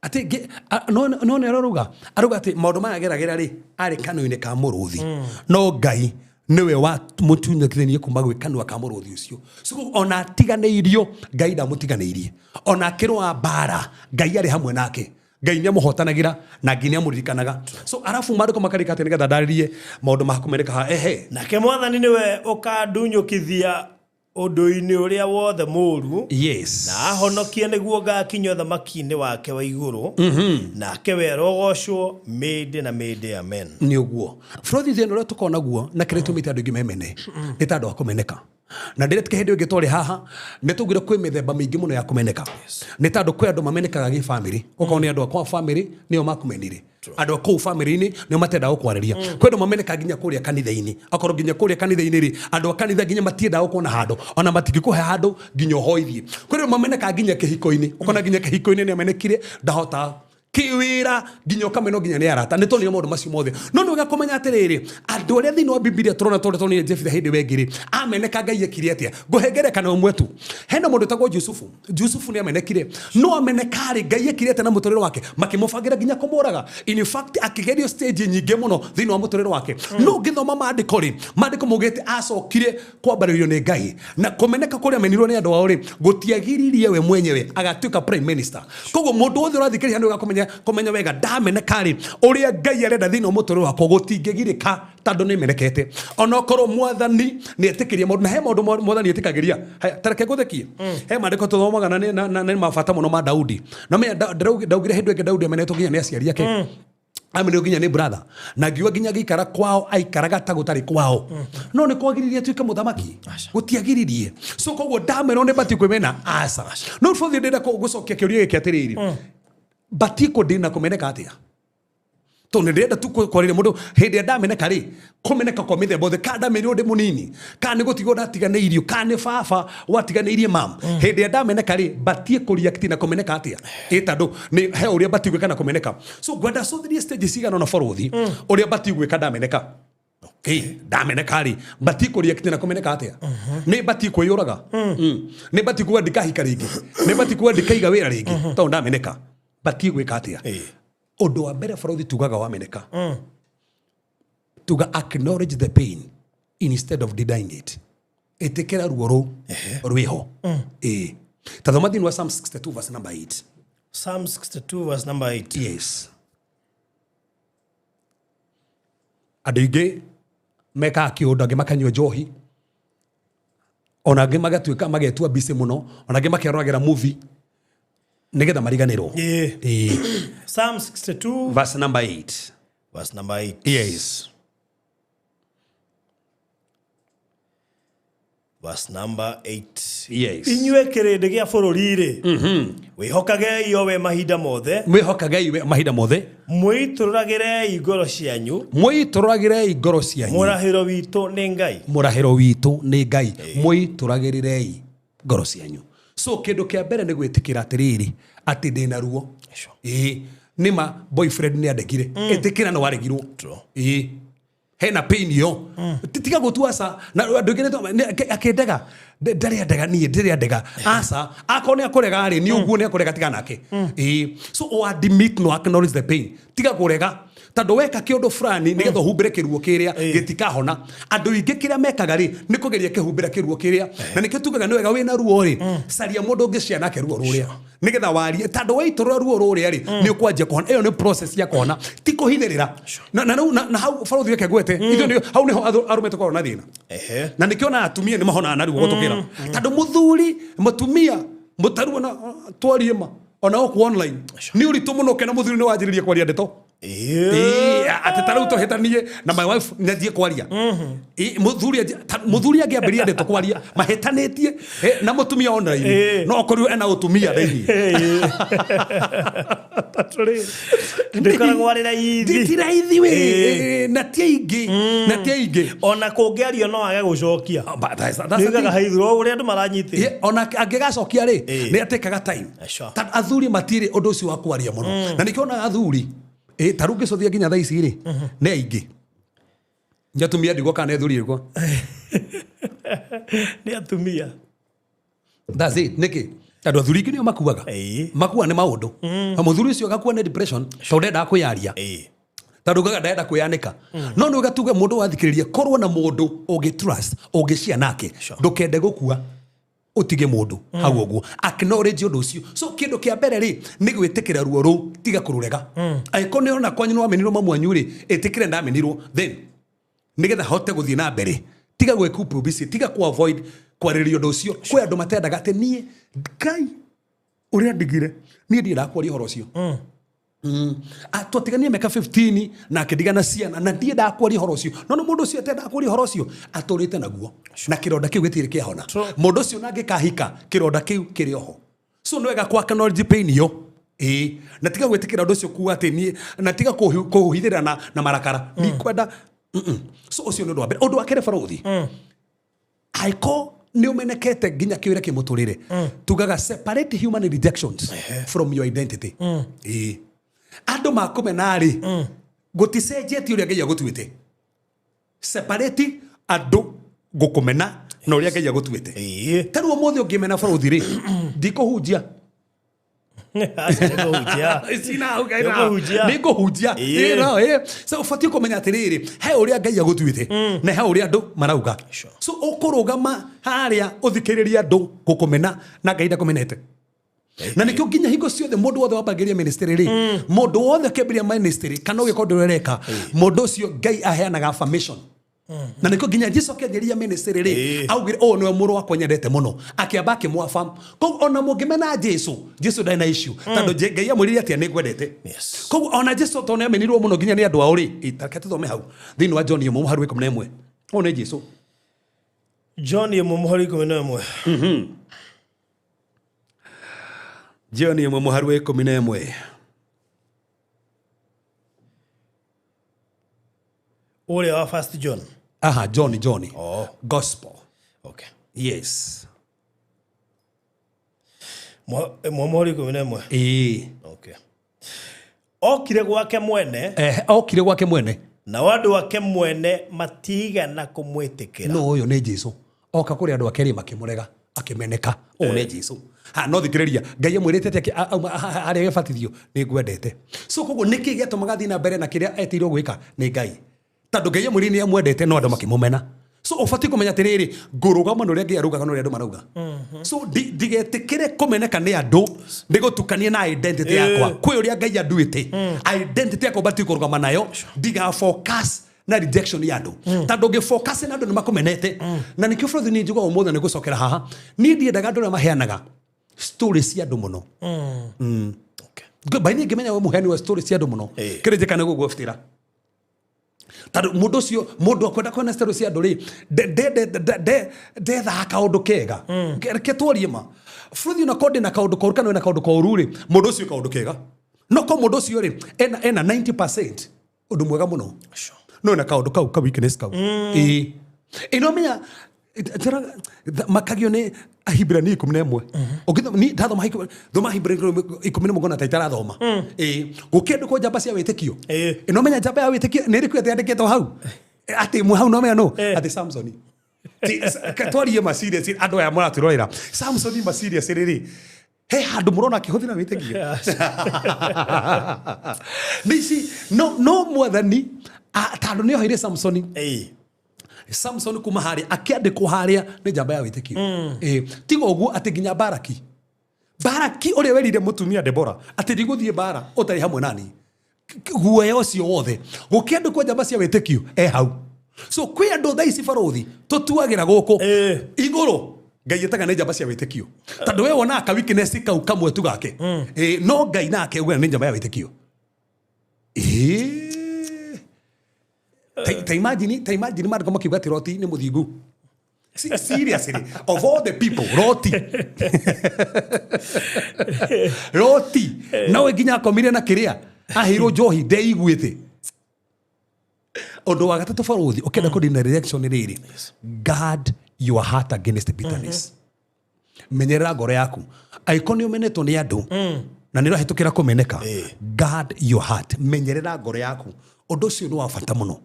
Atĩ no nĩ arauga, arauga atĩ maũndũ maya ageragĩra rĩ, arĩ kanua-inĩ ka mũrũthi. No Ngai nĩwe wamũtunyũkithirie kuma gwĩ kanua ka mũrũthi ũcio. So ona atiganĩirio, Ngai ndamũtiganĩirie. Ona akĩrũa mbara, Ngai arĩ hamwe nake. Ngai nĩ amũhotanagĩra na Ngai nĩ amũririkanaga. So arabu maandĩko makarĩka atĩ nĩgetha ndarĩrie maũndũ ma kũmeneka haha. Ehe. Nake Mwathani nĩwe ũkandunyũkithia ũndũ-inĩ ũrĩa wothe mũũru, na ahonokie nĩguo ngakinya ũthamaki-inĩ wake wa igũrũ, nake we arogocwo mĩndĩ na mĩndĩ. Amen. Nĩ ũguo. Bũrũri thĩna ũrĩa tũkoragwo naguo na kĩrĩa tũmĩte andũ aingĩ memene nĩ ta andũ a kũmeneka. Na ndĩretĩkia hĩndĩ ĩngĩ twarĩ haha nĩ twaugire kwĩ mĩthemba mĩingĩ mũno ya kũmeneka. Nĩ tondũ kwĩ andũ mamenekaga gĩbamĩrĩ, okorwo nĩ andũ a kwa bamĩrĩ nĩo makũmenire, andũ a kũu bamĩrĩ-inĩ nĩo matendaga gũkwarĩria. Kwĩ andũ mamenekaga nginya kũrĩa kanitha-inĩ, akorwo nginya kũrĩa kanitha-inĩ rĩ, andũ a kanitha nginya matiendaga gũkuona handũ, ona matingĩkũhe handũ nginya ũhoithie. Kwĩ andũ mamenekaga nginya kĩhiko-inĩ, ũkona nginya kĩhiko-inĩ nĩ amenekire ndahota kĩwĩra, nginya ũkamenwo nginya nĩ arata. Nĩ tuonire maũndũ macio mothe. No nĩ wega kũmenya atĩrĩrĩ, andũ arĩa thĩinĩ wa Bibilia tũrona tondũ tuonire Jefitha hĩndĩ ĩyo ĩngĩ rĩ, ameneka Ngai ekire atĩa? Ngũhe ngerekano ĩmwe tu. Hena mũndũ wĩtagwo Jusufu. Jusufu nĩ amenekire, no ameneka rĩ, Ngai ekire atĩa na mũtũrĩre wake? Makĩmũbangĩra nginya kũmũraga. In fact, akĩgerio stage nyingĩ mũno thĩinĩ wa mũtũrĩre wake. No ũngĩthoma maandĩko rĩ, maandĩko maugĩte acokire kwambarĩrio nĩ Ngai, na kũmeneka kũrĩa amenirwo nĩ andũ ao rĩ, gũtiagiririe we mwenyewe agatuĩka prime minister. Koguo mũndũ wothe ũrathikĩrĩria nĩ wega kũmenya wega ndameneka rĩ, ũrĩa Ngai arenda thĩinĩ wa mũtũrĩre wakwa gũtingĩgirĩka tondũ nĩ menekete. Onokorwo Mwathani nĩ etĩkĩria maũndũ, na he maũndũ Mwathani etĩkagĩria. Haya, ta reke ngũthekie. He maandĩko tũthomaga na nĩ ma bata mũno ma Daudi. Na menya ndaugire hĩndĩ ĩngĩ Daudi amenetwo nginya nĩ aciari ake. Amenetwo nginya nĩ brother. Na ngiuga nginya agĩikara kwao aikaraga ta gũtarĩ kwao. No nĩ kwagĩrĩire atuĩke mũthamaki? Gũtiagĩrĩrie. So koguo ndamenwo nĩ batiĩ kwĩmena? Aca. No bothe ndĩrenda gũcokia kĩũria gĩkĩ atĩrĩrĩ. Batiĩ kũndĩna kũmeneka atĩa? Tondũ nĩ ndĩrenda tu kwarĩria mũndũ hĩndĩ ĩrĩa ndameneka rĩ, kũmeneka kwa mĩthemba yothe, kana ndamenirwo ndĩ mũnini, kana nĩ gũtigwo ndatiganĩirio, kana nĩ baba watiganĩirie mam. Hĩndĩ ĩrĩa ndameneka rĩ, batiĩ kũ-react na kũmeneka atĩa? Ĩ tondũ nĩ he ũrĩa batiĩ gwĩka na kũmeneka. So ngwenda cũthĩrie stage cigana ũna borothi ũrĩa batiĩ gwĩka ndameneka. Ĩ, ndameneka rĩ, batiĩ kũ-react na kũmeneka atĩa? Nĩ batiĩ kwĩyũraga? Nĩ batiĩ kuga ndikahika rĩngĩ? Nĩ batiĩ kuga ndikaiga wĩra rĩngĩ? Tondũ ndameneka. Batiĩ gwĩka atĩa? Ũndũ wa mbere borothi tugaga wameneka, tuga acknowledge the pain instead of denying it. Ĩtĩkĩra ruo rũu rwĩho. Ĩĩ. Ta thoma thĩinĩ wa Psalm 62 verse number 8. Psalm 62 verse number 8. Yes. Andũ aingĩ mekaga kĩũndũ, angĩ makanyua njohi, ona angĩ magatuĩka magetua busy mũno, ona angĩ makeroragĩra movie nĩgetha mariganĩrwo. Ĩĩ. Psalm 62 Verse number 8. Verse number 8. Yes. Verse number 8. Yes. Inyuĩ kĩrĩndĩ gĩa bũrũri-rĩ, wĩhokagei o we mahinda mothe, Mwĩhokagei we mahinda mothe, mwĩitũrũragĩrei ngoro cianyu, mwĩitũrũragĩrei ngoro cianyu. Mũrahĩro witũ nĩ Ngai. Mũrahĩro witũ nĩ Ngai. Mwĩitũragĩrĩrei ngoro cianyu. So kĩndũ kĩa mbere nĩ gwĩtĩkĩra atĩrĩrĩ atĩ ndĩna ruo. Ĩĩ, nĩma boyfriend nĩ andegire. Ĩtĩkĩra nĩ waregirwo. Ĩĩ, hena pain yo. Tiga gũtua aca na andũ aingĩ akĩndega ndarĩ andega, niĩ ndĩrĩ andega, aca. Akorwo nĩ akũrega rĩ, nĩ ũguo nĩ akũrega, tiga nake. Ĩĩ, so o admit no acknowledge the pain, tiga kũrega, tondũ weka kĩũndũ fulani nĩgetha ũhumbĩre kĩruo kĩrĩa gĩtikahona. Andũ aingĩ kĩrĩa mekaga rĩ, nĩ kũgeria kĩhumbĩra kĩruo kĩrĩa, na nĩkĩo tugaga nĩ wega wĩna ruo rĩ, caria mũndũ ũngĩcia nake ruo rũrĩa nĩgetha warie, tondũ waitũrũra ruo rũrĩa rĩ, nĩ ũkwanjia kũhona. Ĩyo nĩ process ya kũhona, ti kũhithĩrĩra. Na rĩu na hau barothi reke ngwete, ithuĩ hau nĩho arũme tũkoragwo na thĩna. Na nĩkĩo na atumia nĩ mahonaga na ruo gũtũkĩra, tondũ mũthuri mũtumia mũtaruo na twarie ma ona gũkũ online nĩ ũritũ mũno kena mũthuri nĩ wanjĩrĩria kwaria ndeto. Ĩĩ, atĩ ta rĩu tũhĩtanie na my wife nyanjie kwaria. Ĩĩ, mũthuri angĩambĩrĩria ndeto kwaria mahĩtanĩtie na mũtumia online, no akorirwo ena ũtumia thĩinĩ. Ndĩkoragwo arĩ raithi. Ti raithi we. Na ti aingĩ, na ti aingĩ. Ona kũngĩario no age gũcokia. Ah, but that's the Nĩugaga thing. haithuro ũrĩa andũ maranyitĩra. Yeah, ona angĩgacokia rĩ, nĩ atĩkaga time. Tondũ athuri matirĩ ũndũ ũcio wa kwaria mũno, na nĩkĩo onaga athuri ta rĩu ngĩcũthia nginya thaa ici rĩ, nĩ aingĩ nĩ atumia ndigwa kana nĩ athuri ndigwa? Nĩ atumia. That's it. Nĩkĩ? Tondũ athuri aingĩ nĩo makuaga. Makua nĩ maũndũ, na mũthuri ũcio agakua nĩ depression tondũ ndendaga kwĩyaria, tondũ ugaga ndarenda kwĩyanĩka. No nĩ ũgatuga mũndũ wathikĩrĩria, korwo na mũndũ ũngĩ trust, ũngĩcia nake. Ndũkende gũkua ũtige mũndũ hau ũguo. Acknowledge ũndũ ũcio. So kĩndũ kĩa mbere rĩ, nĩ gwĩtĩkĩra ruo rũu, tiga kũrũrega. Angĩkorwo nĩ ũrona kwanyu nĩ wamenirwo mamu wanyu rĩ, ĩtĩkĩre ndamenirwo, then nĩgetha hote gũthiĩ na mbere. Tiga gwĩkeep busy, tiga ku avoid kwarĩrĩria ũndũ ũcio. Kwĩ andũ matendaga atĩ niĩ Ngai ũrĩa ndigire niĩ ndiendaga kwaria ũhoro ũcio. Twatiganie mĩaka 15 na akĩndigana ciana na ndiendaga kwaria ũhoro ũcio. No nĩ mũndũ ũcio atendaga kwaria ũhoro ũcio, atũrĩte naguo na kĩronda kĩu gĩtirĩ kĩahona. Mũndũ ũcio na angĩkahika, kĩronda kĩu kĩrĩ oho. So nĩ wega kwa acknowledge pain ĩyo. Ĩĩ, na tiga gwĩtĩkĩra ũndũ ũcio kuga atĩ niĩ, na tiga kũhithĩrĩra na marakara ndikwenda. So ũcio nĩ ũndũ wa mbere. Ũndũ wa kerĩ, barothi, angĩkorwo nĩ ũmenekete nginya kĩwĩra kĩmũtũrĩre, tugaga separate human rejections from your identity. Ĩĩ, andũ makũmena rĩ, gũticenjetie ũrĩa Ngai agũtuĩte. Separate andũ gũkũmena na ũrĩa Ngai agũtuĩte. Ta rĩu ũmũthĩ ũngĩmena barothi rĩ, ndikũhunjia. Aca, nĩngũhunjia. Nĩngũhunjia. Nĩngũhunjia. So ũbatiĩ kũmenya atĩrĩrĩ, he ũrĩa Ngai agũtuĩte na he ũrĩa andũ marauga. So ũkũrũgama harĩa ũthikĩrĩrie andũ gũkũmena na Ngai ndakũmenete. Na nĩkĩo nginya hingo ciothe mũndũ wothe wambagĩrĩria ministry rĩ, mũndũ wothe ũkĩambĩrĩria ministry kana ũgĩka ũndũ ũrĩa ũreka, mũndũ ũcio Ngai aheanaga affirmation. Na nĩkĩo nginya Jesu akĩanjĩrĩria ministry rĩ, augire, "Ũyũ nĩwe mũrũ wakwa nyendete mũno," akĩamba akĩmwafa. Koguo ona mũngĩmena Jesu, Jesu ndarĩ na issue, tondũ Ngai amwĩrire atĩa? "Nĩ ngwendete." Koguo ona Jesu tondũ nĩ amenirwo mũno nginya nĩ andũ ao rĩ, ta reke tũthome hau thĩinĩ wa John 1:11. Ũyũ nĩ Jesu. John 1:11. John 1:11. Ũrĩa wa First John? Aha, John. Oh. Gospel. Okay. Yes. 1:11. Ĩĩ. Okay. Okire gwake mwene, Okire gwake mwene, nao andũ ake mwene matigana kũmwĩtĩkĩra. No ũyũ nĩ Jesu oka kũrĩ andũ ake rĩ, makĩmũrega, akĩmeneka. Ũyũ nĩ Jesu. Ha, no thikĩrĩria, Ngai amwĩrĩte atĩ auma harĩa gĩbatithio, "Nĩ ngwendete." So koguo nĩkĩ gĩatũmaga athiĩ na mbere na kĩrĩa etĩirwo gwĩka? Nĩ Ngai, tondũ Ngai amwĩrire nĩ amwendete, no andũ makĩmũmena. So ũbatiĩ kũmenya atĩrĩrĩ, ngũrũgama na ũrĩa Ngai araugaga na ũrĩa andũ marauga. So ndigetĩkĩre kũmeneka nĩ andũ nĩ gũtukania na identity yakwa. Kwĩ ũrĩa Ngai anduĩte, identity yakwa batiĩ kũrũgama nayo, ndiga focus. Na rejection ya andũ, tondũ ũngĩ focus na andũ nĩ makũmenete. Na nĩkĩo bũrũri niĩ njugaga ũmũthĩ nĩ gũcokera haha, niĩ ndiendaga andũ arĩa maheanaga story cia andũ mũno. By niĩ ngĩmenya we mũheani wa story cia andũ mũno, kĩrĩa njĩka nĩ gũgwĩbutĩra, tondũ mũndũ ũcio, mũndũ akwenda kuona story cia andũ rĩ, ndethaga kaũndũ kega. Reke twarie ma bũrũri, ona korwo ndĩna kaũndũ koru kana wĩna kaũndũ koru rĩ, mũndũ ũcio kaũndũ kega, no ko mũndũ ũcio rĩ ena 90% ũndũ mwega mũno, no ena kaũndũ kau ka weakness kau. Ĩĩ, ĩno menya makagio nĩ Ahibirania 11. Ũngĩthoma, ni ndathoma thoma Ahibirania 11 ngona ta itarathoma. Ĩĩ, gũkĩandĩkwo njamba cia wĩtĩkio. Ĩno menya njamba ya wĩtĩkio nĩ ĩrĩkũ ĩtĩandĩkĩtwo hau atĩ ĩmwe hau? No menya no atĩ Samsoni. Twarie ma serious, andũ aya mũratwĩrorera, Samsoni ma serious rĩrĩ he handũ mũrona akĩhũthĩra wĩtĩkio nĩ ici? No mwathani tondũ nĩ oheire Samsoni. Samson kuma harĩa akĩandĩkwo harĩa nĩ njamba ya wĩtĩkio. Ĩĩ, tiga ũguo atĩ nginya Baraki, Baraki ũrĩa werire mũtumia Debora atĩ ndigũthiĩ mbara ũtarĩ hamwe nani, guoya ũcio wothe gũkĩandĩkwo njamba cia wĩtĩkio e hau. So kwĩ andũ thaa ici barũthi tũtuagĩra gũkũ igũrũ, Ngai ĩtaga nĩ njamba cia wĩtĩkio, tondũ we wonaga ka weakness kau kamwe tu gake. Ĩĩ, no Ngai nake ugaga nĩ njamba ya wĩtĩkio. Ĩĩ. Ta imagine maandĩko makiuga atĩ Loti nĩ mũthingu. Seriously, of all the people, Loti, Loti nowe nginya akomire na kĩrĩa aheirwo njohi ndeiguĩte. Ũndũ wa gatatũ barũthi ũkĩenda kũdina rejection rĩrĩ, guard your heart against bitterness. Menyerera ngoro yaku angĩkorwo nĩ ũmenetwo nĩ andũ na nĩ ũrahĩtũkĩra kũmeneka. Guard your heart, menyerera ngoro yaku, ũndũ ũcio nĩ wa bata mũno.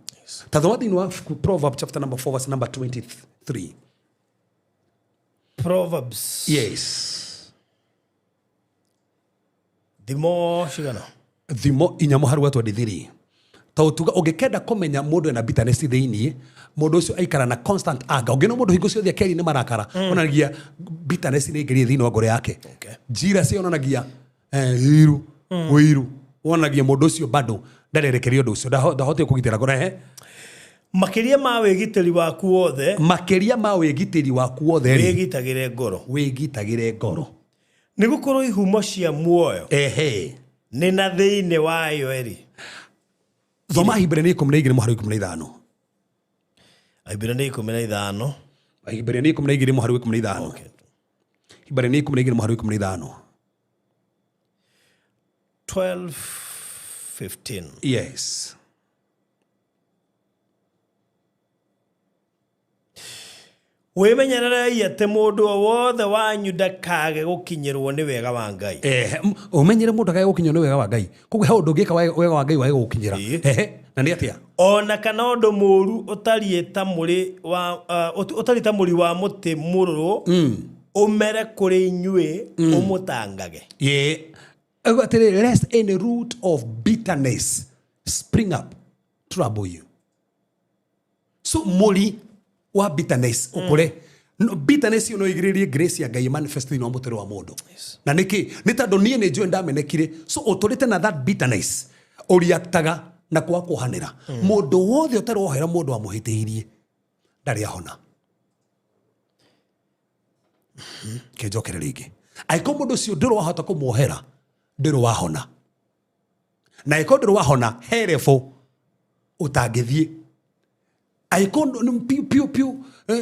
Ta thoma thĩinĩ wa Proverb chapter number 4 verse number 23. Proverbs. Yes. Thimo cigana? Thimo 4 mũhari wa 23. Ta ũtuga ũngĩkenda kũmenya mũndũ ena bitterness thĩiniĩ, mũndũ ũcio aikara na constant anger. Ũngĩona mũndũ hingo ciothe akĩaria nĩ marakara, onanagia bitterness nĩ ĩingĩrire thĩinĩ wa ngoro yake. Njira cionanagia iru ũiru, wonanagia mũndũ ũcio bado ndarerekeria ũndũ ũcio, ndahotire kũgitĩra ngoro. Ehe. Makĩria ma wĩgitĩri waku wothe, Makĩria ma wĩgitĩri waku wothe rĩ, wĩgitagĩre ngoro, wĩgitagĩre ngoro, nĩ gũkorwo ihumo cia muoyo nĩ na thĩinĩ wayo ĩrĩ. Thoma Ahibirania 12 mũhari wa 15. Ahibirania 15. Ahibirania 12 mũhari wa 15. Ahibirania 12 mũhari wa 15. 12 15. Yes. Wĩmenyererei atĩ mũndũ o wothe wanyu ndakage gũkinyĩrwo nĩ wega wa Ngai. Ũmenyere mũndũ akae gũkinywo nĩ wega wa Ngai. Koguo he ũndũ ũngĩka wega wa Ngai wage gũgũkinyĩra. Ehe, na nĩ atĩa? Ona kana ũndũ mũũru ũtariĩ ta mũrĩ wa ũtariĩ ta mũri wa mũtĩ mũrũrũ ũmere kũrĩ inyuĩ ũmũtangage. Ye Auga atĩrĩrĩ, lest any root of bitterness spring up trouble you. So mũri wa bitterness ũkũre. No, bitterness ĩyo no ĩgirĩrĩrie grace ya Ngai manifest thĩinĩ wa mũtũrĩre wa mũndũ. Na nĩkĩ? Nĩ tondũ niĩ nĩ njũĩ ndamenekire. So ũtũrĩte na that bitterness, ũriaktaga na kwaga kuohanĩra. Mũndũ wothe ũtarĩ wohera mũndũ wamũhĩtĩirie ndarĩ ahona. Kĩnjokere rĩngĩ, angĩkorwo mũndũ ũcio ndũrĩ wahota kũmuohera, ndũrĩ wahona. Na angĩkorwo ndũrĩ wahona, he level ũtangĩthiĩ angĩkorwo piũ piũ piũ.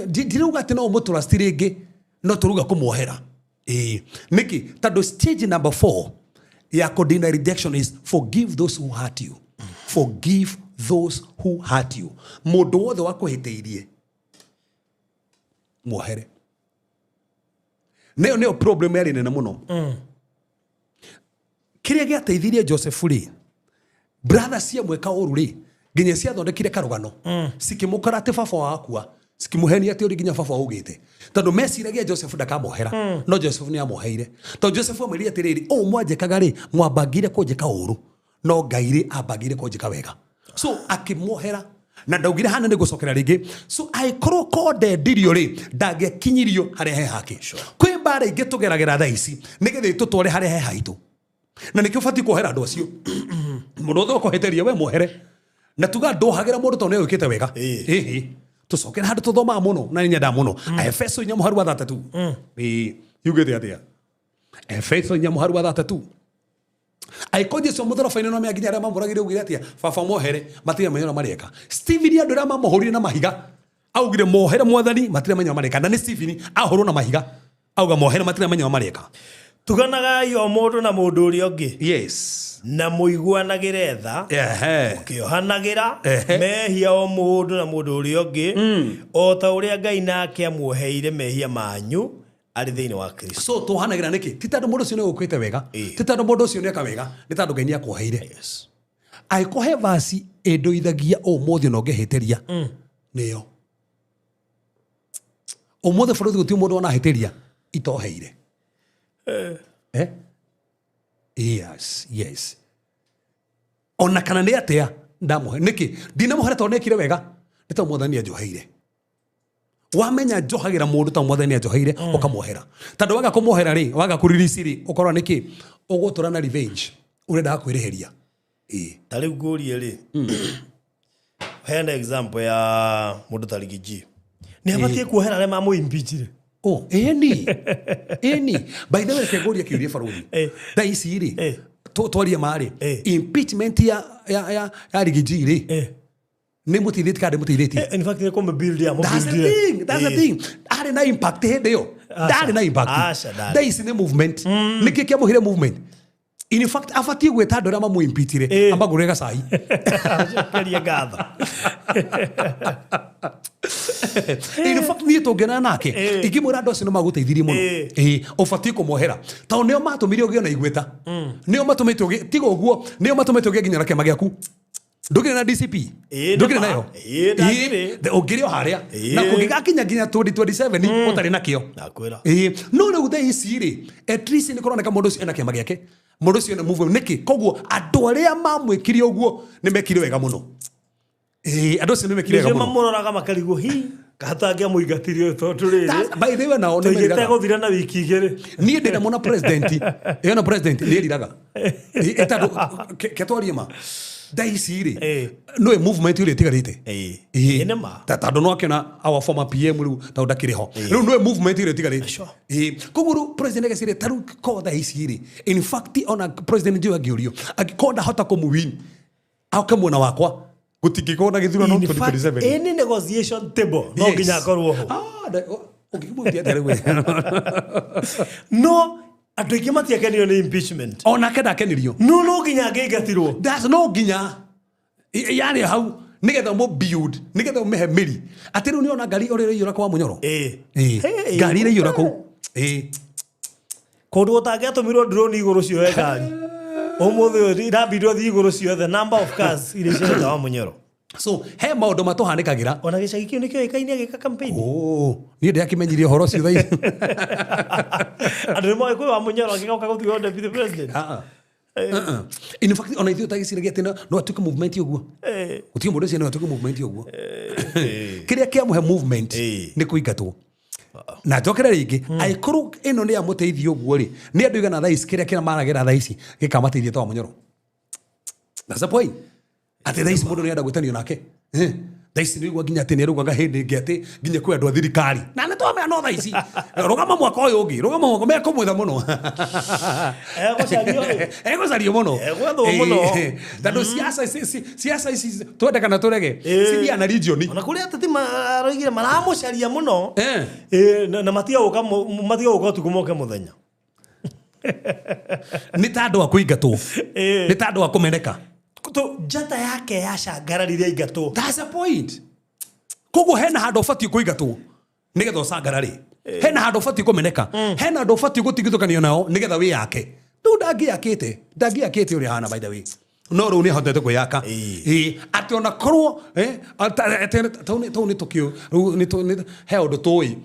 Ndirauga atĩ no ũmũtrust rĩngĩ, no tũrauga kũmuohera. Ĩĩ, nĩkĩ? Tondũ stage number 4 ya kũdeny rejection is forgive those who hurt you. Forgive those who hurt you. Mũndũ wothe wakũhĩtĩirie, muohere. Nĩyo problem yarĩ nene mũno. Kĩrĩa gĩateithirie Joseph rĩ, brother ciamwĩka ũru rĩ, nginya ciathondekire karũgano, cikĩmũkora atĩ baba wakua, cikĩmũhenia atĩ ũrĩ nginya baba augĩte, tondũ meciragia Joseph ndakamohera. No Joseph nĩ amoheire, tondũ Joseph amwĩrire atĩrĩrĩ, ũũ mwanjĩkaga rĩ, mwambangire kũnjĩka ũru, no Ngai rĩ ambangire kũnjĩka wega. So akĩmuohera na ndaugire hana nĩ gũcokera rĩngĩ. So angĩkorwo ko ndendirio rĩ, ndangĩakinyirio harĩa he hake. Kwĩ mbara ingĩ tũgeragĩra thaa ici nĩgetha itũtware harĩa he haitũ, na nĩkĩo ũbatiĩ kuohera andũ acio. Mũndũ wothe ũkũhĩtĩria, we muohere. Na tuga ndohagĩra mũndũ tondũ nĩ wĩkĩte wega. Ĩhĩ. Tũcokere handũ tũthomaga mũno na nĩ nyendaga mũno. Efeso 4:3. Ĩĩ, yugĩte atĩa? Efeso 4:3. Angĩkorwo Jesu mũtharaba-inĩ no mĩanginya arĩa mamũragire augire atĩa? Baba mohere, matirĩ menya ũrĩa mareka. Stephen andũ arĩa mamũhũrire na mahiga augire mohere mwathani matirĩ menya ũrĩa mareka. Na nĩ Stephen ahũrwo na mahiga auga mohere matirĩ menya ũrĩa mareka. Tuganagai o mũndũ na mũndũ ũrĩa ũngĩ. Yes. Na mũiguanagĩre tha. Ehe. Kĩohanagĩra Ehe. mehia o mũndũ na mũndũ ũrĩa ũngĩ o ta ũrĩa Ngai nake amuoheire mehia manyu arĩ thĩinĩ wa Kristo. So twohanagĩra nĩkĩ? Ti tondũ mũndũ ũcio nĩ ũkwĩte wega, Ĩĩ. ti tondũ mũndũ ũcio nĩ eka wega, nĩ tondũ Ngai nĩ akuoheire. Yes. Angĩkorwo he vaci ĩndũithagia ũmũthĩ na ũngĩhĩtĩria nĩyo. Ũmũthĩ bũrũri gũtirĩ mũndũ wanahĩtĩria itoheire. Eh? Yes, yes. Ona kana nĩ atĩa ndamũhe. Nĩkĩ? Ndinamũhere tondũ nĩekire wega. Nĩ tondũ mwathani anjoheire. Wamenya njohagĩra mũndũ ta mwathani anjoheire ũkamuohera. Tondũ waga kũmuohera rĩ, waga kũrelease rĩ, ũkorwo nĩkĩ? Ũgũtũra na revenge. Ũrenda kwĩrĩhĩria. Ĩĩ. Ta rĩu ngũrie rĩ, heana example ya mũndũ ta Riggy G. Nĩ abatiĩ kuohera arĩa mamũimpeachire. Oh, ĩni. Ĩni. By the way, reke ngũrie kĩũria barũthi. Thaa ici rĩ, twarie ma rĩ, impeachment ya Riggy G rĩ, nĩ mũteithĩtie kana ndĩmũteithĩtie? In fact, nĩ kũmũbuild ya That's the thing, that's the thing. Arĩ na impact hĩndĩ ĩyo. Ndarĩ na impact. Aca, ndarĩ. Thaa ici nĩ movement. Nĩkĩ kĩamũheire movement? In fact, abatiĩ gwĩta andũ arĩa mamũimpeachire, amagũrĩre gacai. Acokerie ngatho. In fact, niĩ tũngĩonana nake, ingĩmwĩra andũ acio nĩ magũteithirie mũno. Ĩĩ, ũbatiĩ kũmohera. Tondũ nĩo matũmire ũgĩe na igweta. Nĩo matũmĩte ũgĩe, tiga ũguo, nĩo matũmĩte ũgĩe nginya na kĩama gĩaku. Ndũkĩrĩ na DCP? Ĩĩ, Ndũkĩrĩ nĩ ma. nayo? Ĩĩ, ndakĩrĩ. Ĩĩ, ũngĩrĩ o harĩa. Na kũngĩgakinya nginya 2027 ũtarĩ nakĩo. Ndakwĩra. Ĩĩ, no rĩu thaa ici rĩ, at least nĩ kũroneka mũndũ ũcio ena kĩama gĩake. Mũndũ ũcio ena movement. Nĩkĩ? Koguo andũ arĩa mamwĩkire ũguo nĩ mekire wega mũno. Ĩĩ, andũ acio nĩ mekire wega Nĩcio mũno. mamũroraga makarigwo hi katangĩamũingatire ũyũ tondũ rĩrĩ By the way nao nĩ tũigĩte meriraga. gũthira na wiki igĩrĩ. Niĩ ndĩna mona president, ĩyo na president nĩ eriraga. Ĩ tondũ ke twarie ma. Thaa ici rĩ, nĩwe movement ĩrĩa ĩtigarĩte. Ĩĩ nĩ ma. Ta tondũ no akĩona our former PM rĩu tondũ ndakĩrĩ ho. Rĩu nĩwe movement ĩrĩa ĩtigarĩte. Ĩĩ, koguo rĩu president ageciria ta rĩu ko thaa ici rĩ, in fact ona president Joe angĩũrio, angĩkorwo ndahota kũmũwin, oke mwena wakwa, gũtingĩkorwo na gĩthurano In fact, 2027. any negotiation table no Yes. nginya akorwo ho. Ũngĩkĩmũtia atĩa rĩu? No andũ aingĩ matiakenio nĩ impeachment. Onake ndakenirio. No no nginya angĩingatirwo. That's no nginya yarĩ hau nĩgetha ũmũ build, nĩgetha ũmĩhe mĩri. Atĩ rĩu nĩona ngari ũrĩa ĩraiyũra kwa Mũnyoro. Ĩĩ. Ĩĩ. Ngari ĩraiyũra kũu. Ĩĩ. Kũndũ gũtangĩatũmirwo drone igũrũ cioe ngari. Ũmũthĩ ũyũ irambirwo thiĩ igũrũ ciothe number of cars iria ciendete wa Mũnyoro. So he maũndũ matũhanĩkagĩra. Ona gĩcagi kĩu nĩkĩoĩkaine agĩka campaign. Oh, niĩ ndĩakĩmenyirie ũhoro ũcio thaa ici. Andũ nĩ moĩ kwĩ wa Mũnyoro angĩgoka gũtuĩka deputy president. In fact, ona ithuĩ tagĩciragia atĩ no atuĩke movement ũguo. Gũtirĩ mũndũ ũcio no atuĩke movement ũguo. Kĩrĩa kĩamũhe movement nĩ kũingatwo. Na njokere rĩngĩ, angĩkorwo ĩno nĩ yamũteithia ũguo rĩ, nĩ andũ igana thaa ici kĩrĩa kĩramaragĩra thaa ici gĩkamateithia ta wa Mũnyoro. That's the point. Atĩ thaa ici mũndũ nĩarenda gwĩtanio nake. Thaa ici nĩũigua nginya atĩ nĩaraugaga hĩndĩ ĩngĩ atĩ nginya kwĩ andũ a thirikari. Na nĩ twamenya no thaa ici. Rũgama mwaka ũyũ ũngĩ, rũgama mwaka mekũmwetha mũno. Egũcario ĩ. Egũcario mũno. Egwethwo mũno. Tondũ siasa ici twende kana tũrege, cithiaga na region. Ona kũrĩ ateti maroigire maramũcaria mũno. Na matigagũka ũtukũ moke mũthenya. Nĩ ta andũ a kũingatwo. Nĩ ta andũ a kũmeneka. Njata yake yacangararire aingatwo. That's the point. Koguo hena handũ ũbatiĩ kũingatwo nĩgetha ũcangarare. Hena handũ ũbatiĩ kũmeneka. Hena andũ ũbatiĩ gũtigithũkanio nao nĩgetha wĩyake. Rĩu ndangĩakĩte, ndangĩakĩte ũrĩa ahana by the way. No rĩu nĩahotete kwĩyaka. Ĩĩ, atĩ ona korwo, tau nĩ tũkĩũ, rĩu he ũndũ tũĩ.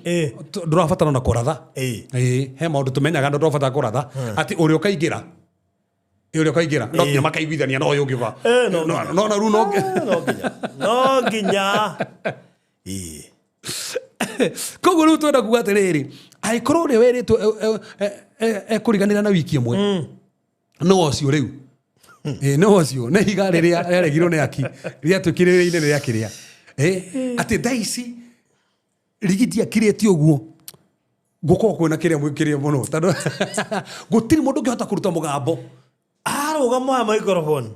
Ndũrabatara ona kũratha. Ĩĩ, he maũndũ tũmenyaga ndũrabatara kũratha. Atĩ ũrĩa ũkaingĩra, ũrĩa ũkaingĩra, no nginya makaiguithania na ũyũ ũngĩ ũka. No No, no, na rĩu no no nginya. No nginya. Ĩĩ. Koguo rĩu twenda kuga atĩrĩrĩ, angĩkorwo ũrĩa werĩtwo ekũriganĩra na wiki ĩmwe, no ũcio rĩu. Ĩ, no ũcio nĩ ihiga rĩrĩa rĩaregirwo nĩ aki rĩatuĩkire rĩrĩa inene rĩa kĩrĩa. Ĩ, atĩ thaa ici rigiti akirĩte ũguo gũkorwo kwĩna kĩrĩa kĩrĩa mũno tondũ gũtirĩ mũndũ ũngĩhota kũruta mũgambo. Arũgama wa microphone.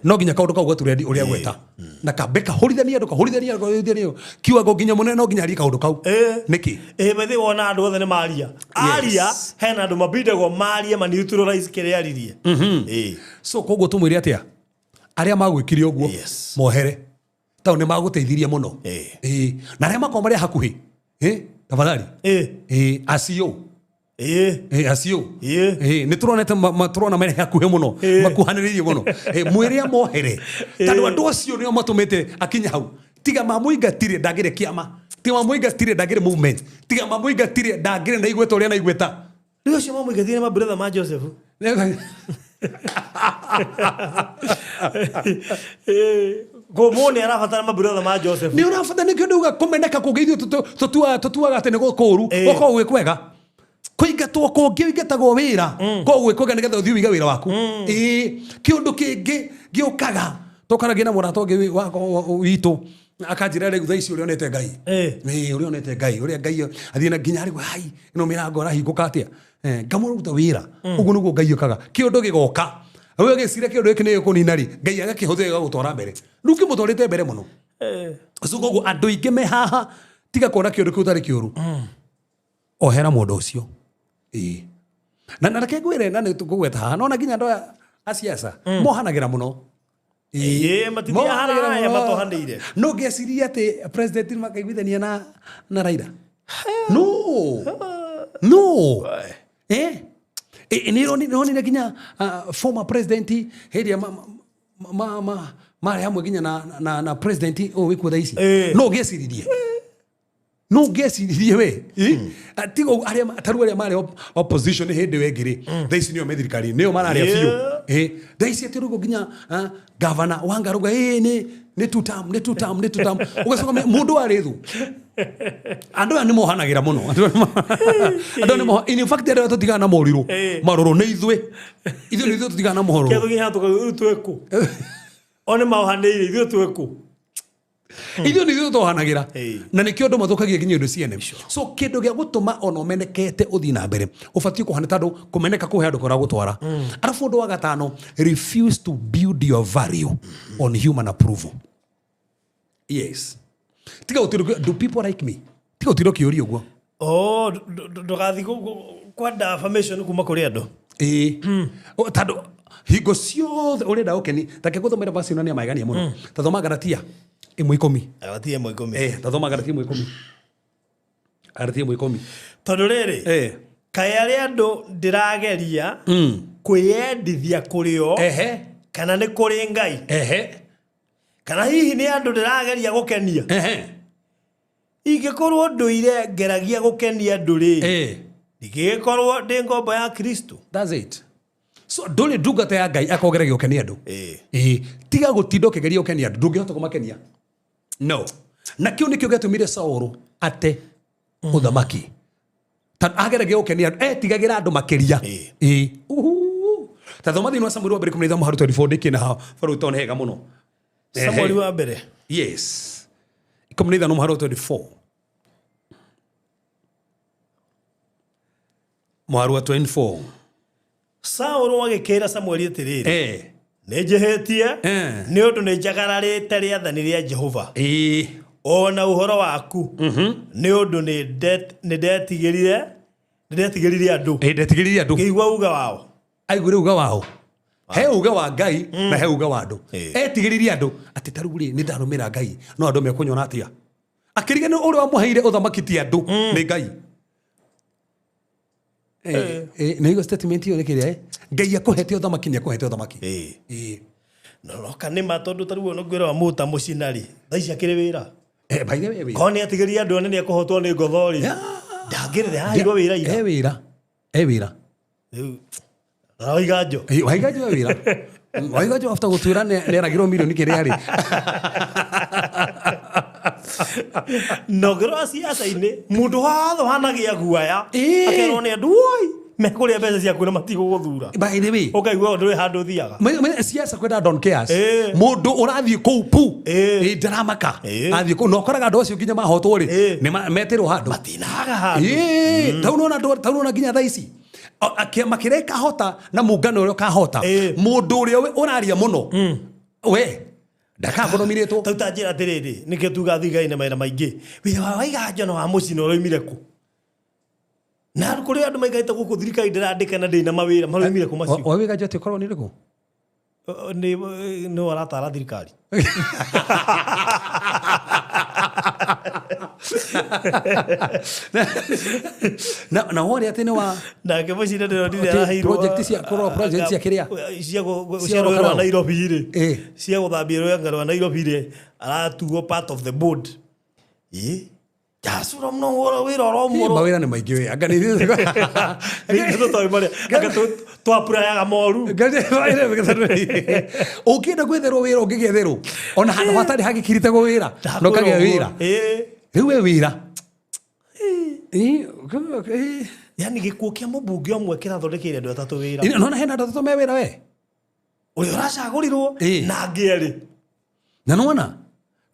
No nginya kaũndũ kau gaturendi ũrĩa gweta na kambe kahũrithanie andũ, kahũrithanie andũ, kahũrithanie andũ kiwango nginya mũnene no nginya arie kaũndũ kau. Nĩkĩ? Ĩ bethe wona andũ othe nĩ maria aria, hena andũ mabindagwo marie ma neutralize kĩrĩa aririe. Ĩ. So koguo tũmwĩre atĩa arĩa magwĩkire ũguo? Mohere tondũ nĩ magũteithirie mũno. Ĩĩ. Na arĩa makorwo marĩ a hakuhĩ, tafadhali. Ĩĩ, acio. Ĩĩ, acio. Ĩĩ, nĩ tũronete tũrona marĩ hakuhĩ mũno, makuhanĩrĩirie mũno. Mwĩre amohere tondũ andũ acio nĩo matũmĩte akinye hau. Tiga mamũingatire ndangĩrĩ kĩama, tiga mamũingatire ndangĩrĩ movement, tiga mamũingatire ndangĩrĩ na igweta ũrĩa na igweta. Rĩu acio mamũingatire nĩ mabrother ma Joseph. Kũmũ nĩ arabatara mabrother ma Joseph. Nĩ ũrabatara, nĩkĩo ndauga kũmeneka kũngĩ ithuĩ tũtuaga atĩ nĩ gũkũũru, gũkorwo gwĩ kwega. Kũingatwo kũngĩ ũingatagwo wĩra korwo gwĩ kwega nĩgetha ũthiĩ ũige wĩra waku. Ĩĩ, kĩũndũ kĩngĩ gĩũkaga tũkaragia na mũrata ũngĩ witũ akanjĩra rĩu thaa ici ũrĩa onete Ngai. Ĩĩ, ũrĩa onete Ngai, ũrĩa Ngai athiĩ na nginya arĩ hai ĩno mĩrango arahingũka atĩa. Ngamũruta wĩra. Ũguo nĩguo Ngai okaga kĩũndũ gĩgoka we ũgĩciria kĩũndũ gĩkĩ nĩ gĩkũnina rĩ, Ngai agakĩhũthĩra gĩgagũtwara mbere. Rĩu kĩmũtwarĩte mbere mũno. So koguo andũ aingĩ me haha tiga kuona kĩũndũ kĩu tarĩ kĩũru, ohera mũndũ ũcio. Ĩĩ, na reke ngwĩre na nĩ tũkũgweta haha nona nginya andũ aya a siasa mohanagĩra mũno. Ĩĩ, matithiaga Mohanagĩra haraya mũno. matohanĩire. No ngeciria atĩ president makaiguithania na Raila, no no nĩ ronire nginya former president hĩndĩ ĩrĩa marĩ hamwe nginya na president ũyũ wĩkuo thaa ici. No ngĩciririe we tiga arĩa taru arĩa marĩ opposition hĩndĩ ĩyo ĩngĩ rĩ, thaa ici nĩo me thirikari, nĩo mararĩa biũ. Thaa ici atĩ rĩu nginya gavana Wanga rauga nĩ two term, nĩ two term, nĩ two term. Ũgacoka mũndũ warĩ thu. Andũ aya nĩ mohanagĩra mũno. Andũ aya nĩ in fact andũ aya tũtigana na morirũ marũrũ nĩ ithuĩ, nĩ ithuĩ tũtigana na mohoro. Kĩa tũkinya tũkauga rĩu twĩkũ o nĩ maohanĩire, ithuĩ twĩkũ? Ithuĩ nĩ ithuĩ tũhanagĩra. Na nĩkĩo andũ mathũkagia nginya indo ciene. So kĩndũ gĩa gũtũma ona ũmenekete ũthiĩ na mbere ũbatiĩ kũhana tondũ kũmeneka kũhe andũ kũrĩa gũtwara. Arabu ũndũ wa gatano, refuse to build your value on human approval. Yes, tiga gũtirĩ "Do people like me?" Tiga gũtirĩ ũkĩũria ũguo. Oh, ndũgathiĩ kwenda affirmation kuma kũrĩ andũ. Ĩĩ. O, tondũ hingo ciothe ũrenda ũkeni take gũthomera verse ĩno nĩ ya magegania mũno. Tathoma Galatia 1:10. Galatia 1:10. Tathoma Galatia 1:10, Galatia 1:10. Tondũ rĩrĩ, kaĩ arĩ andũ ndĩrageria kwĩyendithia kũrĩ o kana nĩ kũrĩ Ngai? Kana hihi nĩ andũ ndĩrageria gũkenia? Ingĩkorwo ndũire ngeragia gũkenia andũ rĩ, ndingĩgĩkorwo ndĩ ngombo ya Kristo. That's it. So ndũrĩ ndungata ya Ngai akogeragia gũkenia andũ. Ĩĩ, tiga gũtinda ũkĩgeria gũkenia andũ, ndũngĩhota kũmakenia. No na kĩu nĩkĩo gĩatũmire Saũlũ ate ũthamaki tondũ ageragia gũkenia andũ, etigagĩra andũ makĩria. Ĩĩ. Uhu. Ta thoma thĩinĩ wa Samueli wa mbere 15 mũhari 24 ndĩkĩ na barũ tondũ nĩ hega mũno. Samueli wa mbere. Yes, 15 mũhari wa 24, mũhari wa 24. Saũlũ agĩkĩra Samueli atĩrĩrĩ, "Nĩ njĩhĩtie, nĩ ũndũ nĩ njagararĩte rĩathani rĩa Jehova o na ũhoro waku, nĩ ũndũ nĩ ndetigĩrire andũ." Ĩ, ndetigĩrire andũ. Ngĩigua uga wao. Aiguire uga wao. He uga wa Ngai na he uga wa andũ. Etigĩrire andũ atĩ ta rĩu rĩ, nĩ ndarũmĩra Ngai no andũ mekũnyona atĩa? Akĩriga nĩ ũrĩa wamũheire ũthamaki ti andũ, nĩ Ngai. Nĩ igua statement ĩyo nĩ kĩrĩa, Ngai akũhete ũthamaki, nĩ akũhete ũthamaki. No roka nĩ ma tondũ ta rĩu ona ngwĩra wa mũta mũcinarĩ thaa ici akĩrĩ wĩra. By the way, wĩra. Korwo nĩ atigĩrire andũ anene akũhotwo nĩ ngotho rĩ, ndangĩrĩ aheirwo wĩra ira. E wĩra, e wĩra. Rĩu Waiganjo. Waiganjo e wĩra. Waiganjo after gũtuĩra nĩ eragĩrwo mirioni kĩrĩa rĩ. Na ũngĩrora ciaca-inĩ mũndũ wothe wanagĩa guaya akerwo nĩ andũ, "Woi, Mekũrĩa mbeca ciaku na matigũgũthura. By the way, Ũkaigua ndũrĩ handũ ũthiaga. Siasa kwenda don cares. Ĩĩ. Mũndũ ũrathiĩ kũu pu. Ĩĩ. Ĩĩ, ndaramaka. Ĩĩ. Athiĩ kũu na ũkoraga andũ acio nginya mahotwo rĩ, Ĩĩ. nĩ metĩrwo handũ. Matinaga handũ. Ĩĩ, tau nona andũ, tau nona nginya thaa ici kĩama kĩrĩa ĩkahota na mũngano ũrĩa ũkahota, Ĩĩ. mũndũ ũrĩa ũraria mũno we ndakangũnominĩtwo. Tau ta njĩra atĩrĩrĩ, nĩkĩo tuga thigari na mawĩra maingĩ. Wĩra wa Waiganjo na wa mũcino ũroimire kũ? Na kũrĩ andũ maikarĩte gũkũ thirikari ndĩrandĩka na ndĩna mawĩra maroimire kũ macio? Waiganjo atĩ ũkorwo nĩ rĩkũ? Nĩ aratara thirikari. Na wone atĩ nĩ wa Nake mũcino ndĩronire Atĩ araheirwo project cia- kũrora project cia kĩrĩa? Cia Cia cia rũĩ rwa Rokarao. Nairobi rĩ. Ĩĩ. Cia gũthambia rũĩ rwa Nairobi rĩ, aratuo part of the board. Ĩ. Jacura mũno wĩra oro Ĩ, mũro. mawĩra nĩ maingĩ we anga nĩ Nĩ tũtoĩ marĩa. Anga twapurayaga moru. Ũngĩenda gwetherwo wĩra ũngĩgetherwo ona handũ hatarĩ hagĩkiritagwo wĩra na ũkagĩa wĩra. Ĩ. Rĩu we wĩra. Ĩ, ĩ. Yani gĩkuũ kĩa mũmbunge ũmwe kĩrathondekeire andũ atatũ wĩra. Ĩ, nona hena andũ atatũ me wĩra we. Ũrĩa ũracagũrirwo Ĩ. na angĩ erĩ. Na nĩwona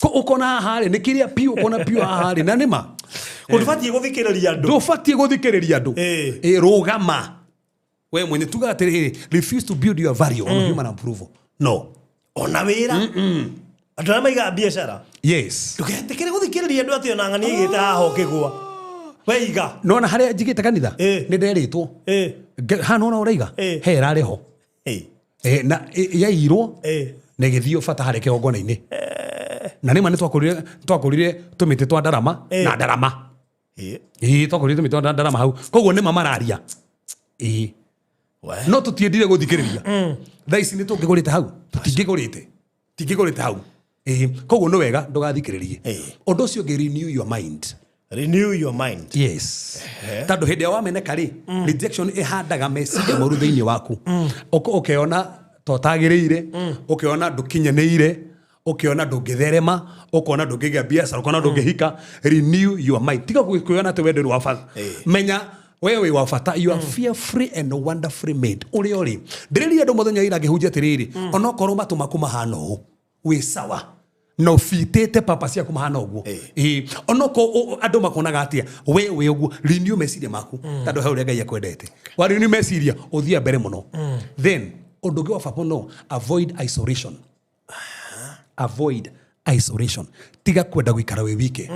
ko ũkona haha rĩ nĩ kĩrĩa piũ, ũkona piũ haha rĩ na nĩma. Ũndũbatiĩ gũthikĩrĩria andũ. Ndũbatiĩ gũthikĩrĩria andũ. Ĩ. Ĩ, rũgama we mwenye, tuga atĩrĩrĩ, refuse to build your value on human approval. No. Ona wĩra. Andũ arĩa maigaga biacara. Yes. Ndũgetĩkĩre gũthikĩrĩria andũ atĩ ona ng'ania igĩte haha ũkĩgũa. Weiga. Nona harĩa njigĩte kanitha Ĩ. nĩ nderĩtwo. Ĩ. Haha nona ũraiga Ĩ. he ĩrarĩ ho. Ĩ. Ĩ, na yairwo Ĩ. na ĩgĩthio bata harĩa kĩgongona-inĩ, na nĩma nĩ twakũrire tũmĩtĩ twa ndarama Ĩ. na ndarama. Ĩ. Ĩ, twakũrire tũmĩtĩ twa ndarama hau, koguo nĩma mararia. Ĩ. We. No tũtiendire gũthikĩrĩria. Thaa ici nĩ tũngĩgũrĩte hau, tũtingĩgũrĩte, tingĩgũrĩte hau. Ĩ, koguo nĩ wega ndũgathikĩrĩrie. Ĩ. Ũndũ ũcio ũngĩ, renew your mind. Renew your mind. Yes, tondũ hĩndĩ ĩrĩa wameneka rĩ, rejection ĩhandaga meciria moru thĩinĩ waku. Ũkeona ta ũtagĩrĩire, ũkeona ndũkinyanĩire, ũkeona ndũngĩtherema, ũkona ndũngĩgĩa biacara, ũkona ndũngĩhika. Renew your mind. Tiga kwĩona atĩ we ndũrĩ wa bata. Menya we wĩ wa bata. You are fearfully and wonderfully made ũrĩa ũrĩ. Ndĩrĩria andũ mũthenya ira ngĩhunjia atĩrĩrĩ, onokorwo matũ maku mahana ũũ, wĩ sawa na ũbitĩte papa ciaku mahana ũguo. Ĩ, onokorwo andũ makuonaga atĩa, we wĩ ũguo. Renew meciria maku, tondũ he ũrĩa Ngai akwendete. Wa renew meciria ũthiĩ mbere mũno. Then ũndũ ũngĩ wa bata mũno, avoid isolation. Avoid isolation. Tiga kwenda gũikara wĩ wike.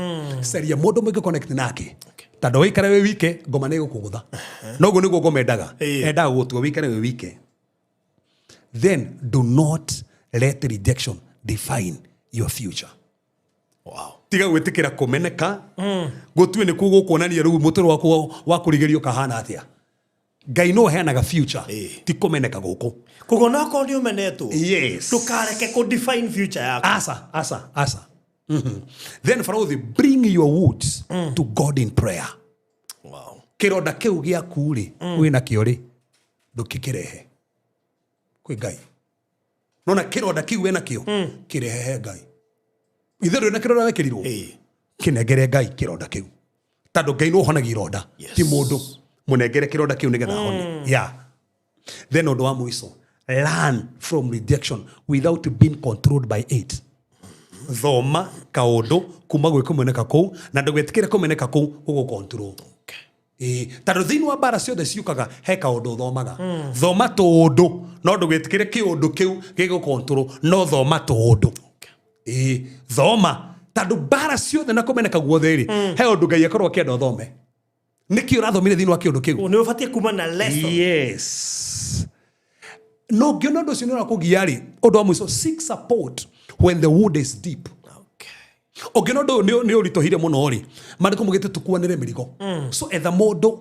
Caria mũndũ mũingĩ connect nake, tondũ waikara wĩ wike ngoma nĩ ĩgũkũgũtha. Noguo nĩguo ngoma endaga. Ĩ. Endaga gũgũtua wĩikare wĩ wike. Then do not let rejection define your future. Wow. Tiga gwĩtĩkĩra kũmeneka gũtue nĩkuo gũkuonania rĩu mũtũrũ waku wa kũrigĩrio kahana atĩa. Ngai no ũheanaga future, Ĩ. ti kũmeneka gũkũ. Koguo no korwo nĩ ũmenetwo. Yes. Ndũkareke kũ define future yaku. Asa, asa, asa. Then Farauthi, bring your wounds to God in prayer. Wow. Kĩronda kĩu gĩaku rĩ, wĩna kĩo rĩ, ndũkĩkĩrehe kwĩ Ngai. Nona kĩronda kĩu wĩna kĩo, kĩrehe he Ngai. Ithe ndũrĩ na kĩronda wekĩrirwo? Ĩ. Kĩnengere Ngai kĩronda kĩu, tondũ Ngai nĩ ũhonagia ironda, Yes. ti mũndũ. Mũnengere kĩronda kĩu nĩgetha ahone. Yeah. Then ũndũ wa mũico, learn from rejection without being controlled by it. Thoma kaũndũ kuma gwĩ kũmeneka kũu, na ndũgetĩkĩre kũmeneka kũu gũgũ control. Ĩĩ, tondũ thĩinĩ wa mbara ciothe ciũkaga he kaũndũ ũthomaga. Thoma tũũndũ, no ndũgetĩkĩre kĩũndũ kĩu gĩgũ control, no thoma tũũndũ. Ĩĩ, thoma, tondũ mbara ciothe na kũmeneka guothe rĩ, he ũndũ Ngai akorwo akĩenda ũthome. Nĩkĩ ũrathomire thĩinĩ wa kĩũndũ kĩu? Nĩ ũbatiĩ kuma na lesson. Yes. No ngĩona ũndũ ũcio nĩ ũrakũgia rĩ, ũndũ wa mũico, seek support when the wound is deep. Okay. Ũngĩona ũndũ ũyũ nĩ ũritũhire mũno rĩ, maandĩko maugĩte tũkuanĩre mĩrigo. So etha mũndũ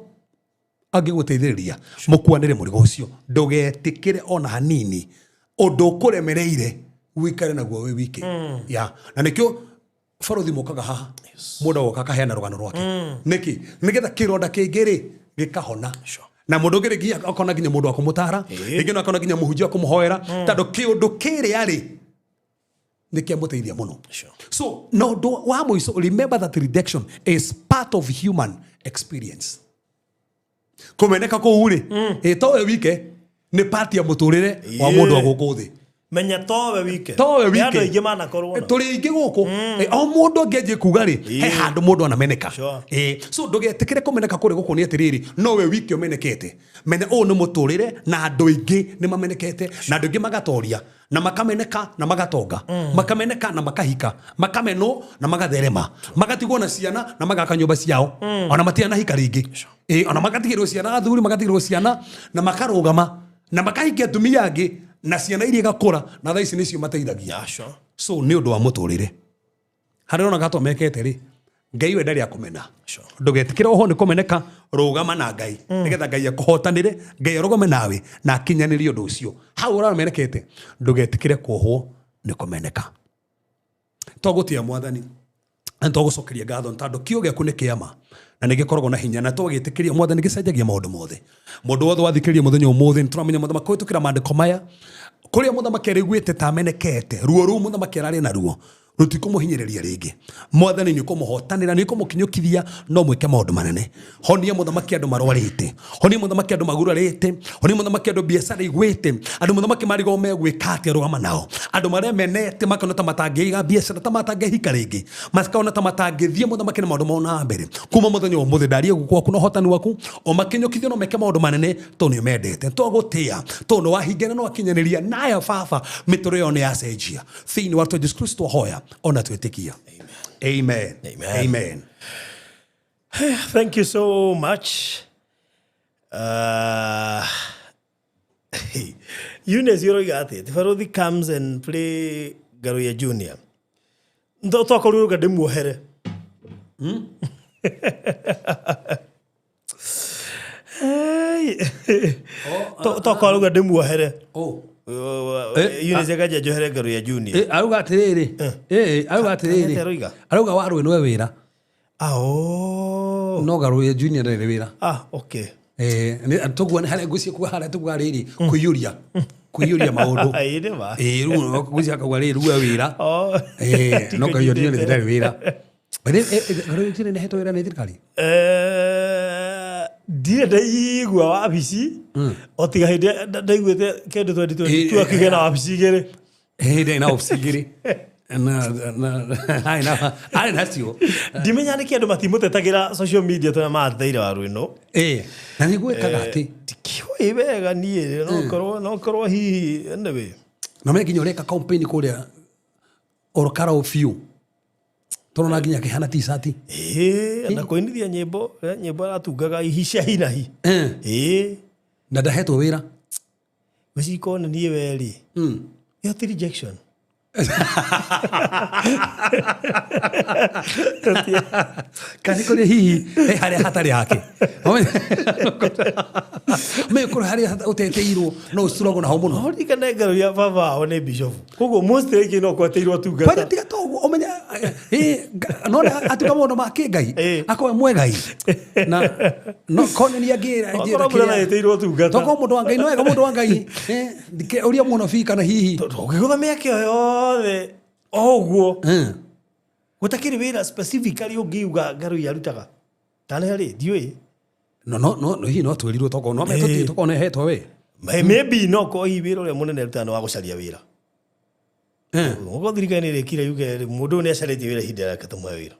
angĩgũteithĩrĩria mũkuanĩre mũrigo ũcio. Ndũgetĩkĩre ona hanini ũndũ ũkũremereire wĩikare naguo wĩ wike. Yeah. Na nĩkĩo barothi mokaga haha, mũndũ agoka akaheana rũgano rwake. Nĩkĩ? Nĩgetha kĩronda kĩngĩ rĩ gĩkahona. Na mũndũ ũngĩ rĩngĩ akona nginya mũndũ wa kũmũtara, rĩngĩ no akona nginya mũhunjia wa kũmũhoera, tondũ kĩũndũ kĩrĩa rĩ nĩ kĩamũteithia mũno. So na ũndũ wa mũico, remember that rejection is part of human experience. Kũmeneka kũu rĩ, ĩ towe wike nĩ pati ya mũtũrĩre wa Ĩĩ. mũndũ wa gũkũ thĩ. Menya towe wike. Towe Nĩ wike. andũ aingĩ manakorwo na. Tũrĩ aingĩ gũkũ. O mũndũ angĩanjie kuga rĩ, he handũ mũndũ anameneka. Sure. So ndũgetĩkĩre kũmeneka kũrĩ gũkũ nĩ atĩrĩrĩ, nowe wike ũmenekete. Menya ũyũ nĩ mũtũrĩre na andũ aingĩ nĩ mamenekete na andũ aingĩ magatoria na makameneka na magatonga, makameneka na makahika, makamenwo na magatherema, magatigwo na ciana na magaka nyũmba ciao, ona matianahika rĩngĩ. Ona magatigĩrwo ciana athuri, magatigĩrwo ciana na makarũgama na makahikia atumia angĩ na ciana iria igakũra na thaa ici nĩcio mateithagia. Yeah, sure. So nĩ ũndũ wa mũtũrĩre harĩa ona gatwa mekete rĩ, Ngai we ndarĩ akũmena. Sure. Ndũgetĩkĩre oho nĩ kũmeneka, rũgama na Ngai nĩgetha Ngai akũhotanĩre, Ngai arũgame nawe na akinyanĩrie ũndũ ũcio hau ũramenekete. Ndũgetĩkĩre kuohwo nĩ kũmeneka. Twagũtĩa Mwathani na twagũcokeria ngatho nĩ tondũ kĩo gĩaku nĩ kĩama na nĩ gĩkoragwo na hinya, na twagĩtĩkĩria Mwathani gĩcenjagia maũndũ mothe. Mũndũ wothe wathikĩrĩria mũthenya ũmũthĩ, nĩ tũramenya mũthamaki kũhĩtũkĩra maandĩko maya kũrĩa mũthamaki arĩguĩte ta amenekete, ruo rũu mũthamaki ararĩ naruo rũtikũmũhinyĩrĩria rĩngĩ. Mwathani nĩ ũkũmũhotanĩra, nĩ ũkũmũkinyũkithia no mwĩke maũndũ manene. Honia mũthamaki andũ marwarĩte, honia mũthamaki andũ magurarĩte, honia mũthamaki andũ biacara igwĩte, andũ mũthamaki marigwo megwĩka atĩa, rũgama nao. Andũ marĩa menete makona ta matangĩiga biacara, ta matangĩhika rĩngĩ, makona ta matangĩthiĩ mũthamaki na maũndũ mao na mbere. Kuma mũthenya ũmũthĩ ndarie guoko gwaku na ũhotani waku, o makinyũkithio no meke maũndũ manene tondũ nĩ ũmendete. Twagũtĩa tondũ nĩ wahingia na nĩ wakinyanĩria, naya baba mĩtũrĩre yao nĩ yacenjia. Thĩinĩ wa rĩtwa Jesu Kristo hoya ona twĩtĩkia. Amen. Amen. Amen. Thank you so much. Eunice ũroiga atĩ ti Baruthi comes and play Ngaruiya Junior. Tokorwo ũrauga ndĩmuohere. Hey. Tokorwo ũrauga ndĩmuohere. Oh. Eunice akanjia njohere Ngaruiya Junior. Arauga atĩrĩrĩ, arauga atĩrĩrĩ, Kanete aroiga? arauga warũĩ nĩwe wĩra. Ah, oh. No Ngaruiya Junior ndarĩ wĩra. Ah, okay. Tũguo nĩ harĩa ngwĩciria kuga harĩa tũguga rĩrĩ kũiyũria kũiyũria maũndũ. Ĩĩ, nĩ ma. Rĩu ngwĩciria akauga rĩrĩ rĩu we wĩra. Oh. No Ngaruiya Junior ndarĩ wĩra. But Ngaruiya Junior nĩ ahetwo wĩra nĩ thirikari? Ndirĩ ndaigua wabici o tiga hĩndĩ ĩrĩa ndaiguĩte kĩndũ 2022 akĩgĩa na wabici igĩrĩ. Ndarĩ na wabici igĩrĩ. Arĩ nacio. Ndimenya nĩkĩ andũ matimũtetagĩra social media tũrĩa marateteire waru ĩno. Na nĩ gwĩkaga atĩ Ndikĩũĩ wega niĩ, no korwo hihi anyway. Na me nginya ũreka campaign kũrĩa Olkalau biũ. Tũrona nginya akĩhana t-shirt. Na kũinithia nyĩmbo, nyĩmbo aratungaga ihi cia hi na hi. Na ndahetwo wĩra. Ngwĩciria korwo nĩ niĩ we rĩ. Ĩyo ti rejection. Kana kũrĩ hihi he harĩa hatarĩ hake. Me kũrĩ harĩa ũteteirwo no ũcuragwo naho mũno. Ũririkane Ngaruiya baba wao nĩ bishop. Koguo most likely no kweteirwo tungata. Kwani tiga to ũguo, ũmenye, no na atuĩka maũndũ ma kĩngai, akorwo e mwegai. Na no korwo nĩ niĩ angĩra, Okorwo mbura na ĩtĩirwo tungata. Tokorwo mũndũ wa Ngai, no wega mũndũ wa Ngai. Ũria mũnabii kana hihi. Ũngĩgũtha mĩaka ĩyo yothe o ũguo. Gũtakĩrĩ wĩra specifically ũngiuga Ngaruiya arutaga. Kana harĩ, ndiũĩ. No, no, no, no, hihi no twĩrirwo tokorwo, no metũ tokorwo nĩ hetwo wĩ. Maybe no korwo hihi wĩra ũrĩa mũnene arutaga nĩ wa gũcaria wĩra. Ũguo thirikari nĩ ĩrĩkire yuge mũndũ ũyũ nĩ acarĩtie wĩra ihinda rĩake tũmũhe wĩra.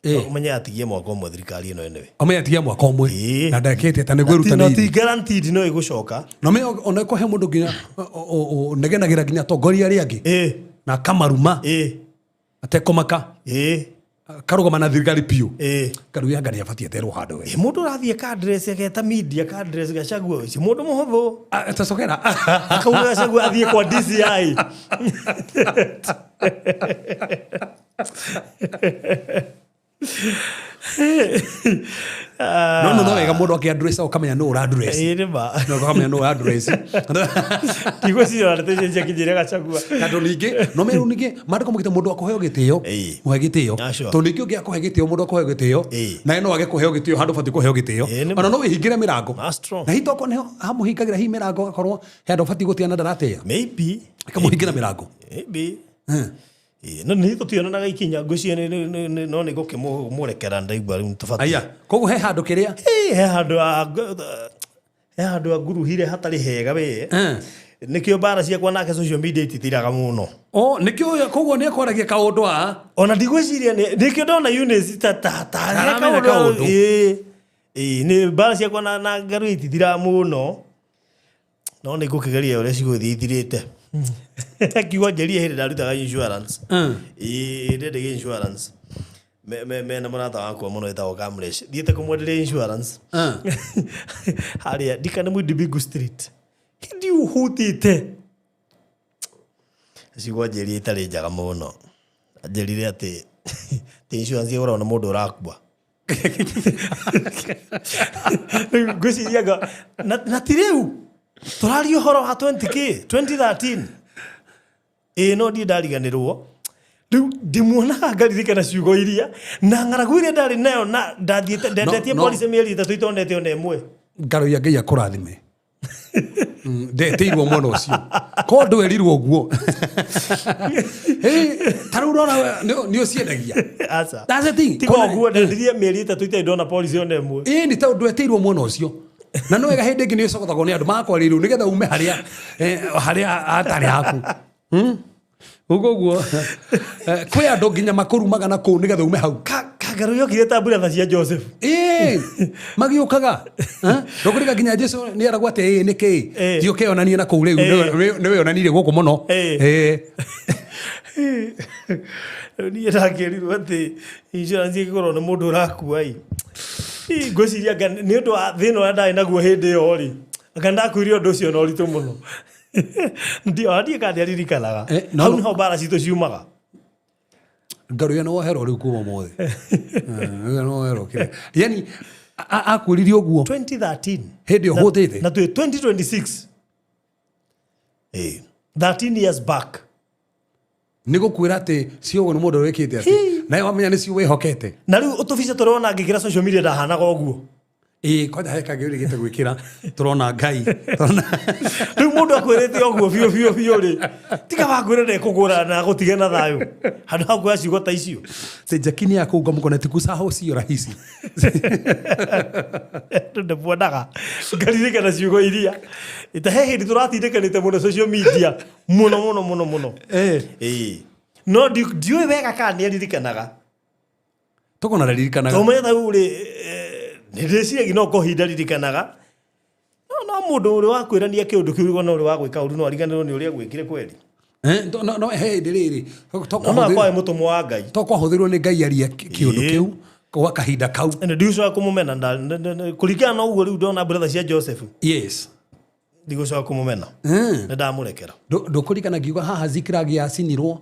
Ũmenye atigie mwaka ũmwe thirikari ĩno anyway. Ũmenye atigie mwaka ũmwe. Na ndekĩte ta nĩ Na gwĩrutanĩirie. ti guaranteed no ĩgũcoka. Na ũmenye ona ĩkũhe mũndũ nginya, ũnegenagĩra nginya atongoria arĩa angĩ. Na akamaruma. Atekũmaka. Akarũgama na thirikari biũ. Ngaruiya Ngai nĩ abatiĩ eterwo handũ we. Mũndũ ũrathiĩ ka address ageta media ka address Gachagua ũcio mũndũ mũhũthũ. Tacokera. Akauga Gachagua athiĩ kwa DCI. No, no, no, wega mũndũ akĩ-address ũkamenya nũ ũra-address. Ĩĩ, nĩ ma. No, ũkamenya nũ ũra-address. Ndigwĩciria ona ndeto icio ciakinyĩire Gachagua. Tondũ ningĩ, no meru ningĩ, maandĩko maugĩte mũndũ akũheo gĩtĩo, mũhe gĩtĩo. Tondũ ningĩ ũngĩ akũhe gĩtĩo, mũndũ akũheo gĩtĩo, nawe no age kũheo gĩtĩo handũ ũbatiĩ kũheo gĩtĩo. Ona no wĩhingĩre mĩrango. Na hihi tokorwo nĩho hamũhingagĩra hihi mĩrango akorwo he handũ ũbatiĩ gũtĩa na ndaratĩa. Maybe. Akamũhingĩra mĩrango. Maybe. Ĩĩ, no nĩ tũtionanaga ikinya ngwĩciria no nĩ gũkĩmũrekera ndaigua rĩu tũbatiĩ. Aya, koguo he handũ kĩrĩa? Ĩĩ, he handũ anguruhire hatarĩ hega we. Nĩkĩo mbara ciakwa nake social media itithiraga mũno. O, nĩkĩo koguo nĩ akwaragia kaũndũ a Ona ndigwĩciria nĩkĩo ndona Eunice ta ta ta Aramenya kaũndũ. Ĩĩ. Ĩĩ, nĩ mbara ciakwa na ngaru itithiraga mũno. No nĩ ngũkĩgeria ũrĩa cigũthiĩ ithirĩte. Kiugo njerie hĩndĩ ndarutaga insurance. Ĩĩ, ndendagia insurance. Me na mũrata wakwa mũno wĩtagwo Kamlesh. Thiĩte kũmwenderia insurance. Harĩa ndikane Mwindi Bingu Street. Hĩndĩ ũhutĩte. Ciugo njerie itarĩ njega mũno. Anjĩrire atĩ ti insurance ĩgũragwo nĩ mũndũ ũrakua. Rĩu ngwĩciria na ti rĩu tũraria ũhoro wa 20k 2013. Ĩĩ no ndiĩ ndariganĩrwo. Rĩu ndĩmuonaga ngaririkana ciugo iria na ng'aragu iria ndarĩ nayo na ndathiĩte ndendetie policy mĩeri 3 itonete ona ĩmwe. Ngaroia Ngai akũrathime. Ndetĩirwo mwena ũcio. Ko ndwerirwo ũguo. Ta rĩu ũrona nĩ ũciendagia. Aca. That's the thing. Tiga ũguo ndendirie mĩeri 3 itarĩ ndona policy ona ĩmwe. Ĩĩ nĩ tondũ ndwetĩirwo mwena ũcio. Na no wega hĩndĩ ĩngĩ nĩ ũcogothagwo nĩ andũ makwarĩirwo nĩgetha ume harĩa harĩa hatarĩ haku. Ũguo ũguo. Kwĩ andũ nginya makũrumaga na kũu nĩgetha ume hau. Kangarũ yokire ta mbura cia Joseph. Ĩĩ, magĩũkaga. Ndũkũrika nginya Jesu nĩ eragwo atĩ ĩĩ nĩ kĩĩ. Thiĩ ũkeyonanie na kũu rĩu nĩ weyonanirie gũkũ mũno. Ĩĩ. Rĩu niĩ ndakĩrirwo atĩ insurance ĩngĩkorwo nĩ mũndũ ũrakua ĩ. Ngwĩciria anga nĩ ũndũ wa thĩna ũrĩa ndarĩ naguo hĩndĩ ĩyo rĩ. Anga ndakuire ũndũ ũcio na ũritũ mũno. Ndiĩ kana ndiaririkanaga. Hau nĩho mbara citũ ciumaga. Ngaruya nĩ woherwo rĩu kuma ũmũthĩ. Nĩ woherwo kĩrĩa. Yani akwĩrire ũguo 2013. Hĩndĩ ĩyo hũthĩte. Na twĩ 2026. 13 years back. Nĩ gũkwĩra atĩ cio nĩ mũndũ wĩkĩte atĩ. Nawe wamenya nĩcio wĩhokete. Na rĩu ũtũbica tũrona ngĩkĩra social media ndahanaga ũguo. Ĩĩ, kwanja he kangĩ ũrĩgĩte gwĩkĩra tũrona Ngai. Rĩu mũndũ akwĩrĩte ũguo biũ biũ biũ rĩ. Tiga wakwĩra ndekũgũra na gũtige na thayũ. Handũ ha kuoya ciugo ta icio. Te jakini ya kũunga mũkono ti kusahau sio rahisi. Ndĩmuonaga ngaririkana ciugo iria. Ita he hĩndĩ tũratindĩkanĩte mũno social media. Mũno mũno mũno mũno. Ĩĩ. No ndiũĩ wega kana nĩaririkanaga. Tũkona ndaririkanaga. Tũmenye ta rĩu rĩ, nĩ ndĩciragia no korwo hihi ndaririkanaga. No mũndũ ũrĩa wakwĩrania kĩũndũ kĩu ona ũrĩa wa gwĩka ũru no ariganĩrwo nĩ ũrĩa gwĩkire kweri. No he hĩndĩ rĩrĩ, No no akorwo mũtũmwo wa Ngai. To kwahũthĩrwo nĩ Ngai aria kĩũndũ kĩu gwa kahinda kau. Na ndigũcoka kũmũmena kũringana na ũguo rĩu ndona brother cia Joseph. Yes. Ndigũcoka kũmũmena. Nĩ ndamũrekera. Ndũkũririkana ngiuga haha Ziklag yacinirwo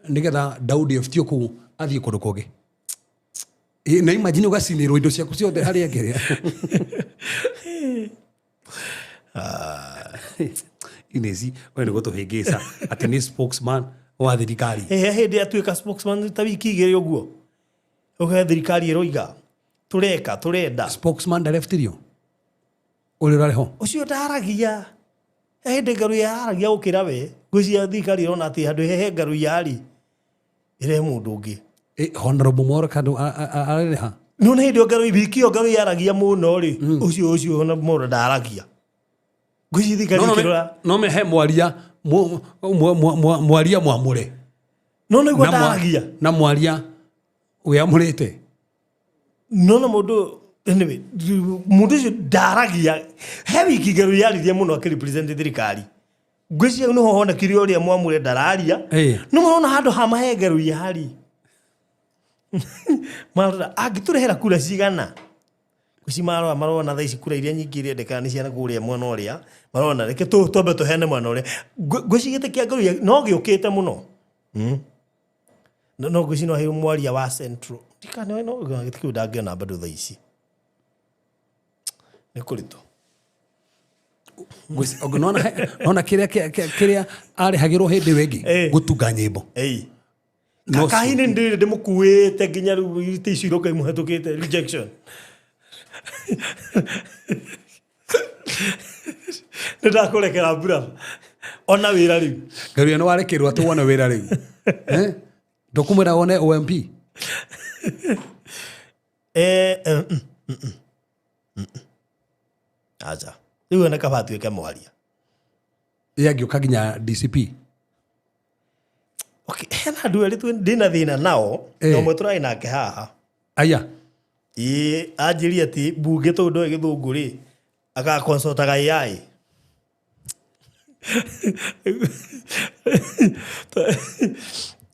nĩgetha Daudi efutio kũu athiĩ kũndũ kũngĩ. Na imagine ũgacinĩrwo indo ciaku ciothe harĩa ngĩrĩa. Inezi, we nĩ gũtũhĩngĩca atĩ nĩ spokesman wa thirikari. He hĩndĩ atuĩka spokesman ta wiki igĩrĩ ũguo. Ũkahe thirikari ĩroiga tũreka tũrenda. Spokesman ndarefutirio? Ũrĩa ũrarĩ ho? Ũcio ndaragia. He hĩndĩ ngaru yaragia gũkĩra we. Ngwĩciria thirikari ĩrona atĩ handũ hehe ngaru yarĩ ĩrehe mũndũ ũngĩ. Honorable Mwaura kandũ arĩha? No nĩ hĩndĩ ĩyo wiki ĩyo ngaru yaragia mũno rĩ, ũcio Honorable Mwaura ndaragia. Ngwĩciria thirikari ĩkĩrora. No me he mwaria mwaria mwamũre. No nĩguo ndaragia. Na mwaria wĩamũrĩte. No no mũndũ anyway, mũndũ ũcio ndaragia. He wiki ngaru yaririe mũno akĩrepresent thirikari. Ngwĩciria nĩho honekire ũrĩa mwamũre ndararia. No mũrona handũ ha mahe ngaru yari. Marora angĩtũrehera kura cigana. Ngwĩciria marora marona thaa ici kura iria nyingĩ irendekana nĩ ciana kũrĩa mwena ũrĩa. Marona reke twambe tũheane mwena ũrĩa. Ngwĩciria gĩtĩ kĩa ngaru no gĩũkĩte mũno. No ngwĩciria no heirwo mwaria wa Central. Ndikane no gĩtĩ kĩu ndangĩona bado thaa ici. Nĩ kũritũ. Nona kĩrĩa arĩhagĩrwo hĩndĩ ĩyo ĩngĩ gũtunga nyĩmbo. Kahinda ndĩrĩ ndĩmũkuĩte nginya rĩu itĩ icio iroka imũhetũkĩte rejection. Nĩ ndakũrekera mbura. Ona wĩra rĩu. Ngaruya nĩ warekerwo atĩ wone wĩra rĩu. Ndũkũmwĩra wone OMP? Eh, eh, Aca rĩu one kaba atuĩke mwaria. Ye angĩũka nginya DCP. Okay, hena andũ erĩ ndĩna thĩna nao. Na ũmwe tũrarĩ nake haha. Aya. Ĩĩ, anjĩrie atĩ mbunge tondũ ndoĩ gĩthũngũ rĩ, agaconsultaga AI.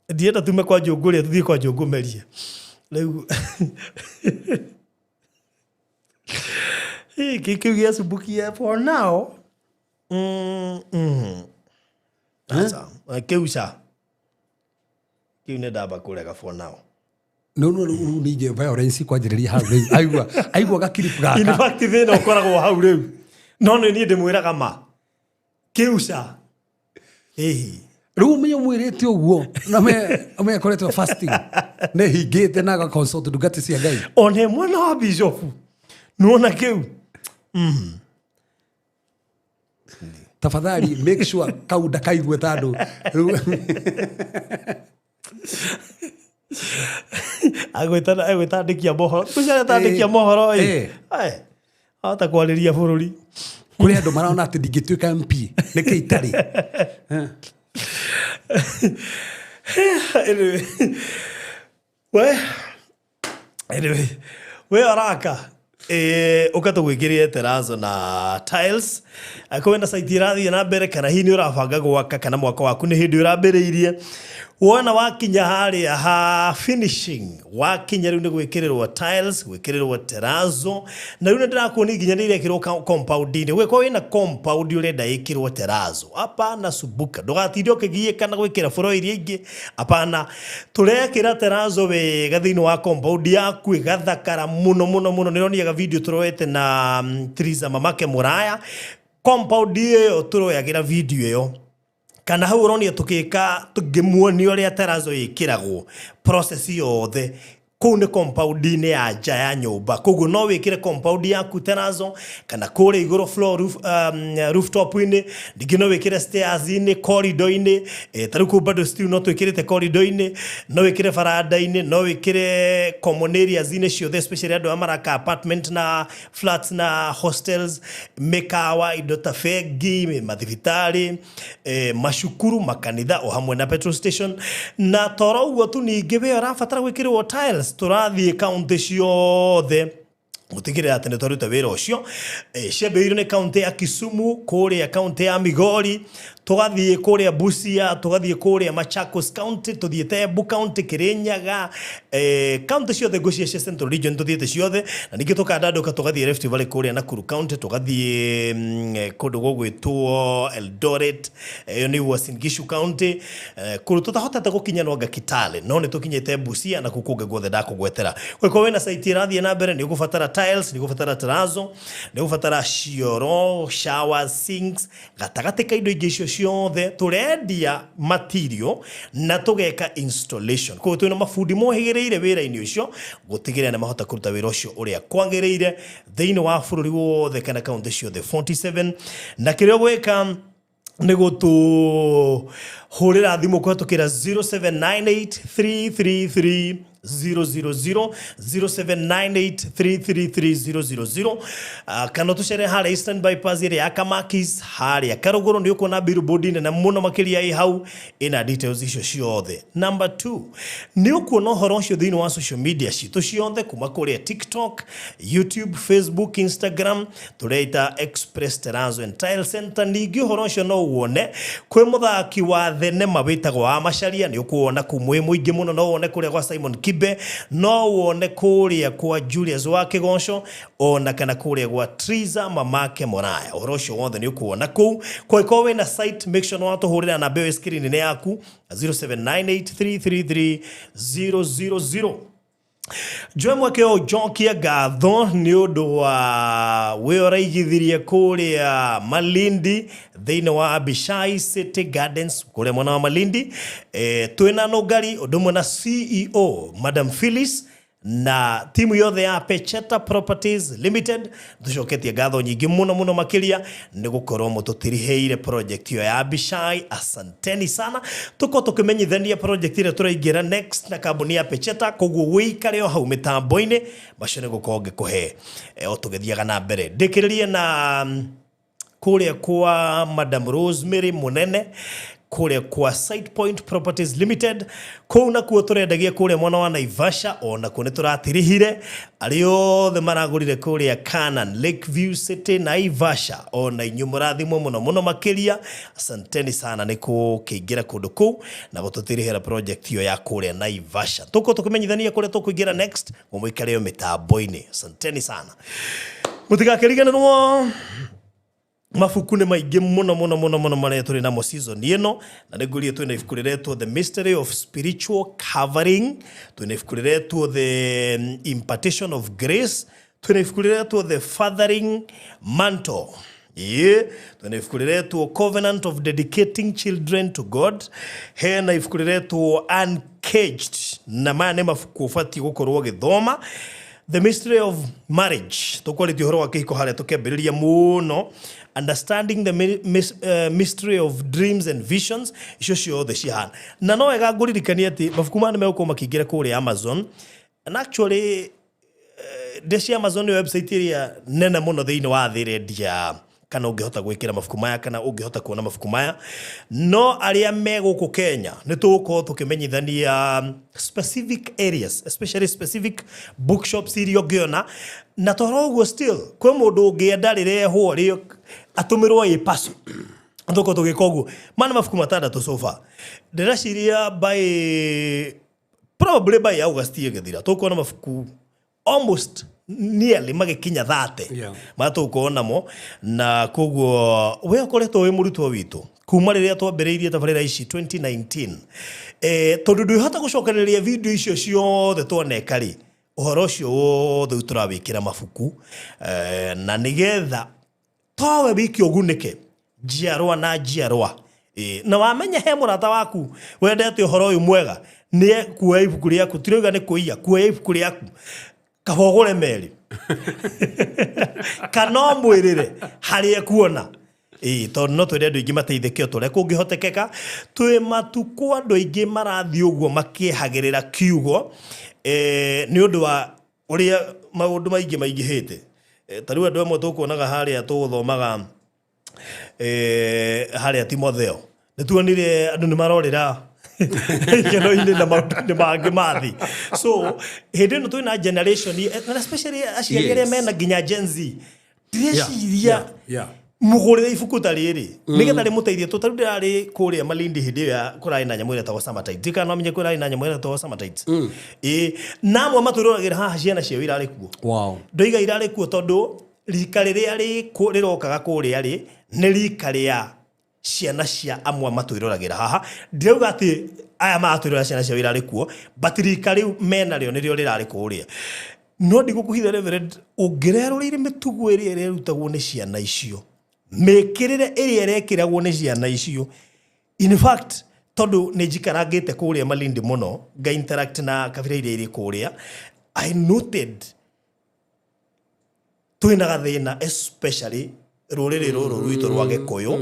Ndienda tume kwa njũngũ rĩa tũthiĩ kwa njũngũ merie rĩu. Ĩ, kĩu gĩacumbukia for now. Aca, kĩu ca kĩu nĩ ndamba kũrega for now. No no, rĩu ningĩ violence kwanjĩrĩria hau rĩu aigua gakiripu In gaka. fact, thĩna ũkoragwo hau rĩu, no nĩ niĩ ndĩmwĩraga ma kĩu ca ĩhi. Rĩu ũmenye mwĩrĩte ũguo na me akoretwo fasting nĩ hingĩte na agaconsult ndungata cia Ngai. Ona mwana wa bishofu nĩwona kĩu. Tafadhali make sure kau ndakaigue tandũ rĩu. Agwĩta andĩki a mohoro tũciarĩ andĩki a mohoro ĩ. Ahota kwarĩria bũrũri. Kũrĩ andũ marona atĩ ndingĩtuĩka MP nĩkĩ itarĩ. Anyway, we anyway, we araka ũka tũgwĩkĩrĩre terazo na tiles. Angĩkorwo wĩna site ĩrathiĩ na mbere, kana hihi nĩ ũrabanga gwaka, kana mwaka waku nĩ hĩndĩ ũrambĩrĩirie, wona wakinya harĩa ha finishing, wakinya rĩu nĩ gwĩkĩrĩrwo tiles, gwĩkĩrĩrwo terazo. Na rĩu nĩ ndĩrakuonia nginya nĩ irekĩrwo compound-inĩ. Ũgĩkorwo wĩna compound ũrenda ĩkĩrwo terazo, hapana sumbuka, ndũgatinde ũkĩgiĩka na gwĩkĩra floor iria ingĩ. Hapana, tũrekĩra terazo wega thĩinĩ wa compound yaku, ĩgathakara mũno mũno mũno. Nĩ ũroniaga video tũroete na Triza mamake Mũraya, compound ĩyo tũroyagĩra video ĩyo, kana hau ũronia tũgĩka tũngĩmuonia ũrĩa terazo ĩkĩragwo, process yothe kũu nĩ compound-inĩ ya nja ya nyũmba. Koguo no wĩkĩre compound yaku terazo, kana kũrĩa igũrũ floor roof, rooftop-inĩ, ningĩ no wĩkĩre stairs-inĩ, corridor-inĩ. Ta rĩu kũu bado still no twĩkĩrĩte corridor-inĩ, no wĩkĩre baranda-inĩ, no wĩkĩre common areas-inĩ ciothe, especially andũ arĩa maraka apartment na flats na hostels, mĩkawa, indo ta bengi, mathibitarĩ, macukuru, makanitha, o hamwe na petrol station. Na toro ũguo tu, ningĩ we ũrabatara gwĩkĩrwo tiles, tũrathiĩ kaunti ciothe gũtigĩrĩra atĩ nĩ twaruta wĩra ũcio. Ciambĩrĩirio nĩ kaunti ya Kisumu, kũrĩa kaunti ya Migori, tũgathiĩ kũrĩa Busia, tũgathiĩ kũrĩa Machakos County, tũthiĩte Embu County, Kirinyaga, kaunti ciothe ngũcia cia Central Region tũthiĩte ciothe. Na ningĩ tũkandandũka tũgathiĩ Rift Valley kũrĩa Nakuru County, tũgathiĩ kũndũ gũgwĩtwo Eldoret, ĩyo nĩ Uasin Gishu County. Kũndũ tũtahotete gũkinya no anga Kitale, no nĩ tũkinyĩte Busia na kũu kũngĩ guothe ndakũgwetera. Ũngĩkorwo wĩna site ĩrathiĩ na mbere, nĩ ũgũbatara tiles, nĩ ũgũbatara terazo, nĩ ũgũbatara cioro, shower, sinks, gatagatĩ ka indo ingĩ icio ciothe. Tũrendia material na tũgeka installation. Koguo twĩna mabundi mohĩgĩrĩire wĩra-inĩ ũcio gũtigĩrĩra nĩ mahota kũruta wĩra ũcio ũrĩa kwagĩrĩire thĩinĩ wa bũrũri wothe kana kaunti ciothe 47. Na kĩrĩa ũgwĩka nĩ gũtũhũrĩra thimũ kũhetũkĩra 0798333000, 0798333000, kana tũcere harĩa Eastern Bypass ĩrĩa ya Kamakis harĩa Karũgũrũ, nĩ ũkuona billboard nene mũno makĩria ĩ hau ĩna details icio ciothe. Number 2, nĩ ũkuona ũhoro ũcio thĩinĩ wa social media citũ ciothe, kuma kũrĩa TikTok, YouTube, Facebook, Instagram, tũreita Express Terrazzo and Tile Center. Ningĩ ũhoro ũcio no wone kwĩ mũthaki wa thenema wĩtagwo wa Macharia, nĩ ũkuona kũu mwĩ mũingĩ mũno. No wone kũrĩa gwa Simon Kibe, no wone kũrĩa kwa Julius wa Kĩgoco, ona kana kũrĩa gwa Triza mamake Moraya. Ũhoro ũcio wothe nĩ ũkuona kũu. Kũngĩkorwo wĩna site, make sure nĩ watũhũrĩra namba ĩyo screen-inĩ yaku, 0798333000. Njoe mweke ũyũ njokie ngatho nĩ ũndũ wa wĩ ũraigithirie kũrĩa Malindi thĩinĩ wa Abishai City Gardens kũrĩa mwena wa Malindi. Twĩna Nũngari ũndũ ũmwe na CEO Madam Phyllis. Na timu yothe ya Pecheta Properties Limited tucoketie ngatho nyingĩ mũno mũno makĩria nĩ gũkorwo mũtũtirihĩire project ĩyo ya Abishai. Asanteni sana. Tũkorwo tũkĩmenyithania project ĩrĩa tũraingĩra next na kambuni ya Pecheta, koguo wĩikare o hau mĩtambo-inĩ macio nĩ gũkorwo ngĩkũhe o tũgĩthiaga na mbere. Ndĩkĩrĩrie na kũrĩa kwa Madam Rosemary Munene kũrĩa kwa Site Point Properties Limited. Kũu nakuo tũrendagia kũrĩa mwena wa Naivasha, ona kuo nĩ tũratirihire arĩa othe maragũrire kũrĩa Canaan Lakeview City Naivasha, ona inyuĩ mũrathimwo mũno mũno makĩria. Asanteni sana nĩ gũkĩingĩra kũndũ kũu na gũtũtirihĩra project ĩyo ya kũrĩa Naivasha. Tũkorwo tũkĩmenyithania kũrĩa tũkũingĩra next, mũikare o mĩtambo-inĩ. Asanteni sana, mũtigakĩriganĩrwo mabuku nĩ maingĩ mũno mũno mũno mũno marĩa tũrĩ namo season ĩno, na nĩ ngũrie twĩna ibuku rĩretwo The Mystery of Spiritual Covering, twĩna ibuku rĩretwo The Impartation of Grace, twĩna ibuku rĩretwo The Fathering Mantle. Ĩĩ, twĩna ibuku rĩretwo Covenant of Dedicating Children to God, hena ibuku rĩretwo Uncaged, na maya nĩ mabuku ũbatiĩ gũkorwo ũgĩthoma. The Mystery of Marriage, tũkwarĩtie ũhoro wa kĩhiko harĩa tũkĩambĩrĩria mũno. Understanding the Mystery of Dreams and Visions, icio ciothe cihana. Na no wega ngũririkanie atĩ mabuku maya nĩ megũkorwo makĩingĩra kũrĩa Amazon. And actually ndeci Amazon nĩ website ĩrĩa nene mũno thĩinĩ wa thĩ ĩrendia kana ũngĩhota gwĩkĩra mabuku maya kana ũngĩhota kuona mabuku maya. No arĩa me gũkũ Kenya nĩ tũgũkorwo tũkĩmenyithania specific areas, especially specific bookshops iria ũngĩona. Na toro ũguo still kwĩ mũndũ ũngĩenda rĩrehwo rĩ atũmĩrwo ĩ parcel, tũkorwo tũgĩka ũguo. Maya nĩ mabuku matandatũ so far. Ndĩreciria by probably by August ĩgĩthira tũkuona mabuku almost nearly magĩkinya 30 marĩa tũgũkorwo namo. Na koguo we ũkoretwo wĩ mũrutwo witũ kuma rĩrĩa twambĩrĩirie tabarĩra ici 2019, tondũ ndwĩhota gũcokereria video icio ciothe twaneka rĩ, ũhoro ũcio wothe rĩu tũrawĩkĩra mabuku, na nĩgetha towe wiki ũgunĩke njiarwa na njiarwa. Na wamenya he mũrata waku wendete ũhoro ũyũ mwega, nĩ kuoya ibuku rĩaku, tirauga nĩ kũiya, kuoya ibuku rĩaku kaba ũgũre merĩ kana ũmwĩrĩre harĩa ekuona. Ĩĩ, tondũ no twende andũ aingĩ mateithĩke o ta ũrĩa kũngĩhotekeka. Twĩ matukũ andũ aingĩ marathiĩ ũguo makĩehagĩrĩra kiugo, nĩ ũndũ wa ũrĩa maũndũ maingĩ maingĩhĩte. Ta rĩu andũ amwe tũkuonaga harĩa tũgũthomaga, harĩa Timotheo, nĩ tuonire andũ nĩ marorĩra ikeno-inĩ na maũndũ-inĩ mangĩ ma thĩ. So hĩndĩ ĩno twĩna generation, na especially aciari arĩa mena nginya Gen Z, ndĩreciria mũgũrĩre ibuku ta rĩrĩ nĩgetha rĩmũteithie. Tũ tarĩu ndĩrarĩ kũrĩa Malindi hĩndĩ ĩyo ya kũrarĩ na nyamũ ĩrĩa ĩtagwo Summertide. Ndiũĩ kana no menye kũrarĩ na nyamũ ĩrĩa ĩtagwo Summertide. Ĩĩ, na amwe matwĩroragĩra haha ciana ciao irarĩ kuo. Ndoiga irarĩ kuo tondũ rika rĩrĩa rĩrokaga kũrĩa rĩ nĩ rika rĩa ciana cia amwe matwĩroragĩra haha. Ndirauga atĩ aya maratwĩrorera ciana ciao irarĩ kuo, but rika rĩu menarĩo nĩrĩo rĩrarĩ kũrĩa. No ndigũkũhitha Reverend, ũngĩrerũrĩire mĩtugo ĩrĩa ĩrerutagwo nĩ ciana icio, mĩkĩrĩre ĩrĩa ĩrekĩragwo nĩ ciana icio, in fact tondũ nĩ njikarangĩte kũrĩa Malindi mũno, nga interact na kabira iria irĩ kũrĩa, I noted twĩna gathĩna, especially rũrĩrĩ rũrũ rwitũ rwa Gĩkũyũ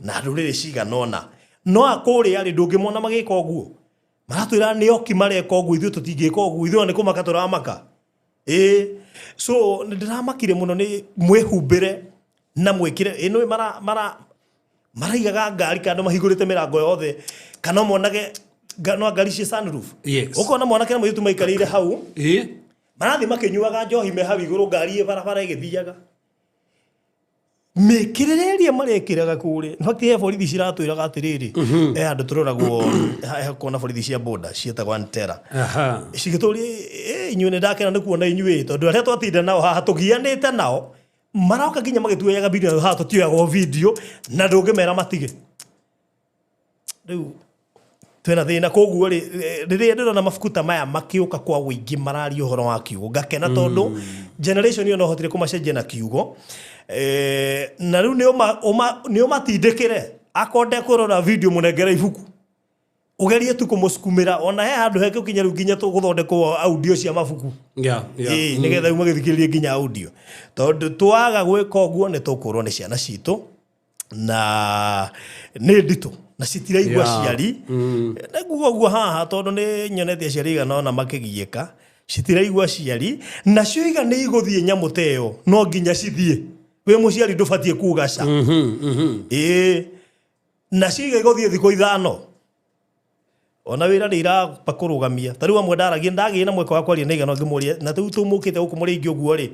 na rũrĩrĩ cigana ũna. No akũrĩa rĩ, ndũngĩmona magĩka ũguo. Maratwĩra nĩ oki mareka ũguo, ithuĩ tũtingĩka ũguo, ithuĩ ona nĩ kũmaka tũramaka. Ĩĩ, so nĩ ndĩramakire mũno nĩ mwĩhumbĩre na mwĩkĩre ĩno mara mara maraigaga ngari kando mahingũrĩte mĩrango yothe, kana monage no ngari ci sunroof. Ũkona mwanake na mũirĩtu maikarĩire hau, marathiĩ makĩnyuaga njohi me hau igũrũ, ngari ĩ barabara ĩgĩthiaga. Mĩkĩrĩre ĩrĩa marekĩraga kũrĩa, in fact he borithi ciratwĩraga atĩrĩrĩ, he handũ tũroragwo, he kuona borithi cia boda ciĩtagwo Antera, cigĩtũria, inyuĩ nĩ ndakena nĩ kuona inyuĩ, tondũ arĩa twatinda nao haha tũgianĩte nao maroka nginya magĩtuoyaga video haha, tũtioyagwo video na ndũngĩmera matige. Rĩu twĩna thĩna. Koguo rĩ, rĩrĩa ndĩrona mabuku ta maya makĩũka kwa ũingĩ mararia ũhoro wa kiugo, ngakena tondũ generation ĩyo no hotire kũmacenjia na kiugo. Na rĩu nĩ ũmatindĩkĩre akorwo ndekũrora video, mũnengere ibuku. Ũgerie tu kũmũsukumĩra ona he handũ hekũkinya rĩu nginya tũgũthondekwo audio cia mabuku. Ĩĩ, nĩgetha rĩu magĩthikĩrĩrie nginya audio, tondũ twaga gwĩka ũguo nĩ tũkũrwo nĩ ciana citũ na nĩ nditũ na citiraigua. Aciari nĩ nguga ũguo haha tondũ nĩ nyonete aciari igana ona makĩgiĩka, citiraigua aciari nacio iga nĩ igũthiĩ nyamũ ta ĩyo, no nginya cithiĩ. Wĩ mũciari ndũbatiĩ kuga ca. Ĩĩ, nacio iga igũthiĩ thikũ 5, ona wĩra nĩ iramba kũrũgamia. Ta rĩu amwe ndaragia, ndagĩire na mweke wa kwaria na igana ngĩmũria, na rĩu tũmũkĩte gũkũ mũrĩ aingĩ ũguo rĩ,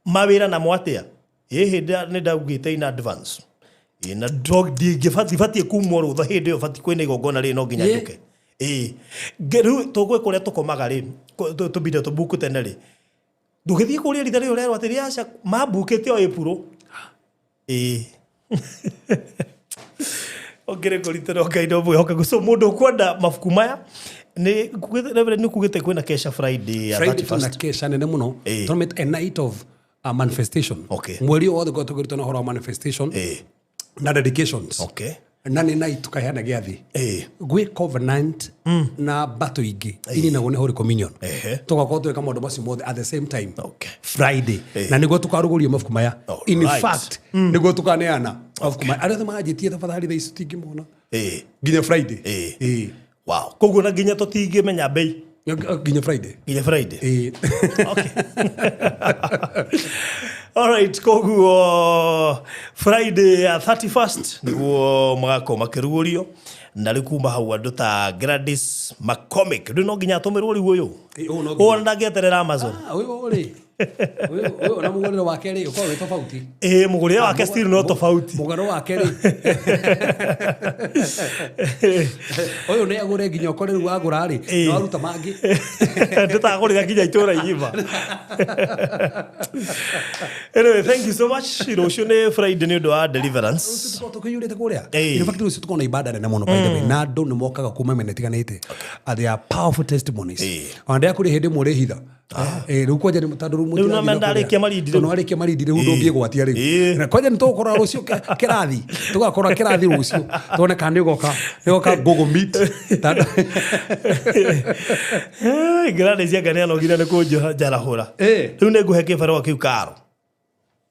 mawĩra namo atĩa? Ĩ hĩndĩ nĩ ndaugĩte in advance. Ĩ, na ndingĩbatiĩ kumwo rũtha hĩndĩ ĩyo batiĩ kwĩna igongona rĩ, no nginya njũke. Ĩ, rĩu tũgwĩ kũrĩa tũkomaga rĩ, tũmbire tũbuku tene rĩ, ndũgĩthiĩ kũrĩa ritha rĩrĩ ũrerwo atĩrĩ aca, mambukĩte o April. Ĩ, ũngĩrĩ kũritũra Ngai no mwĩhokeku. So mũndũ ũkwenda mabuku maya nĩ Reverend, nĩ kugĩte kwĩna kesha Friday ya Friday 31st. tuna kesha nene muno. Tũramĩta a night of manifestation. Mweri ũyũ wothe ngorwo tũkĩrutana ũhoro wa manifestation na dedications. Na nĩ night tukaheana gĩathĩ gwĩ covenant na battle ingĩ ininagwo nĩ Holy Communion. Tũgakorwo tũgĩka maũndũ macio mothe at the same time Friday, na nĩguo tũkarugũria mabuku maya. In fact, nĩguo tũkaneana mabuku maya. Arĩa othe manjĩtie, tafadhali, thaa ici tingĩmona nginya Friday. Wow, koguo na nginya tũtingĩmenya mbei? Nginya Friday. Nginya Friday. Ĩĩ. Okay. Alright, koguo Friday ya 31st niguo magakorwo makĩrugũrio, na rĩu kuma hau andũ ta Gladys McCormick rĩu no nginya atũmĩrwo rĩu ũyũ. Ĩ, ũyũ no nginya. Ũyũ ndangĩeterera Amazon. Ah, ũyũ rĩ, ũyũ ona mũgũrĩre wake rĩ, ũkoragwo wĩ tofauti. Ĩ, mũgũrĩre wake still no tofauti. Mũgarũ wake rĩ, ũyũ nĩ agũre nginya ũkore rĩu wagũra rĩ, nĩ waruta mangĩ. Ndĩtagũrĩra nginya itũra igima. Anyway, thank you so much. Rũciũ nĩ Friday nĩ ũndũ wa deliverance. Tũkorwo tũkĩiyũrĩte kũrĩa. Ĩĩ. In fact, rũciũ tũkorwo na ibada nene mũno, by the way, na andũ nĩ mokaga kuma mĩena ĩtiganĩte. They are powerful testimonies. Ona ndĩra kũrĩ hĩndĩ ĩmwe ũrĩhitha. Rĩu kwanja nĩ tondũ rĩu Rĩu no mũtirathiĩ na mendarĩkia kũrĩa. Malindi rĩu. Tondũ warĩkia Malindi rĩu ndũngĩgwatia rĩu. Na kwanja nĩ tũgũkorwo rũciũ kĩrathi, tũgakorwo kĩrathi rũciũ tuone kana nĩ ũgoka Google Meet. Gladys anga nĩ anogire nĩ kũnjarahũra. Rĩu nĩ ngũhe kĩbarũa kĩu karo.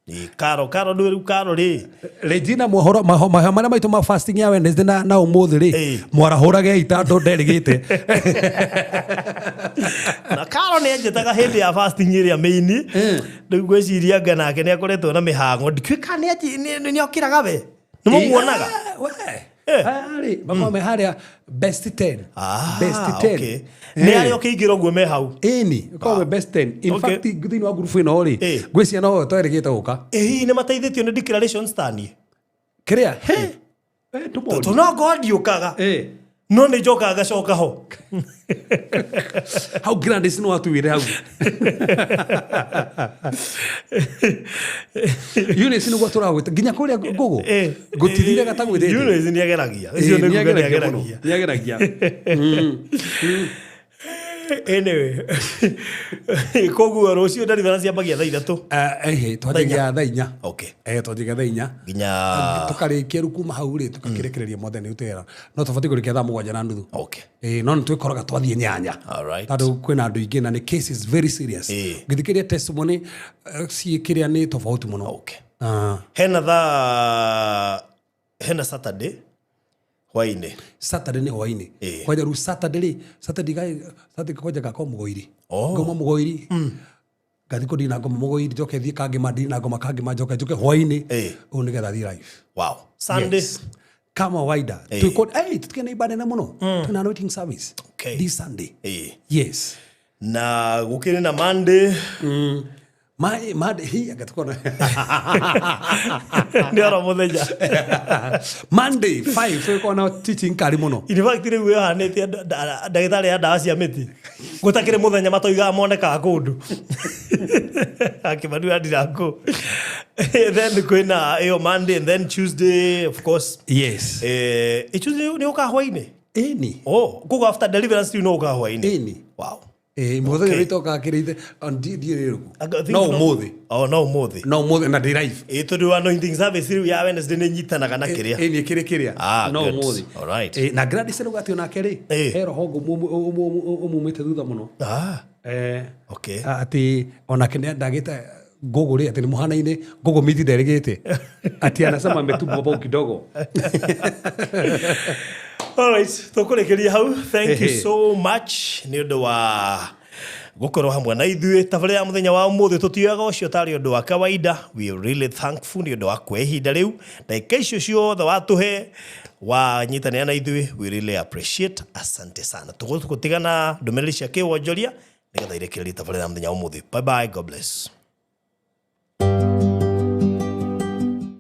Ĩ, karo karo ndũĩ rĩu karo rĩ. Regina, mohoro maho marĩa maitũ ma fasting ya Wednesday na ũmũthĩ rĩ, mwarahũrage tondũ nderĩgĩte. Na karo nĩ anjĩtaga hĩndĩ ya fasting ĩrĩa main. Rĩu ngwĩciria anga nake nĩ akoretwo na mĩhang'o, ndikĩũĩ kana nĩ okĩraga we nĩ mũmuonaga. We harĩ makorwo me harĩa best 10. Best 10. Nĩ arĩa ũkĩingĩra ũguo me hau. Ĩni, ũkorwo me best 10 in fact thĩinĩ wa ngurubu ĩno rĩ, ngwĩciria no twerĩgĩte gũka. Ĩ, hihi nĩ mateithĩtio nĩ declarations taniĩ? Kĩrĩa he tũmoni. Tondũ no ngorwo ndiũkaga, no nĩ njokaga ngacoka ho. Hau Gladys no atuĩre hau. Eunice nĩguo tũragwĩta nginya kũrĩa ngũgũ ngũtithire gatagwĩtĩte. Eunice nĩ ageragia. Ũcio nĩ kuga nĩ ageragia. Nĩ ageragia. Anyway, koguo rũciũ deliverance ciambagia thaa 3? Ehe, twanjagia thaa 4. Twanjagia thaa 4 nginya? Tũkarĩkia rĩu kuma hau rĩ, tũgakĩrekereria mwathani ũtera no tũbatiĩ kũrĩkia thaa 7:30. Ĩĩ, no nĩ twĩkoraga twathiĩ 8 tondũ kwĩna andũ aingĩ na nĩ cases very serious. Ngĩthikĩrĩria testimony ciĩ kĩrĩa nĩ tofauti mũno. Ah. Hena thaa, hena Saturday hwainĩ? Saturday nĩ hwainĩ. Kwanja rĩu Saturday rĩ, Saturday kwanja ngakorwo Mũgoiri. Ngauma Mũgoiri, ngathi kũndina na ngoma Mũgoiri, njoke thiĩ Kangĩma, ndini na ngoma Kangĩma, njoke njoke hwainĩ ũũ nĩgetha thiĩ live. Sunday? Yes. Kama kawaida. Tuko, hey, tutikena na ibada nene mũno. Tuna anointing service this Sunday. Yes. Na gũkĩrĩ na Monday? Monday hi anga tukona. Nĩ oro mũthenya. Monday 5 twĩkorwo na teaching kari mũno. In fact, rĩu ĩhanĩte ndagĩtarĩ ya ndawa cia mĩtĩ, gũtakĩrĩ mũthenya matoigaga monekaga kũndũ akĩmanua ndirakũ. Then kwĩna ĩyo Monday and then Tuesday, of course. Tuesday nĩ ũkaga hwainĩ? Ĩni. Oh, koguo after deliverance rĩu no ũkaga hwainĩ? Ĩni. Wow. Ĩĩ, mũthenya ũrĩa itokaga kĩrĩite ndiĩ rĩrĩkũ no ũmũthĩ. Oh, no ũmũthĩ. No ũmũthĩ na ndĩ live. Ĩ, tondũ anointing service rĩu ya Wednesday nĩ nyitanaga na kĩrĩa. Ĩ, nĩ kĩrĩ kĩrĩa. Ah, No good. ũmũthĩ. Alright. Ĩ, na Gladys rĩu atĩ onake rĩ, he roho ũmumĩte thutha mũno. Ah. Eh, Okay. Atĩ onake nĩ ndagĩte ngũgũ rĩ, atĩ nĩ mũhanaine ngũgũ miti nderĩgĩte atĩ anasema ametubwa bau kidogo. Alright, tũkũrĩkĩria hau. Thank you Ehe. so much nĩ ũndũ wa gũkorwo hamwe na ithuĩ tabarĩra ya mũthenya wa ũmũthĩ. Tũtioyaga ũcio tarĩ ũndũ wa kawaida. We are really thankful nĩ ũndũ wa kuoya ihinda rĩu, ndagĩka icio ciothe watũhe wanyitanĩra na ithuĩ. We really appreciate. Asante sana. Tũgũtigana ndũmĩrĩri cia kĩwonjoria nĩgetha irekererie tabarĩra ya mũthenya wa ũmũthĩ. Bye bye, God bless.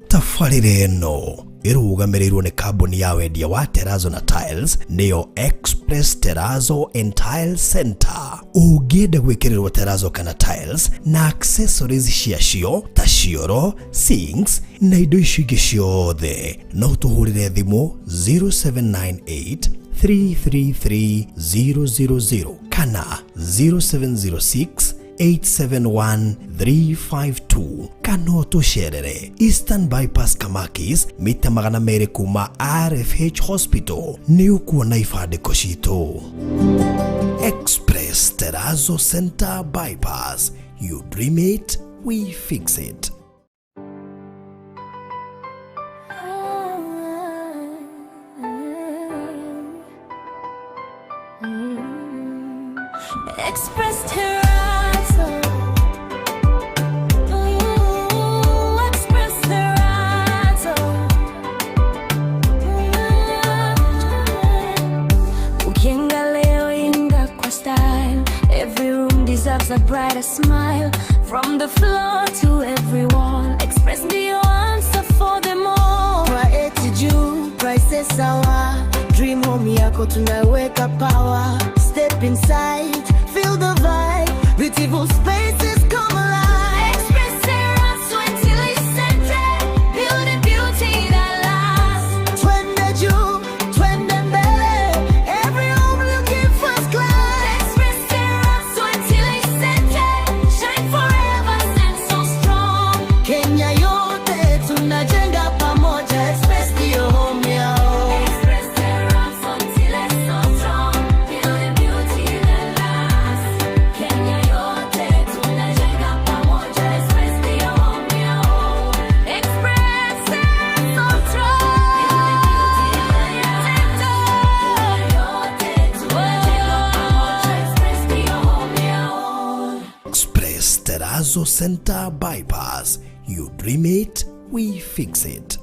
Tabarĩra ĩno ĩrũgamĩrĩirwo nĩ kambuni ya wendia wa terazo na tiles, nĩyo Express Terazo and Tile Center. Ũngĩenda gwĩkĩrĩrwo terazo kana tiles na accessories ciacio ta cioro, sinks na indo icio ingĩ ciothe, no tũhũrĩre thimũ 0798 333 000 kana 0706 871 352, kana ũtũcerere Eastern Bypass, Kamakis, mita 200 kuma RFH Hospital. Nĩ ũkuona ibandĩko citũ. Express Terazo Center, Bypass. You dream it, we fix it. Express Terrazzo. Ooh, Express Terrazzo. Ukiangalia inga kwa style. Every room deserves a brighter smile. From the floor to every wall. Express ndio answer for them all. Quality juu, prices sawa. Dream home yako tunaweka power. Step inside, feel the vibe. Beautiful spaces come alive. Express Terrazzo Center, building beauty that lasts. Twende juu, twende mbele. Every home looking first class. Express Terrazzo Center, shine forever, stand so strong. Kenya yote tunajenga pamoja. Express ndio home yao. Express Terrazzo so strong, building beauty that lasts. Kenya yote tunajenga pamoja. Express ndio home yao. Express so strong, building beauty that lasts. Kenya yote tunajenga pamoja. Express ndio home yao. Express Terrazzo Center, Bypass. You dream it, we fix it.